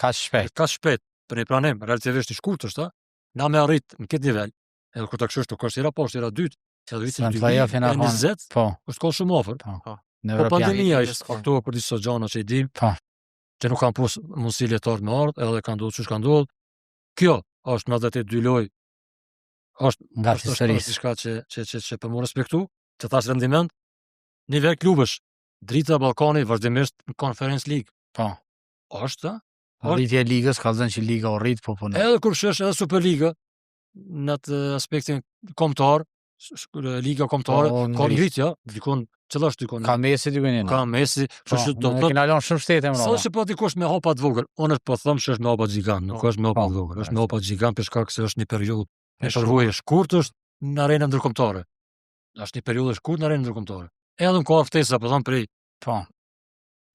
Ka shpejt. Ka shpejt, për një pranim relativisht i shkurtër është, na me arrit në këtë nivel, edhe kur ta këshysh nuk është hera parë, është hera dytë, që edhe vitin 2020, po. është kohë shumë afër. Po. Po. Në Po pandemia ishte faktor për disa gjëra që i dim. Po. Që nuk kanë pas mundësi lojtarët me ardh, edhe kanë ndodhur ç'ka ndodhur. Kjo është 92 lojë. Është Nga është, është, historisë. është diçka që që që që për mu respektu, që thash rendiment, nivel klubesh. Drita Ballkani vazhdimisht në Conference League. Po. Është, a? Është. Rritje e ligës ka thënë që liga u rrit, po po. nuk. Edhe kur shesh edhe Superliga në atë aspektin kombëtar, liga kombëtare Po, ka ngrit. ngritja, dikon, cila është dikon? Ka Messi dikun jena. Ka Messi, kështu që do Po, ne të thotë kena lënë shumë shtete Sa mbrapa. që po dikush me hapa të vogël, unë po them që është me hapa gjigant, nuk Po. është me hapa Po. të vogël, është me hapa gjigant për shkak se është një periudhë, E një përvojë e shkurtër është në arenën ndërkombëtare. Është një periudhë e shkurtër në arenën ndërkombëtare. Edhe në ka ftesa, po them prej Po.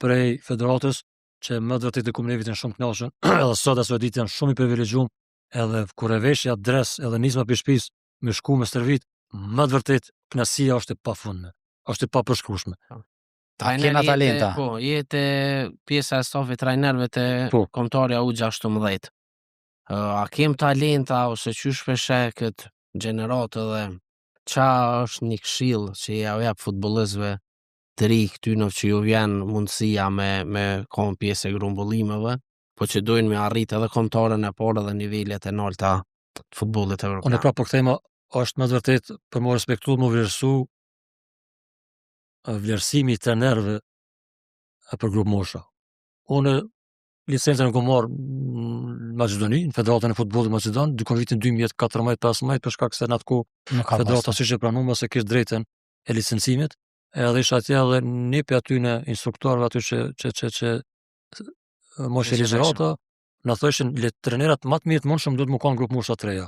prej federatës që më të vërtetë ku më vitin shumë kënaqshëm, edhe sot asoj ditë janë shumë i privilegjuar, edhe kur e vesh atë dres edhe nisma për shtëpisë me shku me stërvit, më të vërtetë kënaqësia është e pafundme, është e papërshkrueshme. Trajner Kena jete- talenta. Po, jete pjesa e stafit trajnerëve te Po. kombëtarja U16. Ë, A kem talenta ose qysh pe sheh këtë gjeneratë edhe qa është një këshill që ja u jap futbollistëve të ri këtyne që ju vjen mundësia me me kon pjesë e grumbullimeve, po që dojnë me arrit edhe kombëtaren e parë edhe nivelet e nalta të futbollit Unë evropian. prapë po kthehema, është më të vërtetë për më respektu, më vlerësu vlerësimi i trenerëve e për grup mosha. Unë licencën e kam marrë në Maqedoni, në Federatën e Futbollit Maqedon, dikon vitin 2014-15 për shkak se në atë kohë Nuk ka pas. Federata s'ishte pranuar se kishte drejtën e licencimit, edhe isha atje edhe një prej atyne instruktorëve aty që që që që moshe Që ligjërata, na thoshin le trenerat më të mirë të mundshëm duhet më kanë grup mosha të reja.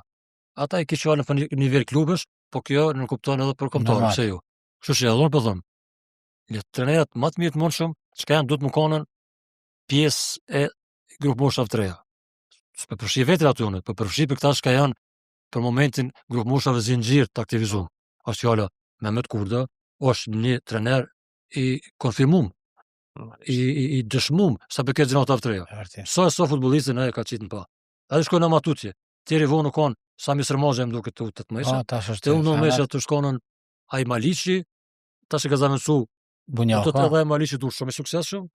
Ata i kishin fjalën për një nivel klubesh, po kjo nuk kupton edhe për kombëtarën, Normal. pse jo. Kështu që edhe unë po them, le trenerat më të mirë të mundshëm, çka janë duhet më konën pjesë e grup moshave të reja. S'po përfshi vetin aty unë, po përfshi për këta çka janë për momentin grup moshave zinxhir të aktivizuar. Është fjala Mehmet Kurda, është një trener i konfirmum, i, i, i dëshmum sa për këtë gjeneratave të reja. E vërtet. Sa e sa futbollistin ai e ka qitë në pa. Edhe shkojnë në matutje. Tjeri vonë u kon Sami Sërmazhe më duket të 18 Po, tash është. Te unë në mesha të shkonën ai Maliqi, tash e ka zavendësu Do Bunjaka. të edhe Maliqi du shumë i suksesshëm.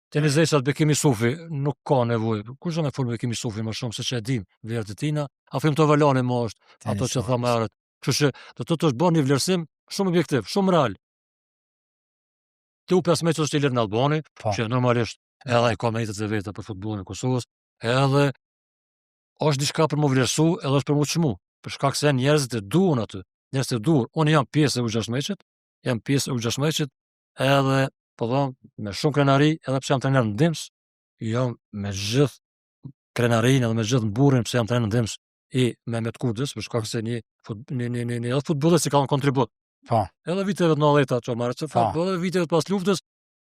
Te njëzesat Bekim Isufi nuk ka nevojë. Kush do me fol me Bekim Isufi më shumë se që e dim vlerët e tina. Afrim Tovalani më është ato që tha më herët. Kështu që do të thotë është bërë një vlerësim shumë objektiv, shumë real. Te U15 është Ilir Nallbani, Po. që normalisht edhe ai ka meritet e veta për futbollin e Kosovës, edhe është diçka për mu vlerësu, edhe është për mu çmu, për shkak se janë njerëzit e duhur aty, njerëzit e duhur. Unë jam pjesë e U16-it, jam pjesë e U16-it, edhe po them me shumë krenari, edhe pse jam trener në Dims, jam me gjithë krenarinë edhe me gjithë mburrin pse jam trener në Dims i Mehmet Kurdës, për shkak se një fut, një një një, një edhe futbollist që ka dhënë kontribut. Po. Edhe viteve të 90-ta që marrë që Po. po edhe viteve të pas luftës,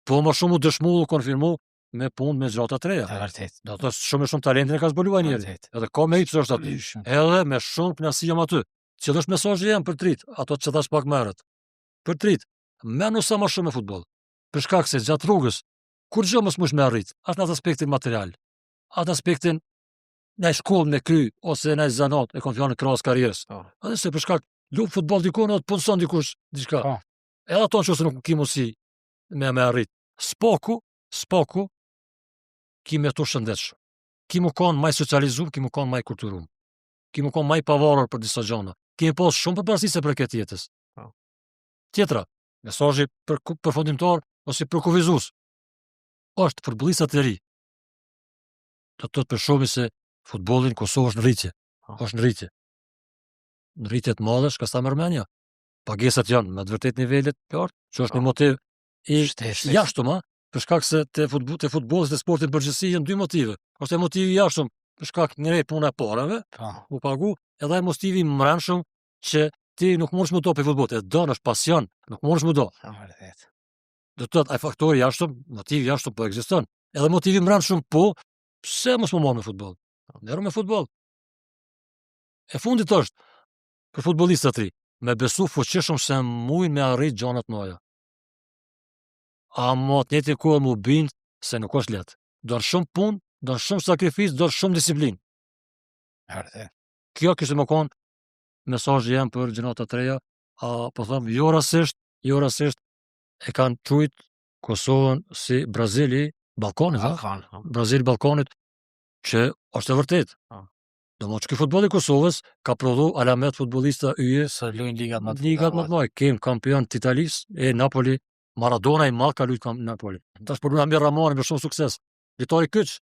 po më shumë u dëshmu, u konfirmu me punë me gjëra të reja. E vërtet. Do të thotë shumë e shumë talentin e ka zbuluar njëri. Vërtet. Edhe ka merit pse është aty. Edhe me shumë kënaqësi jam aty. Cili është mesazhi jem për trit, ato që thash pak më herët. Për trit, menu sa më shumë me futboll. Për shkak se gjatë rrugës kur gjë mos mush me arrit, as në atë aspektin material, as në aspektin në shkollë me kry ose në zanat e kam fjalën krahas karrierës. Po. Edhe se për shkak lu futboll dikon edhe të punëson dikush diçka. Po. Edhe ato nëse nuk ki mundësi me me arrit. Spoku, spoku ki me tu shëndetshëm. Ki mu kon më i socializum, ki mu kon më i kulturum. Ki mu kon më i pavarur për disa gjëra. Ki me pas shumë përparësi se për këtë jetës. Po. Tjetra, mesazhi për përfundimtar ose për kufizues është futbollistat e ri. Do të thotë për shumë se futbolli në Kosovë është në rritje. Po. Është në rritje. Në rritje të madhe, shka s'ta merr mendja. Pagesat janë me të vërtet nivelet të lartë, që është një Po. motiv. i Shtetit. jashtëm, a? Për shkak se te futbolli, te futbolli te sporti në përgjithësi janë dy motive. Është motivi i jashtëm për shkak një puna e parave, Po. u pagu, edhe ai motivi i mbrendshëm që ti nuk mundesh më do për futboll, e don është pasion, nuk mundesh më do. Po, vërtet. Do të thotë ai faktori i jashtëm, motivi i jashtëm po ekziston. Edhe motivi i mbrendshëm po, pse mos më marr me futboll? Merru me futboll. E fundit është për futbollistat ri, me besu fuqishëm se mujnë me arrit gjanat mëdha. Amo të njëjtin kohë mu bind se nuk është lehtë. Don shumë punë, don shumë sakrificë, don shumë disiplinë. Vërtet. Kjo kishte më konë mesazhi jem për gjenerata të reja, a po them jo rastisht, jo rastisht e kanë quajt Kosovën si Brazili Ballkanit, ha? Ballkan. po. Brazili Ballkanit, që është e vërtetë. Po. Do më që ky futbolli i Kosovës ka prodhu alamet futbollista yje Se luajnë ligat më të ligat më të mëdha. Kem kampion të Italisë, e Napoli, Maradona i madh ka luajtur kam Napoli. Tash po luan Amir Rrahmani me shumë sukses. Lojtari kyç,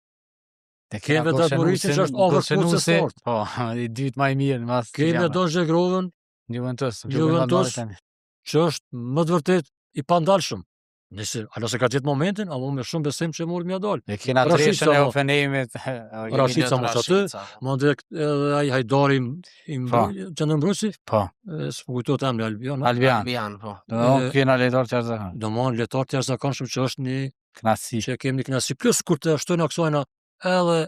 Te Kemi kena Vedat Muriqin që është over Golshenusi, kurse fort. Po, i dytë më i mirë mas kemi Don Zhegrovën, Juventus. Juventus. që është më të vërtet i pandalshëm. Nëse alo se ka gjetë momentin, apo me shumë besim që mori mja dal. Ne kena Rashica, treshën e mo. Ofenimit. Rashica mos aty. Rashica, po. Mande edhe ai Hajdari i Po. qendër mbrojtësi, Po, e, s'po kujtohet emri Albion. a? Albian. Albian, po. Do të thonë kena lojtar të jashtëzakonshëm. Do më lojtar të jashtëzakonshëm që është një Knaqësi. që kemi një kënaqësi. Plus kur të shtojnë aksojna edhe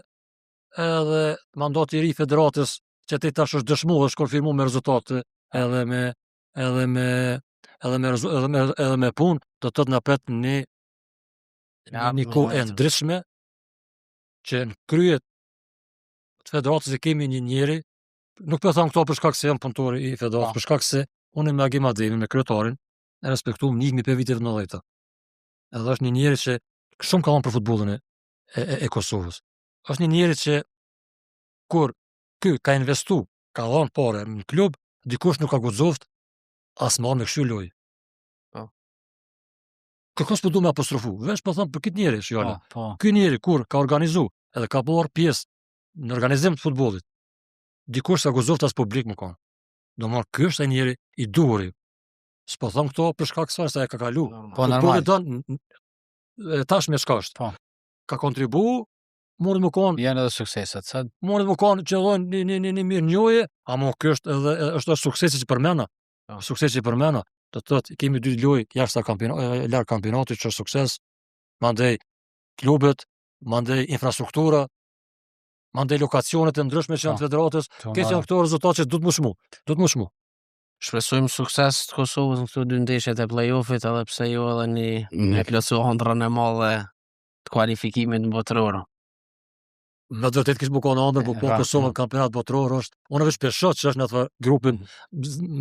edhe mandati i ri i federatës që ti tash është dëshmuar, është konfirmuar me rezultate edhe me edhe me edhe me rezu- edhe me edhe me punë, do të thotë na pret një Ja, një kohë e ndryshme që në krye të federatës e kemi një njeri, nuk po e them këto për shkak se jam punëtori i federatës, Po. për shkak se unë me Agim Ademin, me kryetarin, e respektuam njihemi për viteve 90-ta. Edhe është një njeri që shumë ka dhënë për futbollin e, e, e Kosovës. Është një njeri që kur ky ka investu, ka dhënë pare në klub, dikush nuk ka guxoft as më me kështu lojë. Po. Kërkon s'po du me apostrofu, veç po them për këtë njeri, fjala. Po, po. Ky njeri kur ka organizu edhe ka bërë pjesë në organizim të futbollit, dikush s'ka guxoft as publik më kanë. Do marr ky është ai njeri i duhuri. S'po them këto për shkak se sa e ka kalu. Normal. Po normal. Futbolli don n- n- e tash me çka është. Po. Ka kontribu, mundet më kon, Janë edhe sukseset, sa mundet më kon që dhon një një një, një mirë njohje, ama ky është edhe është është suksesi që përmenda. Po. Suksesi që përmenda. Do të thotë kemi dy lojë jashtë kampionat, larg kampionatit që është sukses. Mandej klubet, mandej infrastruktura, mandej lokacionet e ndryshme që janë të Po. federatës, Këtë janë këto rezultate që duhet më shmu, duhet më shmu. Shpresojmë sukses të Kosovës në këto dy ndeshjet e play-offit, edhe pse jo edhe një me plotësu ëndrrën e madhe të kualifikimit në botëror. Me të vërtet kish më konë ëndër, po po Ra, Kosova po. në kampionat botëror është. Unë veç pesho që është në atë grupin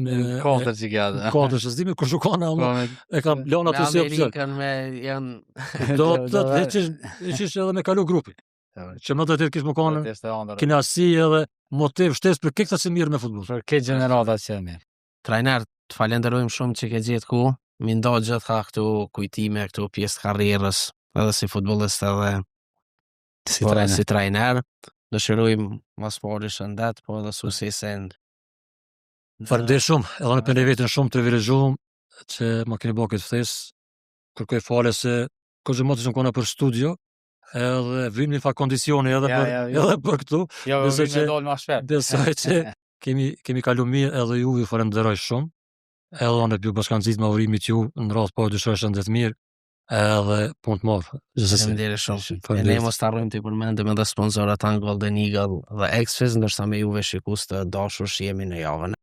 me Katër që ka. katër që s'dimi kush u kanë, Po, ama me- e kam lënë Me aty si opsion. Amerikën me janë Do të thotë veç ish veç ish edhe me kalu grupi. Që më të vërtet kish më konë Ishte ëndër. kënaqësi edhe motiv shtesë për këtë që mirë me futboll. Për këtë gjenerata që e mirë. Trajner, të falenderojmë shumë që ke gjetë ku, mi ndo gjitha këto kujtime, këto pjesë të karrierës, edhe si futbollist edhe si, Po, tra, ne. si trajner. Dëshirojmë mas pari shëndet, po edhe suksese në Faleminderit shumë, edhe unë për veten shumë të privilegjuar që më keni bërë këtë ftesë. Kërkoj falje se kohë më të shumë kona për studio, edhe vim në fakt kondicioni edhe Ja, për ja, jo. edhe për këtu. Jo, Besoj vim që- me dalë ma shpejt. Besoj që kemi kemi kalu mirë edhe ju ju falenderoj shumë. Edhe unë ju bashkanëzit me urimit ju në radhë po dëshiroj shëndet mirë edhe punë të marë. Gjithsesi. Faleminderit shumë. E ne Faleminderit. mos të harrojmë të përmendim edhe sponsorat tanë Golden Eagle dhe Exfis, ndërsa me juve shikues të dashur shihemi në javën.